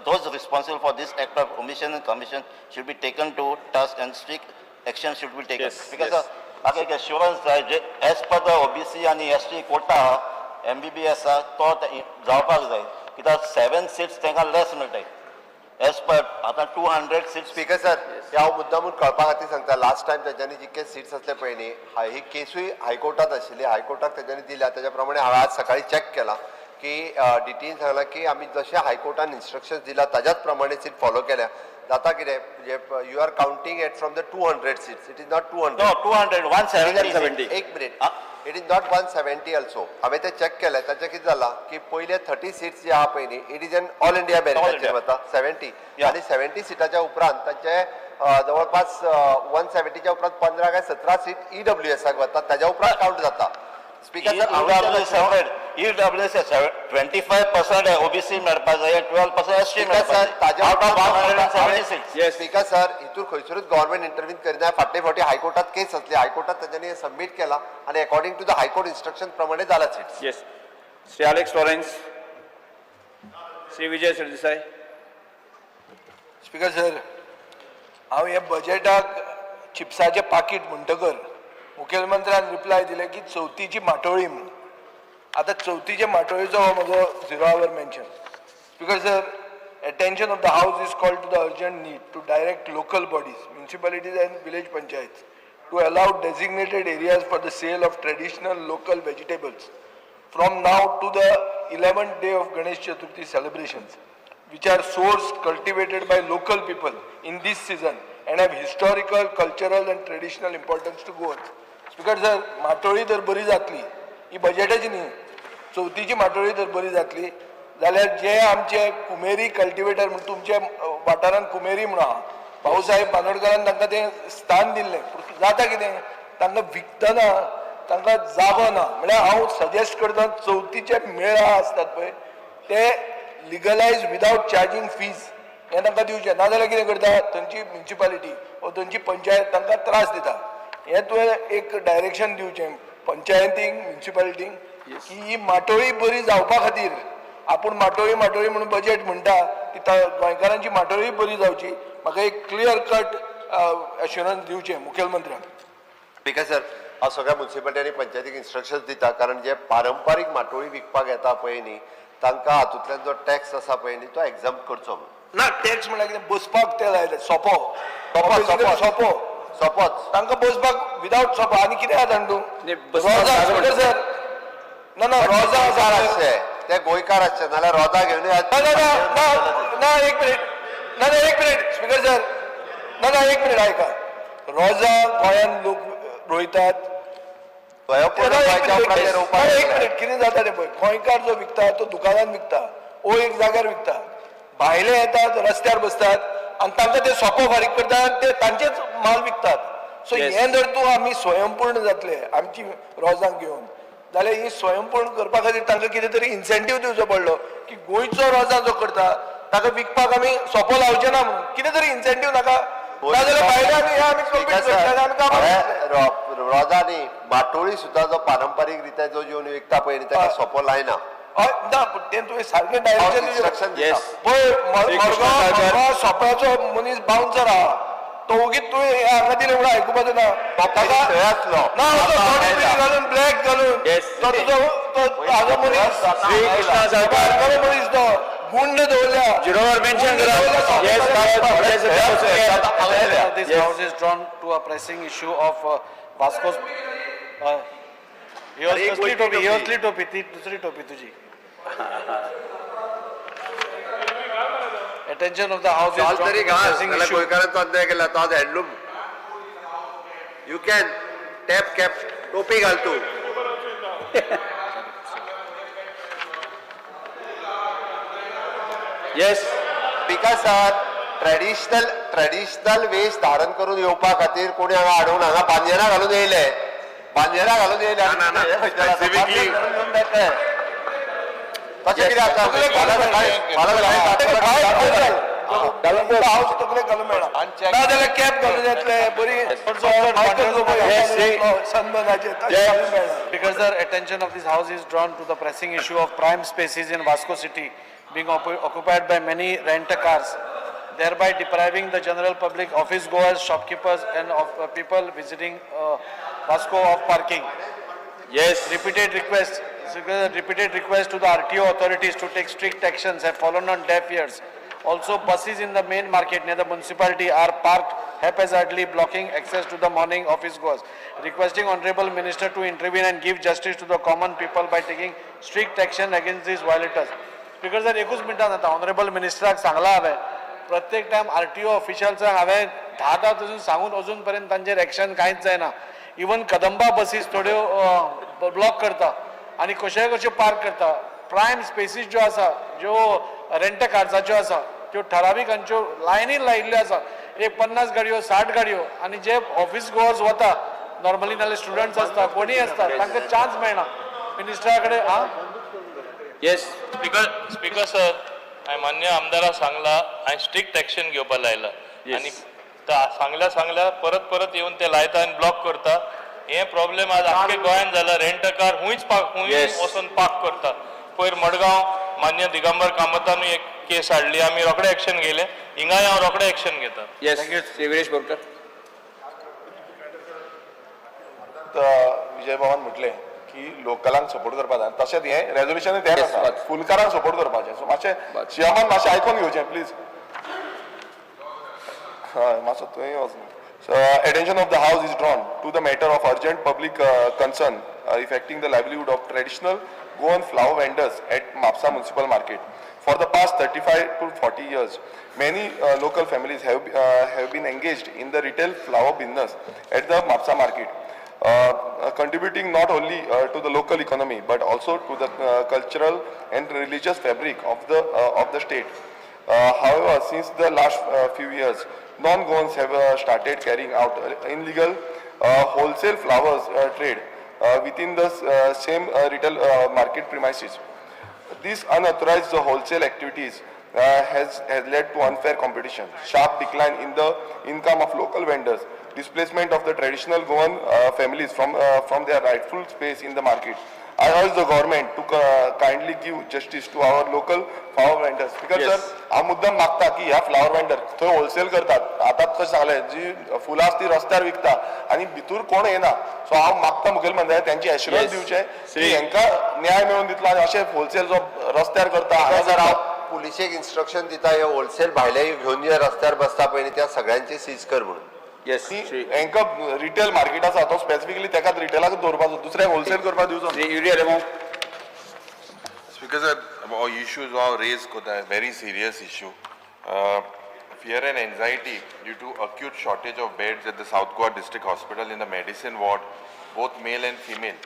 those responsible for this act of omission and commission should be taken to task and strict action should be taken. Because म्हाका एक assurance जाय जे as per the OBC आनी ST कोटा आहा, MBBS आहा, तो जावपाक जाय, कित्याक सेवन सिट्स तांकां लेस मेळटाय एज पर आतां 200 सिट्स. स्पीकर सर, हे हांव मुद्दामून कळपा खातीर सांगता. लास्ट टायम तेंच्यांनी जितके सिट्स आसले पळय न्ही, ही केसूय हायकोर्टात आशिल्ली. हायकोर्टाक तेंच्यांनी दिल्या. तेज्या प्रमाणे हांवें आज सकाळी चॅक केला की डीटीन सांगलां की आमी जशें हायकोर्टान इन्स्ट्रक्शन्स दिला ताज्याच प्रमाणे सीट फॉलो केल्या. जाता कितें म्हणजे you are counting at from the 200 seats, it is not 200. No, 200, 170. एक minute, it is not 170 also. हांवें तें चॅक केलें. ताचें कितें जालां की पयले 30 सिट्स जे आहा पळय न्ही, it is an all India मेरिटाचेर India. वता 70 आनी 70 सिटाच्या उपरांत ताचे जवळपास 170च्या उपरांत 15 काय 17 सीट ईडब्ल्यूएसाक वता. ताज्या उपरांत काउंट जाता. Speaker sir, EWS EWS 25% OBC मेळपाक जाय, 12% एसटी स्पीकर सर, मेळपाक ताज्या out of 170 seats. Speaker sir, हितून खंयसरूच गव्हर्मेंट इंटरव्हीन करिना. फाटले फावटी हायकोर्टात केस आसली. हायकोर्टात तांच्यांनी सबमीट केला आनी according to the High Court instruction प्रमाणे जाला seats. Yes. Shri Alex Lawrence. Shri Vijay Sardesai. Speaker sir, हांव हे बजेटाक चिप्साचें पाकीट म्हणटकर मुखेलमंत्र्यान रिप्लाय दिले की चवथीची माटोळी म्हणून. आतां चवथीचे माटोळीचो हो म्हजो zero hour mention. Speaker sir, attention of the House is called to the urgent need to direct local bodies, municipalities and village panchayats to allow designated areas for the sale of traditional local vegetables from now to the 11th day of Ganesh Chaturthi celebrations, which are sourced, cultivated by local people in this season and have historical, cultural and traditional importance to Goans. Speaker sir, माटोळी जर बरी जातली, ही बजेटाची न्ही, चवथीची माटोळी जर बरी जातली जाल्यार जे आमचे कुमेरी cultivator म्हण तुमच्या वाठारांत कुमेरी म्हणून आहा, भाऊसाहेब बांदोडकरान तांकां तें स्थान दिल्लें. पूण जाता कितें, तांकां विकतना तांकां जागो ना. म्हळ्यार हांव सजेस्ट करता, चवथीचे मेळा आसतात पळय ते लिगलायज विदावट चार्जींग फीज हें तांकां दिवचें. नाजाल्यार कितें करता थंयची म्युनिसिपालिटी वो थंयची पंचायत तांकां त्रास दिता. हें तुवें एक डायरेक्शन दिवचें पंचायतींक, म्युनिसिपालिटींक की ही माटोळी बरी जावपा खातीर आपूण माटोळी माटोळी म्हणून बजेट म्हणटा ती गोंयकारांची माटोळी बरी जावची. म्हाका एक क्लियर कट एश्युरन्स दिवचें मुखेलमंत्र्यान. स्पीकर सर, हांव सगळ्या मुन्सिपालिटी आनी पंचायतीक इन्स्ट्रक्शन्स दिता, कारण जे पारंपारीक माटोळी विकपाक येता पळय न्ही, तांकां हातूंतल्यान जो टॅक्स आसा पळय न्ही तो एग्जाम करचो म्हणून. ना, टॅक्स म्हणल्यार कितें, बसपाक ते लायले सोपो. सोपो, सोपो. सोपो. सोपोच. तांकां बसपाक विदावट सोपो आनी कितें आसा जाणा तूं? न्ही, बसपाक रोजां, जागो स्पीकर सर, ना ना, रोजां गोंयकार आसा. आसचे, ते गोंयकार आसचे, नाल्यार रोजां घेवन ना ना ना ना ना, एक मिनिट, ना ना, एक मिनिट स्पीकर सर, ना ना, एक मिनिट आयका. रोजां गोंयांत लोक रोयतात. स्वयंपूर्ण ना, एक गोंयच्या मिनिट, उपरांत ते रोवपाक ना, एक लागले. मिनिट, कितें जाता तें पळय, गोंयकार जो विकता तो दुकानान विकता ओ एक जाग्यार विकता, भायले येतात रस्त्यार बसतात आनी तांकां ते सोपो फारीक करतात आनी ते तांचेच माल विकतात. सो हें जर तूं आमी स्वयंपूर्ण जातले आमची रोजां घेवन जाल्यार ही स्वयंपूर्ण करपा खातीर तांकां कितें तरी इन्सेंटीव दिवचो पडलो की गोंयचो रोजां जो करता ताका विकपाक आमी सोपो लावचे ना म्हणून कितें तरी इन्सेंटीव नाका. नाजाल्यार भायले आमी हे आमी कम्पीट करतले आमी कामाक लागतले. रोजां न्ही, माटोळी सुद्दां जो पारंपारीक रित्या जो येवन विकता पळय न्ही ताका सोपो लायना. हय ना, पूण तें तुवें सारकें डायरेक्शन दिवचें. इन्स्ट्रक्शन दिता. पळय, श्रीकृष्ण मडगांव साळकार. मडगांव सोप्याचो मनीस बाउन्सर आहा, तो ओगीच तुवें हें हांगा दिलें म्हणून आयकुपाचो ना. तो पयलीं थंय आसलो. ना, असो आतां बॉडी आयला. घालून, ब्लॅक घालून तो तुजो तो हाजो मनीस, श्री कृष्णा साळकार. हांगारो मनीस तो गुंड दवरल्या. झिरोवर मेन्शन करा. Yes. This house is drawn to a pressing issue of Vasco's. ही अरे, एक कसली वयली टोपी, ही टोपी. असली टोपी, ती दुसरी टोपी तुजी. Attention of the house is shawl drawn तरी to the घाल, pressing नाल्यार issue. गोंयकारांचो अन्याय केला. तो आज handloom, you can tap cap टोपी घाल तूं. Yes. Speaker sir, traditional वेश धारण करून येवपा खातीर कोणी हांगा हाडून हांगा बांदेरा घालून येयले, बांदेरा घालून येयले. ना, ना, ना. हे खंयचें आसा? Specifically- बांदेर घालून येवन मेळटलें. तशें कितें आसा? फाल्यां सकाळी हांव तकलेक घालून मेळना, नाजाल्यार कॅप घालून येतले बरी सनबर्नाचे तशें घालून मेळना. Because the attention of this house is drawn to the pressing issue of prime spaces in Vasco city being occupied by many rent-a-cars, thereby depriving the general public, office goers, shopkeepers and of people visiting Vasco of parking. Yes. Repeated requests to the RTO authorities to take strict actions have fallen on deaf ears. Also, buses in the main market near the municipality are parked haphazardly, blocking access to the morning office goers. Requesting Honorable Minister to intervene and give justice to the common people by taking strict action against these violators. Because sir, एकूच मिनटान जाता. Honourable मिनिस्टराक सांगलां हांवें, प्रत्येक time RTO ऑफिशल्सांक हांवें धा धा अजून सांगून अजून पर्यंत तांचेर एक्शन कांयच जायना. इवन कदंबा बसीस थोड्यो ब्लॉक करता आनी कश्योय कश्यो पार्क करता. प्रायम स्पेसीस ज्यो आसा, ज्यो रेंट कार्साच्यो आसा, त्यो ठरावीक हांच्यो लायनीन लायिल्ल्यो आसा. एक 50 गाडयो, 60 गाडयो, आनी जे ऑफिस गोवर्स वता नॉर्मली, नाल्यार स्टुडंट्स आसता, कोणीय आसता, तांकां चान्स मेळना. मिनिस्टरा कडेन आं. Yes. Speaker sir, हांवें मान्य आमदाराक सांगला, हांवें स्ट्रिक्ट एक्शन घेवपा लायला आनी सांगल्या सांगल्या परत परत येवन ते लायता आनी ब्लॉक करता. हे प्रॉब्लेम आज आख्खे गोंयान जाला. रेंट कार हुंयच पार्क, हुंय वचून पार्क करता. पयर मडगांव मान्य दिगंबर कामतानूय एक केस हाडली, आमी रोखडे एक्शन घेयले. हिंगाय हांव रोखडे एक्शन घेता. येस, श्री विरेश बोरकर. विजय बाबान म्हटलें की लोकलांक सपोर्ट करपा जाय, तशेंच हें रेजोल्युशन तेंच आसा, फुलकारांक सपोर्ट करपाचें. सो मातशें शियामान मातशें आयकोन घेवचें प्लीज. हय, मातसो थंय वच. So, attention of the house is drawn to the matter of urgent public concern affecting the livelihood of traditional Goan flower vendors at Mapsa Municipal Market. For the past 35 to 40 years, many local families have been engaged in the retail flower business at the Mapsa market, contributing not only to the local economy but also to the cultural and religious fabric of the state. However, since the last few years, non-Goans have started carrying out illegal wholesale flowers trade within the same retail market premises. This unauthorized wholesale activities has led to unfair competition, sharp decline in the income of local vendors, displacement of the traditional Goan families from their rightful space in the market. I urge the government to kindly give justice to our local flower vendors. Because Yes. Sir, हांव मुद्दम मागता की ह्या flower vendor थंय wholesale करतात. आतां कशें सांगलें, जी फुलां आसा ती रस्त्यार विकता आनी भितूर कोण येना. सो हांव मागता मुखेलमंत्र्याक त्यांची एश्युरन्स दिवचें की हेंकां न्याय मेळोवन दितलो आनी अशें होलसेल जो रस्त्यार करता. सर, हांव पुलिशेक इन्स्ट्रक्शन दिता, हे होलसेल भायले घेवन जे रस्त्यार बसता पळय त्या सगळ्यांचे सीज कर म्हणून. येस. हेंकां रिटेल मार्केट आसा तो स्पेसिफिकली तेकाच रिटेलाक दवरपाचो, दुसऱ्याक होलसेल करपाक दिवचो. Shri Yuri Alemao. Speaker sir, हो इशू जो हांव रेज कोता, very serious issue. Fear and anxiety due to acute shortage of beds at the South Goa District Hospital in the medicine ward, both male and female.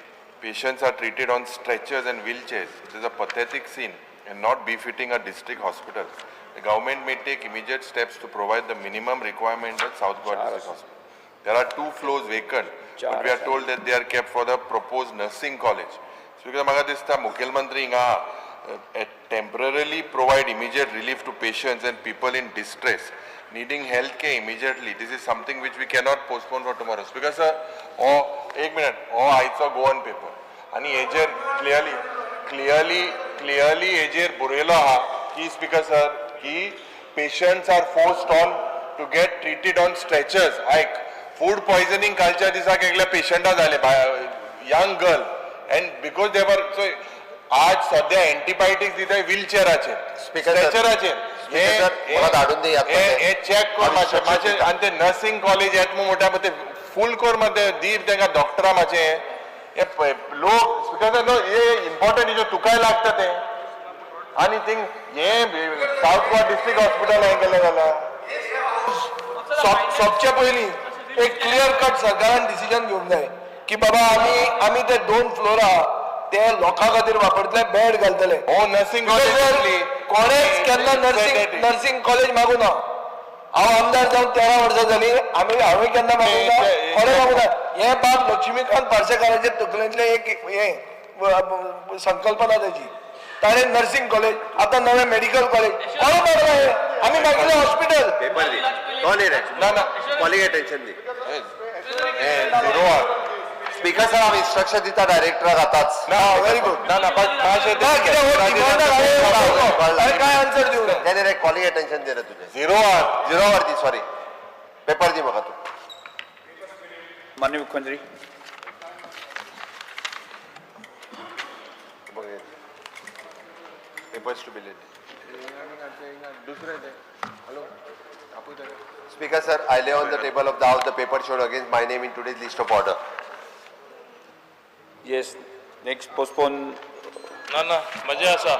Patients are treated on stretchers and wheelchairs. It is a pathetic scene and not befitting a district hospital. The government may take immediate steps to provide the minimum requirement at South Goa District Hospital. There are 2 floors vacant, but we are told that they are kept for the proposed nursing college. Speaker, म्हाका दिसता मुखेलमंत्री हिंगा temporarily provide immediate relief to patients and people in distress needing health care immediately. This is something which we cannot postpone for tomorrow. Speaker sir, हो एक minute, हो आयचो Goan paper आनी हेजेर क्लियरली क्लियरली क्लियरली हेजेर बरयलो आहा की speaker sir की patients are forced on to get treated on stretchers. आयक, फूड पॉयझनिंग कालच्या दिसाक एकल्या पेशंटा जालें, young girl, and because they were so आज सध्या एंटीबायोटिक्स दिता व्हीलचेराचेर, स्ट्रेचराचेर. हे चॅक कर मातशें मातशें. आनी ते नर्सिंग कॉलेज येत म्हणटा पळय ते फूल कर मातशें दी तांकां डॉक्टरां मातशें. हे लोक स्पीकर न्हू, हे इम्पॉर्टंट इशू तुकाय लागता तें. आनी थिंग हे सावथ गोवा डिस्ट्रिक्ट हॉस्पिटल हांवें गेलें जाल्यार सोपचे पयलीं एक क्लियर कट सरकारान डिसिजन घेवंक जाय की बाबा आमी आमी ते 2 फ्लोर आहा ते लोकां खातीर वापरतले, बेड घालतले. हो नर्सिंग कॉलेज कोणेच केन्ना नर्सिंग कॉलेज मागू ना. हांव आमदार जावन 13 वर्सां जाली, आमी हांवें केन्ना मागूं ना, कोणें मागूं ना. हें बाब लक्ष्मीकांत पार्सेकाराचे तकलेंतलें एक हें संकल्पना तेजी. ताणें नर्सिंग कॉलेज, आतां नवें मेडिकल कॉलेज, कोणें मागलां हें? आमी मागिल्लें हॉस्पिटल. पेपर दी तो न्ही रे, ना ना, कॉलिंग अटेन्शन दी. झिरो स्पीकर सर, हांव इन्स्ट्रक्शन दिता डायरेक्टराक आतांच. ना, व्हेरी गुड. ना ना, बट मातशें काय आन्सर दिवं ना. नाही रे, कॉलिंग अटेन्शन दे रे तुझे. झिरो आर झिरो वर दी, सॉरी, पेपर दी म्हाका तूं. माननीय मुख्यमंत्री. Papers to be laid. Speaker sir, I lay on the table of the house the paper shown against my name in today's list of order. Yes, next postpone. ना ना, मजा आसा,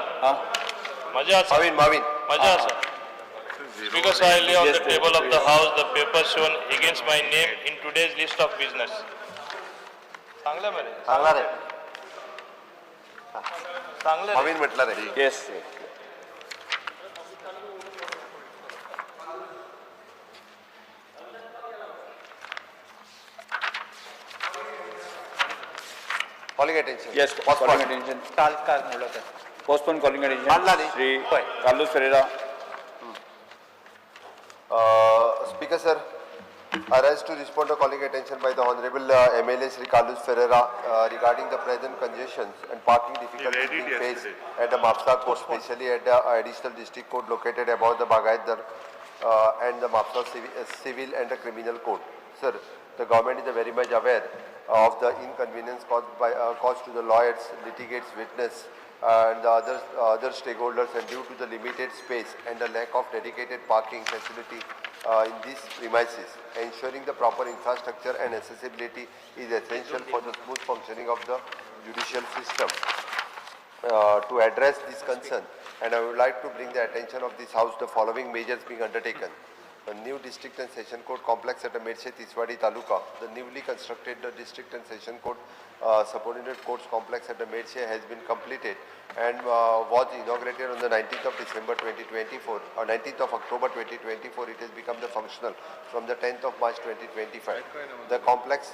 मजा आसा, माविन माविन मजा आसा. Speaker sir, I lay on the table of the house the paper shown against my name in today's list of business. सांगलें मरे, सांगला रे, सांगलें. माविन म्हटलं रे. Yes. Calling attention. Yes, calling attention. काल म्हणलो ते. Postpone calling attention. मांडला न्ही? Shri Carlos Ferreira. Speaker sir, I rise to respond to calling attention by the Honorable MLA Shri Carlos Ferreira regarding the present congestions and parking difficulties being faced at the Mapsa Court, especially at the additional district court located above the Bagayatdar and the Mapsa civil and the criminal court. Sir, the government is very much aware of the inconvenience caused to the lawyers, litigates, witness, and the other stakeholders, and due to the limited space and the lack of dedicated parking facility in these premises, ensuring the proper infrastructure and accessibility is essential for the smooth functioning of the judicial system. To address this concern, and I would like to bring the attention of this house the following measures being undertaken. The new district and session court complex at the Merche Tiswadi Taluka, the newly constructed district and session court subordinate courts complex at the Merche has been completed and was inaugurated on the 19th of December 2024, or 19th of October 2024. It has become the functional from the 10th of March 2025. The complex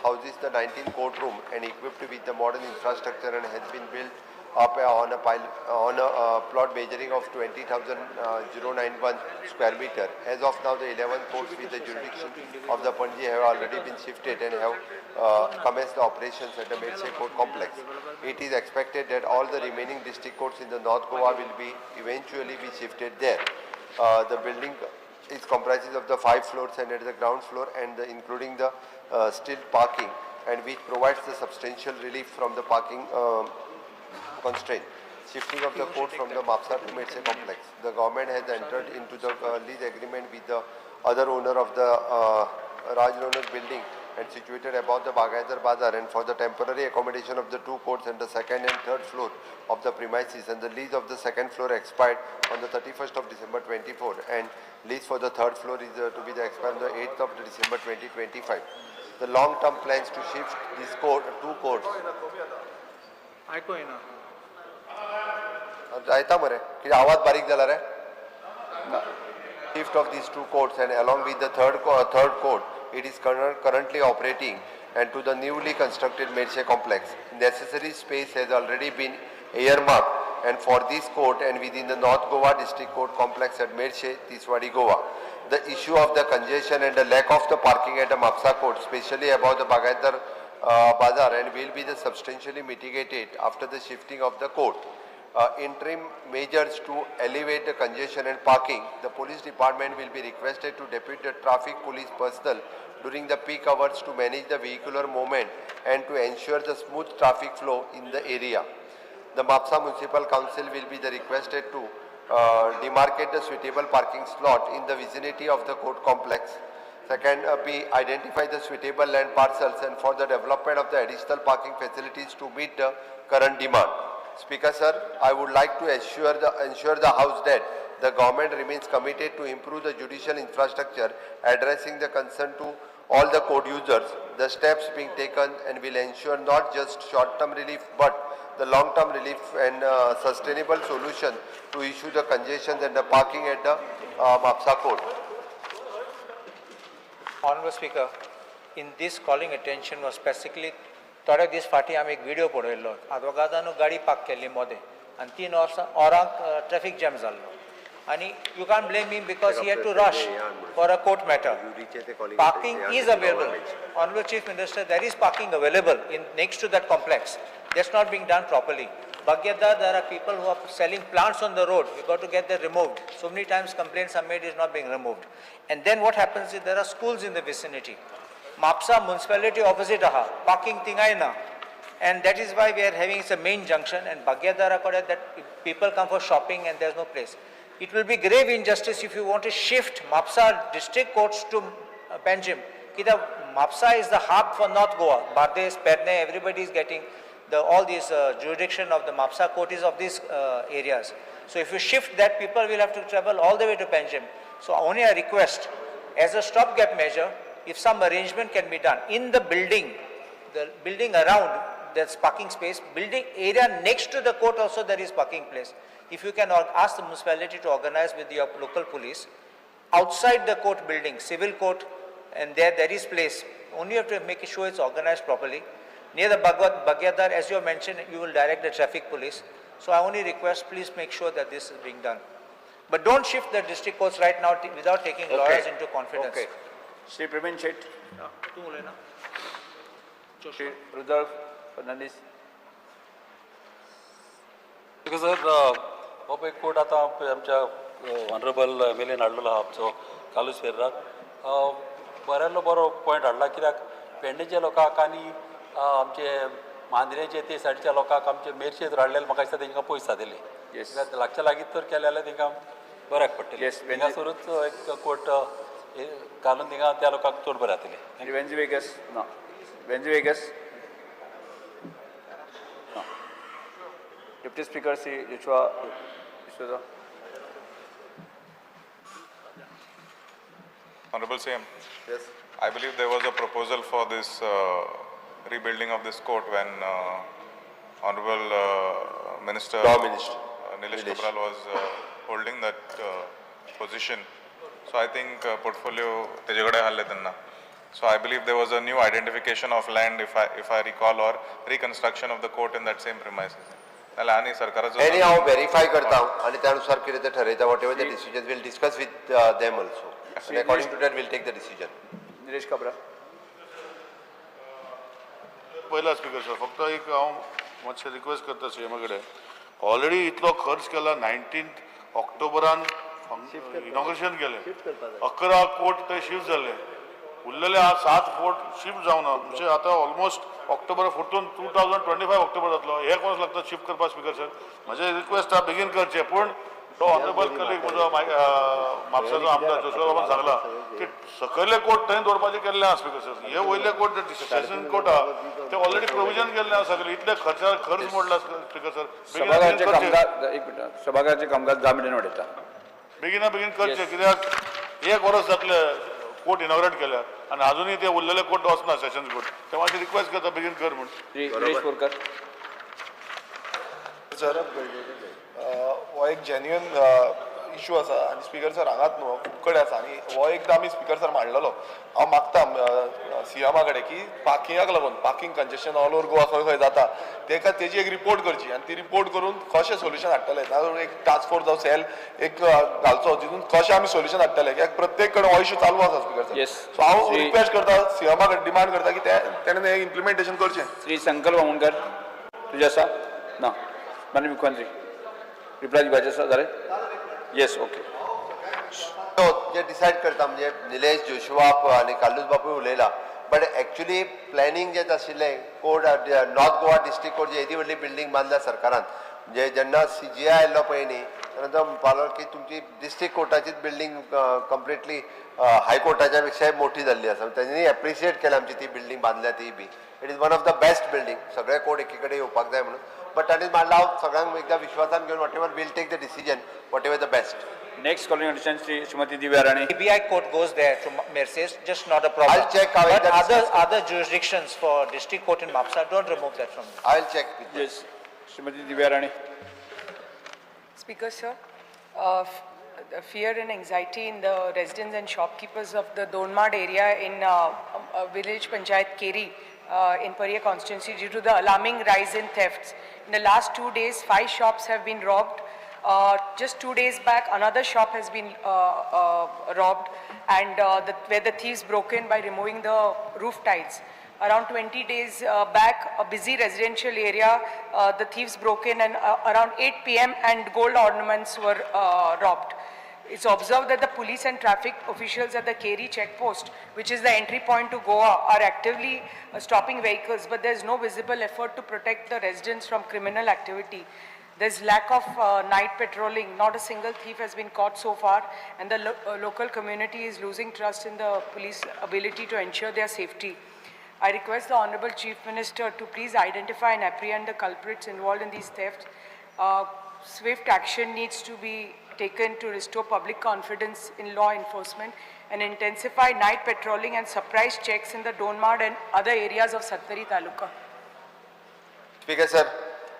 houses the 19 courtroom and equipped with the modern infrastructure and has been built up on a plot measuring of 20,091 square meter. As of now, the 11 courts with the jurisdiction of the Panjim have already been shifted and have commenced the operations at the Merces Court complex. It is expected that all the remaining district courts in the North Goa will be eventually be shifted there. The building is comprises of the 5 floors and at the ground floor and including the stilt parking, and which provides the substantial relief from the parking constraint. Shifting of the court from the Mapsa to Merces complex. The government has entered into the lease agreement with the other owner of the Raj Ronak building and situated above the Bagaitar Bazar, and for the temporary accommodation of the 2 courts and the second and third floor of the premises, and the lease of the second floor expired on the 31st of December 24, and lease for the third floor is to be the expired on the 8th of December 2025. The long-term plans to shift these court, 2 courts. जायता मरे कितें आवाज बारीक जाला रे. Shift of these 2 courts and along with the third court, it is currently operating, and to the newly constructed Merces complex. Necessary space has already been earmarked and for this court and within the North Goa District Court complex at Merces, Tiswadi, Goa. The issue of the congestion and the lack of the parking at the Mapsa court, especially above the Bagaitar Bazar, and will be the substantially mitigated after the shifting of the court. Interim measures to elevate the congestion and parking, the police department will be requested to depute the traffic police personnel during the peak hours to manage the vehicular movement and to ensure the smooth traffic flow in the area. The Mapsa Municipal Council will be the requested to demarcate the suitable parking slot in the vicinity of the court complex. Second, B, identify the suitable land parcels and for the development of the additional parking facilities to meet the current demand. Speaker sir, I would like to ensure the House that the government remains committed to improve the judicial infrastructure, addressing the concern to all the court users. The steps being taken and will ensure not just short-term relief but the long-term relief and sustainable solution to issue the congestion and the parking at the Mapsa court. Honorable Speaker, in this calling attention was specifically थोडे दीस फाटीं आमी एक video पळयल्लो, आदवोगादानू गाडी park केल्ली मोदें आनी 3 वरांक ट्रॅफिक जॅम जाल्लो, आनी you can't blame him because he had to rush for a court matter. Parking is available. Honorable Chief Minister, there is parking available in next to that complex. That's not being done properly. Bagyadar, there are people who are selling plants on the road. We got to get them removed. So many times complaints are made, is not being removed. And then what happens is there are schools in the vicinity. Mapsa municipality opposite aha, parking thingay na. And that is why we are having it's a main junction, and Bagyadara that people come for shopping and there's no place. It will be grave injustice if you want to shift Mapsa district courts to Panjim. Kita Mapsa is the hub for North Goa. Bardes, Perne, everybody is getting all these jurisdiction of the Mapsa court is of these areas. So if you shift that, people will have to travel all the way to Panjim. So only I request, as a stopgap measure, if some arrangement can be done in the building around, there's parking space, building area next to the court also there is parking place. If you can ask the municipality to organize with your local police, outside the court building, civil court, and there is place. Only you have to make sure it's organized properly. Near the Bagyadar, as you have mentioned, you will direct the traffic police. So I only request, please make sure that this is being done. But don't shift the district courts right now without taking lawyers into confidence. Okay. Shri Praveen Shet. Shri Rudolph Fernandes. Because sir, हो पळय court आतां आमच्या honourable M L N हाडलेलो आहा आमचो कार्लूस फेर्रार, बऱ्यालो बरो point हाडला. कित्याक पेडणेच्या लोकांक आनी आमचे मांद्रेचे ते सायडीच्या लोकांक आमचे मेरशेत हाडलेले म्हाका दिसता तेंकां पयस जातले. कित्याक लागच्या लागीं तर केलें जाल्यार तेंकां बऱ्याक पडटलें. थिंगासरूच एक कोर्ट घालून थिंगा त्या लोकांक चड बरें जातलें. वेंजी वेगस ना, Venzy Viegas. Deputy Speaker Shri Joshua D'Souza. Honorable CM. Yes. I believe there was a proposal for this rebuilding of this court when Honorable Minister, Law Minister Nilesh Cabral was holding that position. So I think portfolio tejagade halle tenna. So I believe there was a new identification of land, if I recall, or reconstruction of the court in that same premises. नाल्यार आनी सरकाराचो आनी हांव verify करता आनी त्या अनुसार कितें तें ठरयता. Whatever the decision we'll discuss with them also and according to that we'll take the decision. Nilesh Cabral. पयला स्पीकर सर, फक्त एक हांव मातशें रिक्वेस्ट करता सीएमा कडेन. ऑलरेडी इतलो खर्च केला, 19 ऑक्टोबरान इनॉग्रेशन केलें, 11 कोट ते शिफ्ट जाले, उरलेले 7 कोट शिफ्ट जावना. म्हणजे आतां ऑलमोस्ट ऑक्टोबर 14 2025 ऑक्टोबर जातलो. एक वर्स लागता शिफ्ट करपाक स्पीकर सर. म्हजें रिक्वेस्ट आहा बेगीन करचें. पूण तो ऑनरेबल कलीग म्हजो म्हापशाचो आमदार जोशुआ बाबान सांगला की सकयले कोट थंय दवरपाचें केल्लें आहा स्पीकर सर. हे वयले कोट सेशन कोर्ट आहा ते ऑलरेडी प्रोविजन केल्लें आहा सगळें. इतले खर्च मोडला स्पीकर सर. सभाघराचें कामकाज एक मिनट, सभाघराचें कामकाज 10 मिनटांनी वाडयता. बेगिना बेगीन करचें, कित्याक एक वर्स जातलें कोर्ट इनॉग्रेट केल्या आनी अजुनूय ते उरलेले कोर्ट वचना सेशन कोर्ट. ते मातशें रिक्वेस्ट करता बेगीन कर म्हूण. निलेश बोरकर. सर, हो एक जेन्युइन इशू आसा आनी स्पीकर सर हांगाच न्हू खूब कडेन आसा आनी हो एकदां आमी स्पीकर सर मांडलेलो. हांव मागता सीएमा कडेन की पार्किंगाक लागून parking congestion all over Goa खंय खंय जाता तेका तेजी एक रिपोर्ट करची आनी ती रिपोर्ट करून कशें सोल्युशन हाडटले. नाजाल्यार एक टास्क फोर्स जावं सेल एक घालचो जितून कशें आमी सोल्युशन हाडटले, कित्याक प्रत्येक कडेन हो इशू चालू आसा स्पीकर सर. सो हांव रिक्वेस्ट करता सीएमा कडेन, डिमांड करता की तेणें इम्प्लिमेंटेशन करचें. श्री संकल्प वामनकर तुजें आसा ना? माननीय मुख्यमंत्री रिप्लाय दिवपाचें आसा जालें? Yes, okay. जे डिसायड करता म्हणजे निलेश जोशुआ आनी कार्लूस बापूय उलयला, बट एक्चुली प्लॅनिंग जें आशिल्लें court north Goa district court येदी व्हडली बिल्डींग बांदल्या सरकारान, म्हणजे जेन्ना सीजीआय आयल्लो पळय न्ही तेन्ना तो म्हणपालो की तुमची डिस्ट्रिक्ट कोर्टाचीच बिल्डींग कंप्लिटली हायकोर्टाच्या पेक्षाय मोठी जाल्ली आसा. तेंच्यांनी एप्रिशिएट केलें आमची ती बिल्डींग बांदल्या ती बी. It is one of the best building. सगळे कोर्ट एकी कडेन येवपाक जाय म्हणून. बट तांणी मांडला हांव सगळ्यांक एकदां विश्वासान घेवन whatever we'll take the decision, whatever the best. Next calling attention Shri Shrimati Divya Rane. CBI court goes there to Merces, just not a problem. I'll check how But that is. other jurisdictions for district court in Mapsa, don't remove that from there. I'll check with them. Yes, Shrimati Divya Rane. Speaker sir, the fear and anxiety in the residents and shopkeepers of the Donmad area in village Panchayat Keri in Paria constituency due to the alarming rise in thefts. In the last 2 days, 5 shops have been robbed. Just 2 days back, another shop has been robbed, and where the thieves broke in by removing the roof tiles. Around 20 days back, a busy residential area, the thieves broke in and around 8 p.m. and gold ornaments were robbed. It's observed that the police and traffic officials at the Keri checkpost, which is the entry point to Goa, are actively stopping vehicles, but there's no visible effort to protect the residents from criminal activity. There's lack of night patrolling. Not a single thief has been caught so far, and the local community is losing trust in the police ability to ensure their safety. I request the Honorable Chief Minister to please identify and apprehend the culprits involved in these thefts. Swift action needs to be taken to restore public confidence in law enforcement and intensify night patrolling and surprise checks in the Donmad and other areas of Sattari Taluka. Speaker sir,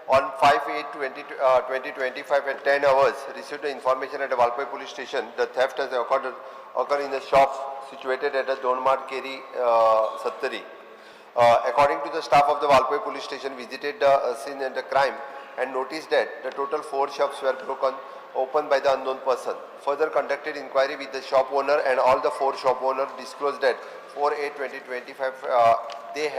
on 5/8/2025 at 10 hours, received the information at the Valpoi police station. The theft has occurred in the shop situated at the Donmad Keri, Sattari. According to the staff of the Valpoi police station, visited the scene and the crime and noticed that the total 4 shops were broken open by the unknown person. Further conducted inquiry with the shop owner, and all the 4 shop owners disclosed that 4/8/2025 they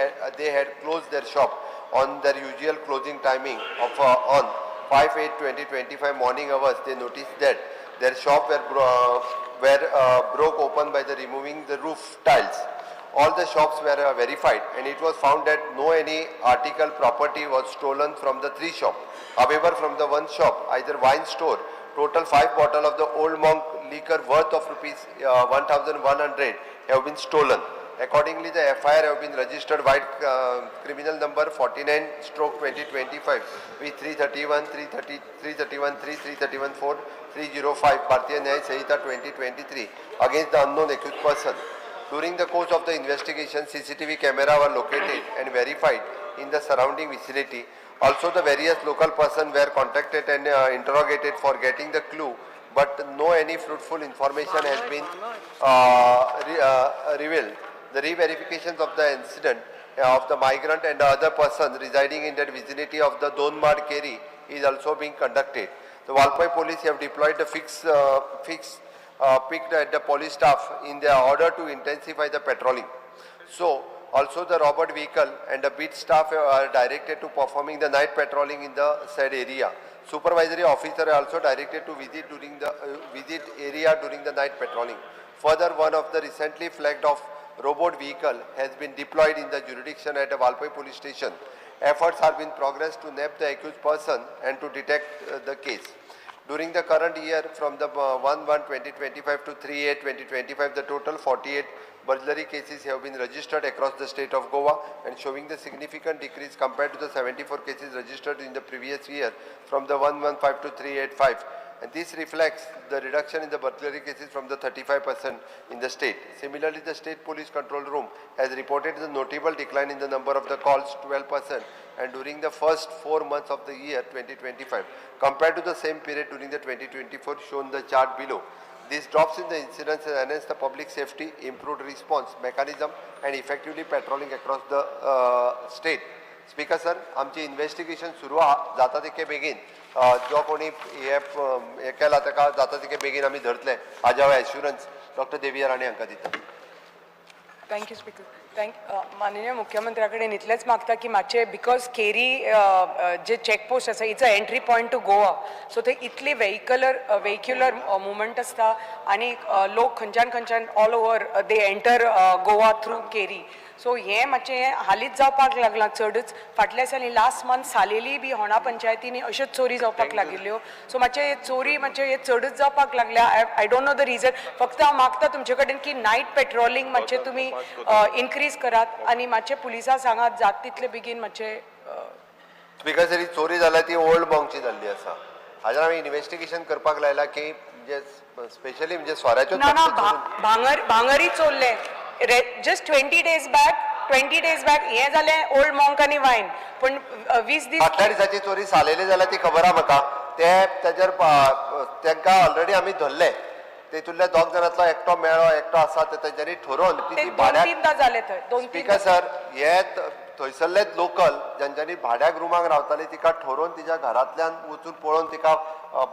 had closed their shop on their usual closing timing of on 5/8/2025 morning hours. They noticed that their shop were broke open by the removing the roof tiles. All the shops were verified, and it was found that no any article property was stolen from the 3 shops. However, from the 1 shop, either wine store, total 5 bottle of the Old Monk liquor worth of rupees 1,100 have been stolen. Accordingly, the FIR have been registered by criminal number 49/2025 with 331, 330, 331, 3, 331, 4, 305 Bharatiya Nyaya Sanhita 2023 against the unknown accused person. During the course of the investigation, CCTV camera were located and verified in the surrounding vicinity. Also, the various local persons were contacted and interrogated for getting the clue, but no any fruitful information has been revealed. The re-verifications of the incident of the migrant and the other person residing in that vicinity of the Donmad Keri is also being conducted. The Valpoi police have deployed the fixed picked at the police staff in their order to intensify the patrolling. So, also the robot vehicle and the beat staff are directed to performing the night patrolling in the said area. Supervisory officer are also directed to visit during the visit area during the night patrolling. Further, one of the recently flagged off robot vehicle has been deployed in the jurisdiction at the Valpoi police station. Efforts are being progressed to nab the accused person and to detect the case. During the current year, from the 1/1/2025 to 3/8/2025, the total 48 burglary cases have been registered across the state of Goa and showing the significant decrease compared to the 74 cases registered in the previous year from the 115 to 385. And this reflects the reduction in the burglary cases from the 35% in the state. Similarly, the state police control room has reported the notable decline in the number of the calls, 12%, and during the first 4 months of the year 2025, compared to the same period during the 2024 shown the chart below. These drops in the incidents enhance the public safety, improved response mechanism, and effectively patrolling across the state. Speaker sir, आमची investigation सुरू आहा, जाता तितके बेगीन जो कोणी हे केला ताका जाता तितके बेगीन आमी धरतले हाजें हांव एश्युरन्स डॉक्टर देविया राणे हांकां दिता. Thank you speaker. Thank माननीय मुख्यमंत्र्या कडेन इतलेंच मागता की मातशें because Keri J checkpost आसा, it's a entry point to Goa, so थंय इतली वेहिक्युलर मुवमेंट आसता आनी लोक खंयच्यान खंयच्यान all over they enter Goa through Keri. So हें मातशें हालींच जावपाक लागलां चडच. फाटल्या दिसांनी लास्ट मंथ सालेली बी होणा पंचायतींनी अश्योच चोरी जावपाक लागिल्ल्यो. सो मातशें चोरी मातशें हे चडच जावपाक लागल्या. I don't know the reason. फक्त हांव मागता तुमचे कडेन की नायट पेट्रोलिंग मातशें तुमी इनक्रीज करात आनी मातशें पुलिसां सांगात जात तितले बेगीन मातशें. स्पीकर सर, ही चोरी जाल्या ती ओल्ड बॉंगची जाल्ली आसा. हाजेर आमी इन्व्हेस्टिगेशन करपाक लायला की म्हणजे स्पेशली म्हणजे सोऱ्याच्यो ना ना, भांगरी चोरले just 20 days back. 20 days back हें जालें ओल्ड मॉंक आनी वायन, पूण 20 दीस फाटल्या दिसाची चोरी सालेली जाल्या ती खबर आहा म्हाका. ते तेजेर तांकां ऑलरेडी आमी धरले. तेतूंतल्या दोग जाणांतलो एकटो मेळ्ळो, एकटो आसा ते तेंच्यांनी ठरोवन ती भाड्याक तीनदां जालें थंय दोन. स्पीकर सर, हे थंयसरलेच लोकल जेंच्यांनी भाड्याक रुमाक रावताली तिका ठरोवन तिच्या घरांतल्यान वचून पळोवन तिका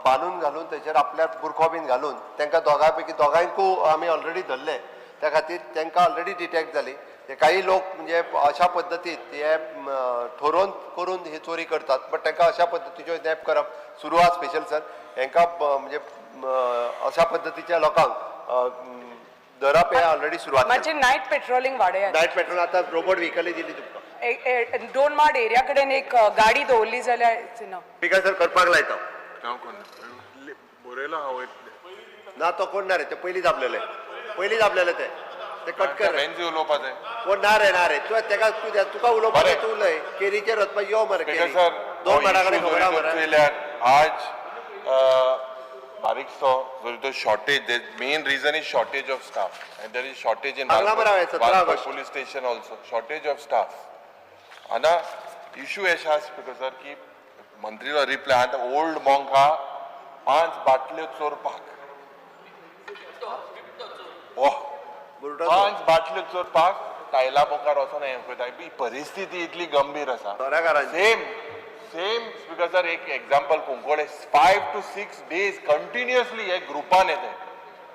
बांदून घालून थंयसर आपल्याक बुरखो बीन घालून तांकां दोगां पैकी दोगांयकूय आमी ऑलरेडी धरले. त्या खातीर तांकां ऑलरेडी डिटेक्ट जाली. हे काही लोक म्हणजे अशा पद्दतीत हे ठरोवन करून ही चोरी करतात, बट तांकां अशा पद्दतीच्यो नॅप करप सुरू आहा. स्पेशल सर, हांकां म्हणजे अशा पद्दतीच्या लोकांक धरप हे ऑलरेडी सुरवात. मातशें नायट पेट्रोलिंग वाडयात. नायट पेट्रोल आतां रोबोट व्हिकलय दिली तुमकां. दोन माड एरिया कडेन एक गाडी दवरली जाल्यार ना. स्पीकर सर, करपाक लायता. बरयला हांव ना, तो कोण ना रे, ते पयलीं दाबलेले, पयलीं दाबलेले ते ते कट कर. उलोवपा जाय. कोण ना रे, ना रे, तुवें तेका तुका उलोवपाक तूं उलय. केरीचेर वचपाक यो मरे. सर, दोन माडा कडेन खबर आहा मरे. आज बारीकसो जरी तो shortage, main reason is shortage of staff and there is shortage in police station also, shortage of staff. आतां इशू अशें आसा स्पीकर सर की मंत्रीलो रिप्लाय आतां ओल्ड मॉंक आहा 5 बाटल्यो चोरपाक, 5 बाटल्यो चोरपाक टायला मुखार वचोन हें करता. ही परिस्थिती इतली गंभीर आसा. सेम सेम स्पीकर सर, एक example Cuncolim 5 to 6 days continuously हे ग्रुपान येते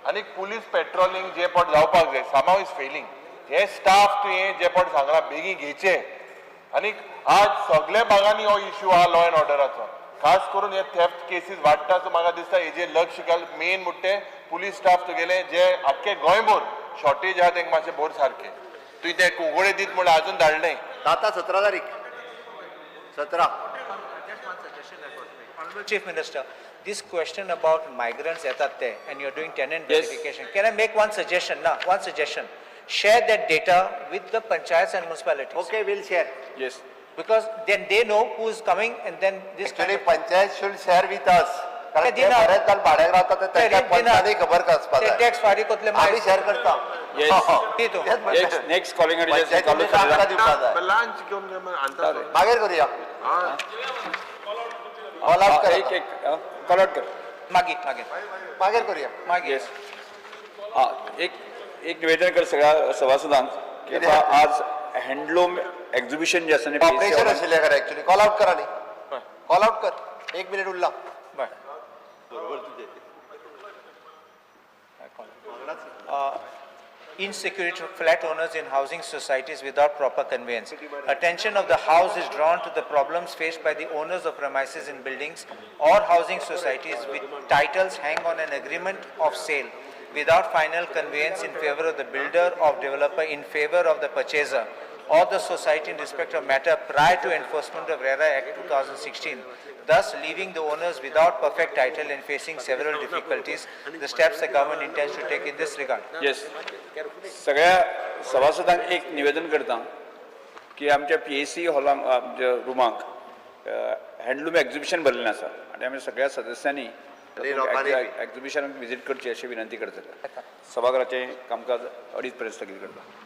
आनी पुलीस पेट्रोलिंग जे पट जावपाक जाय सामाव is failing. हे स्टाफ तुवें जे पट सांगला बेगीन घेवचे. आनी आज सगळे भागांनी हो इश्यू आहा लॉ एंड ऑर्डराचो, खास करून हे थेफ्ट केसीस वाडटा. सो म्हाका दिसता हेजेर लक्ष घाल. मेन म्हणटे पुलीस स्टाफ तुगेले जे आख्खे गोंयभर शॉर्टेज आहा तेंकां मातशें भर सारकें. तुवें ते कुंकळे दीत म्हणल्यार आजून धाडलें. जाता 17 तारीख 17. Honorable Chief Minister, this question about migrants येतात ते and you're doing tenant verification. Can I make one suggestion? Na, one suggestion. Share that data with the panchayats and municipalities. Okay, we'll share. Yes. Because then they know who is coming and then this Actually, panchayat should share with us. कारण ते दिना. बरेच जाण भाड्याक रावतात ते तांकां पंचायतूय खबर आसपाक ते जाय. टॅक्स फारीक कोतले. आमी शेअर करता. Yes. Next calling lunch घेवन मागीर करूया. कॉल आउट कर. एक कॉल आउट कर. मागीर मागीर मागीर करूया. मागीर. येस. एक एक निवेदन कर सगळ्या सभासदांक की आज हँडलूम एक्झिबिशन जे आसा न्ही PAC operation हॉलान- आशिल्लें खरें एक्चुअली कॉल आउट करा न्ही कॉल आउट कर, एक मिनीट उरला. Insecurity of flat owners in housing societies without proper conveyance. Attention of the House is drawn to the problems faced by the owners of premises in buildings or housing societies with titles hang on an agreement of sale without final conveyance in favor of the builder or developer in favor of the purchaser or the society in respect of matter prior to enforcement of RERA Act 2016, thus leaving the owners without perfect title and facing several difficulties. The steps the government intends to take in this regard. Yes, सगळ्या सभासदांक एक निवेदन करता की आमच्या PAC हॉलांक, आमच्या रुमाक handloom exhibition भरलेलें आसा आनी आमी सगळ्या सदस्यांनी आनी लोकांनी बी. एक्झिबिशनाक विजीट करची अशी विनंती करतले. सभाघराचें कामकाज 2:30 पर्यंत स्थगीत करता.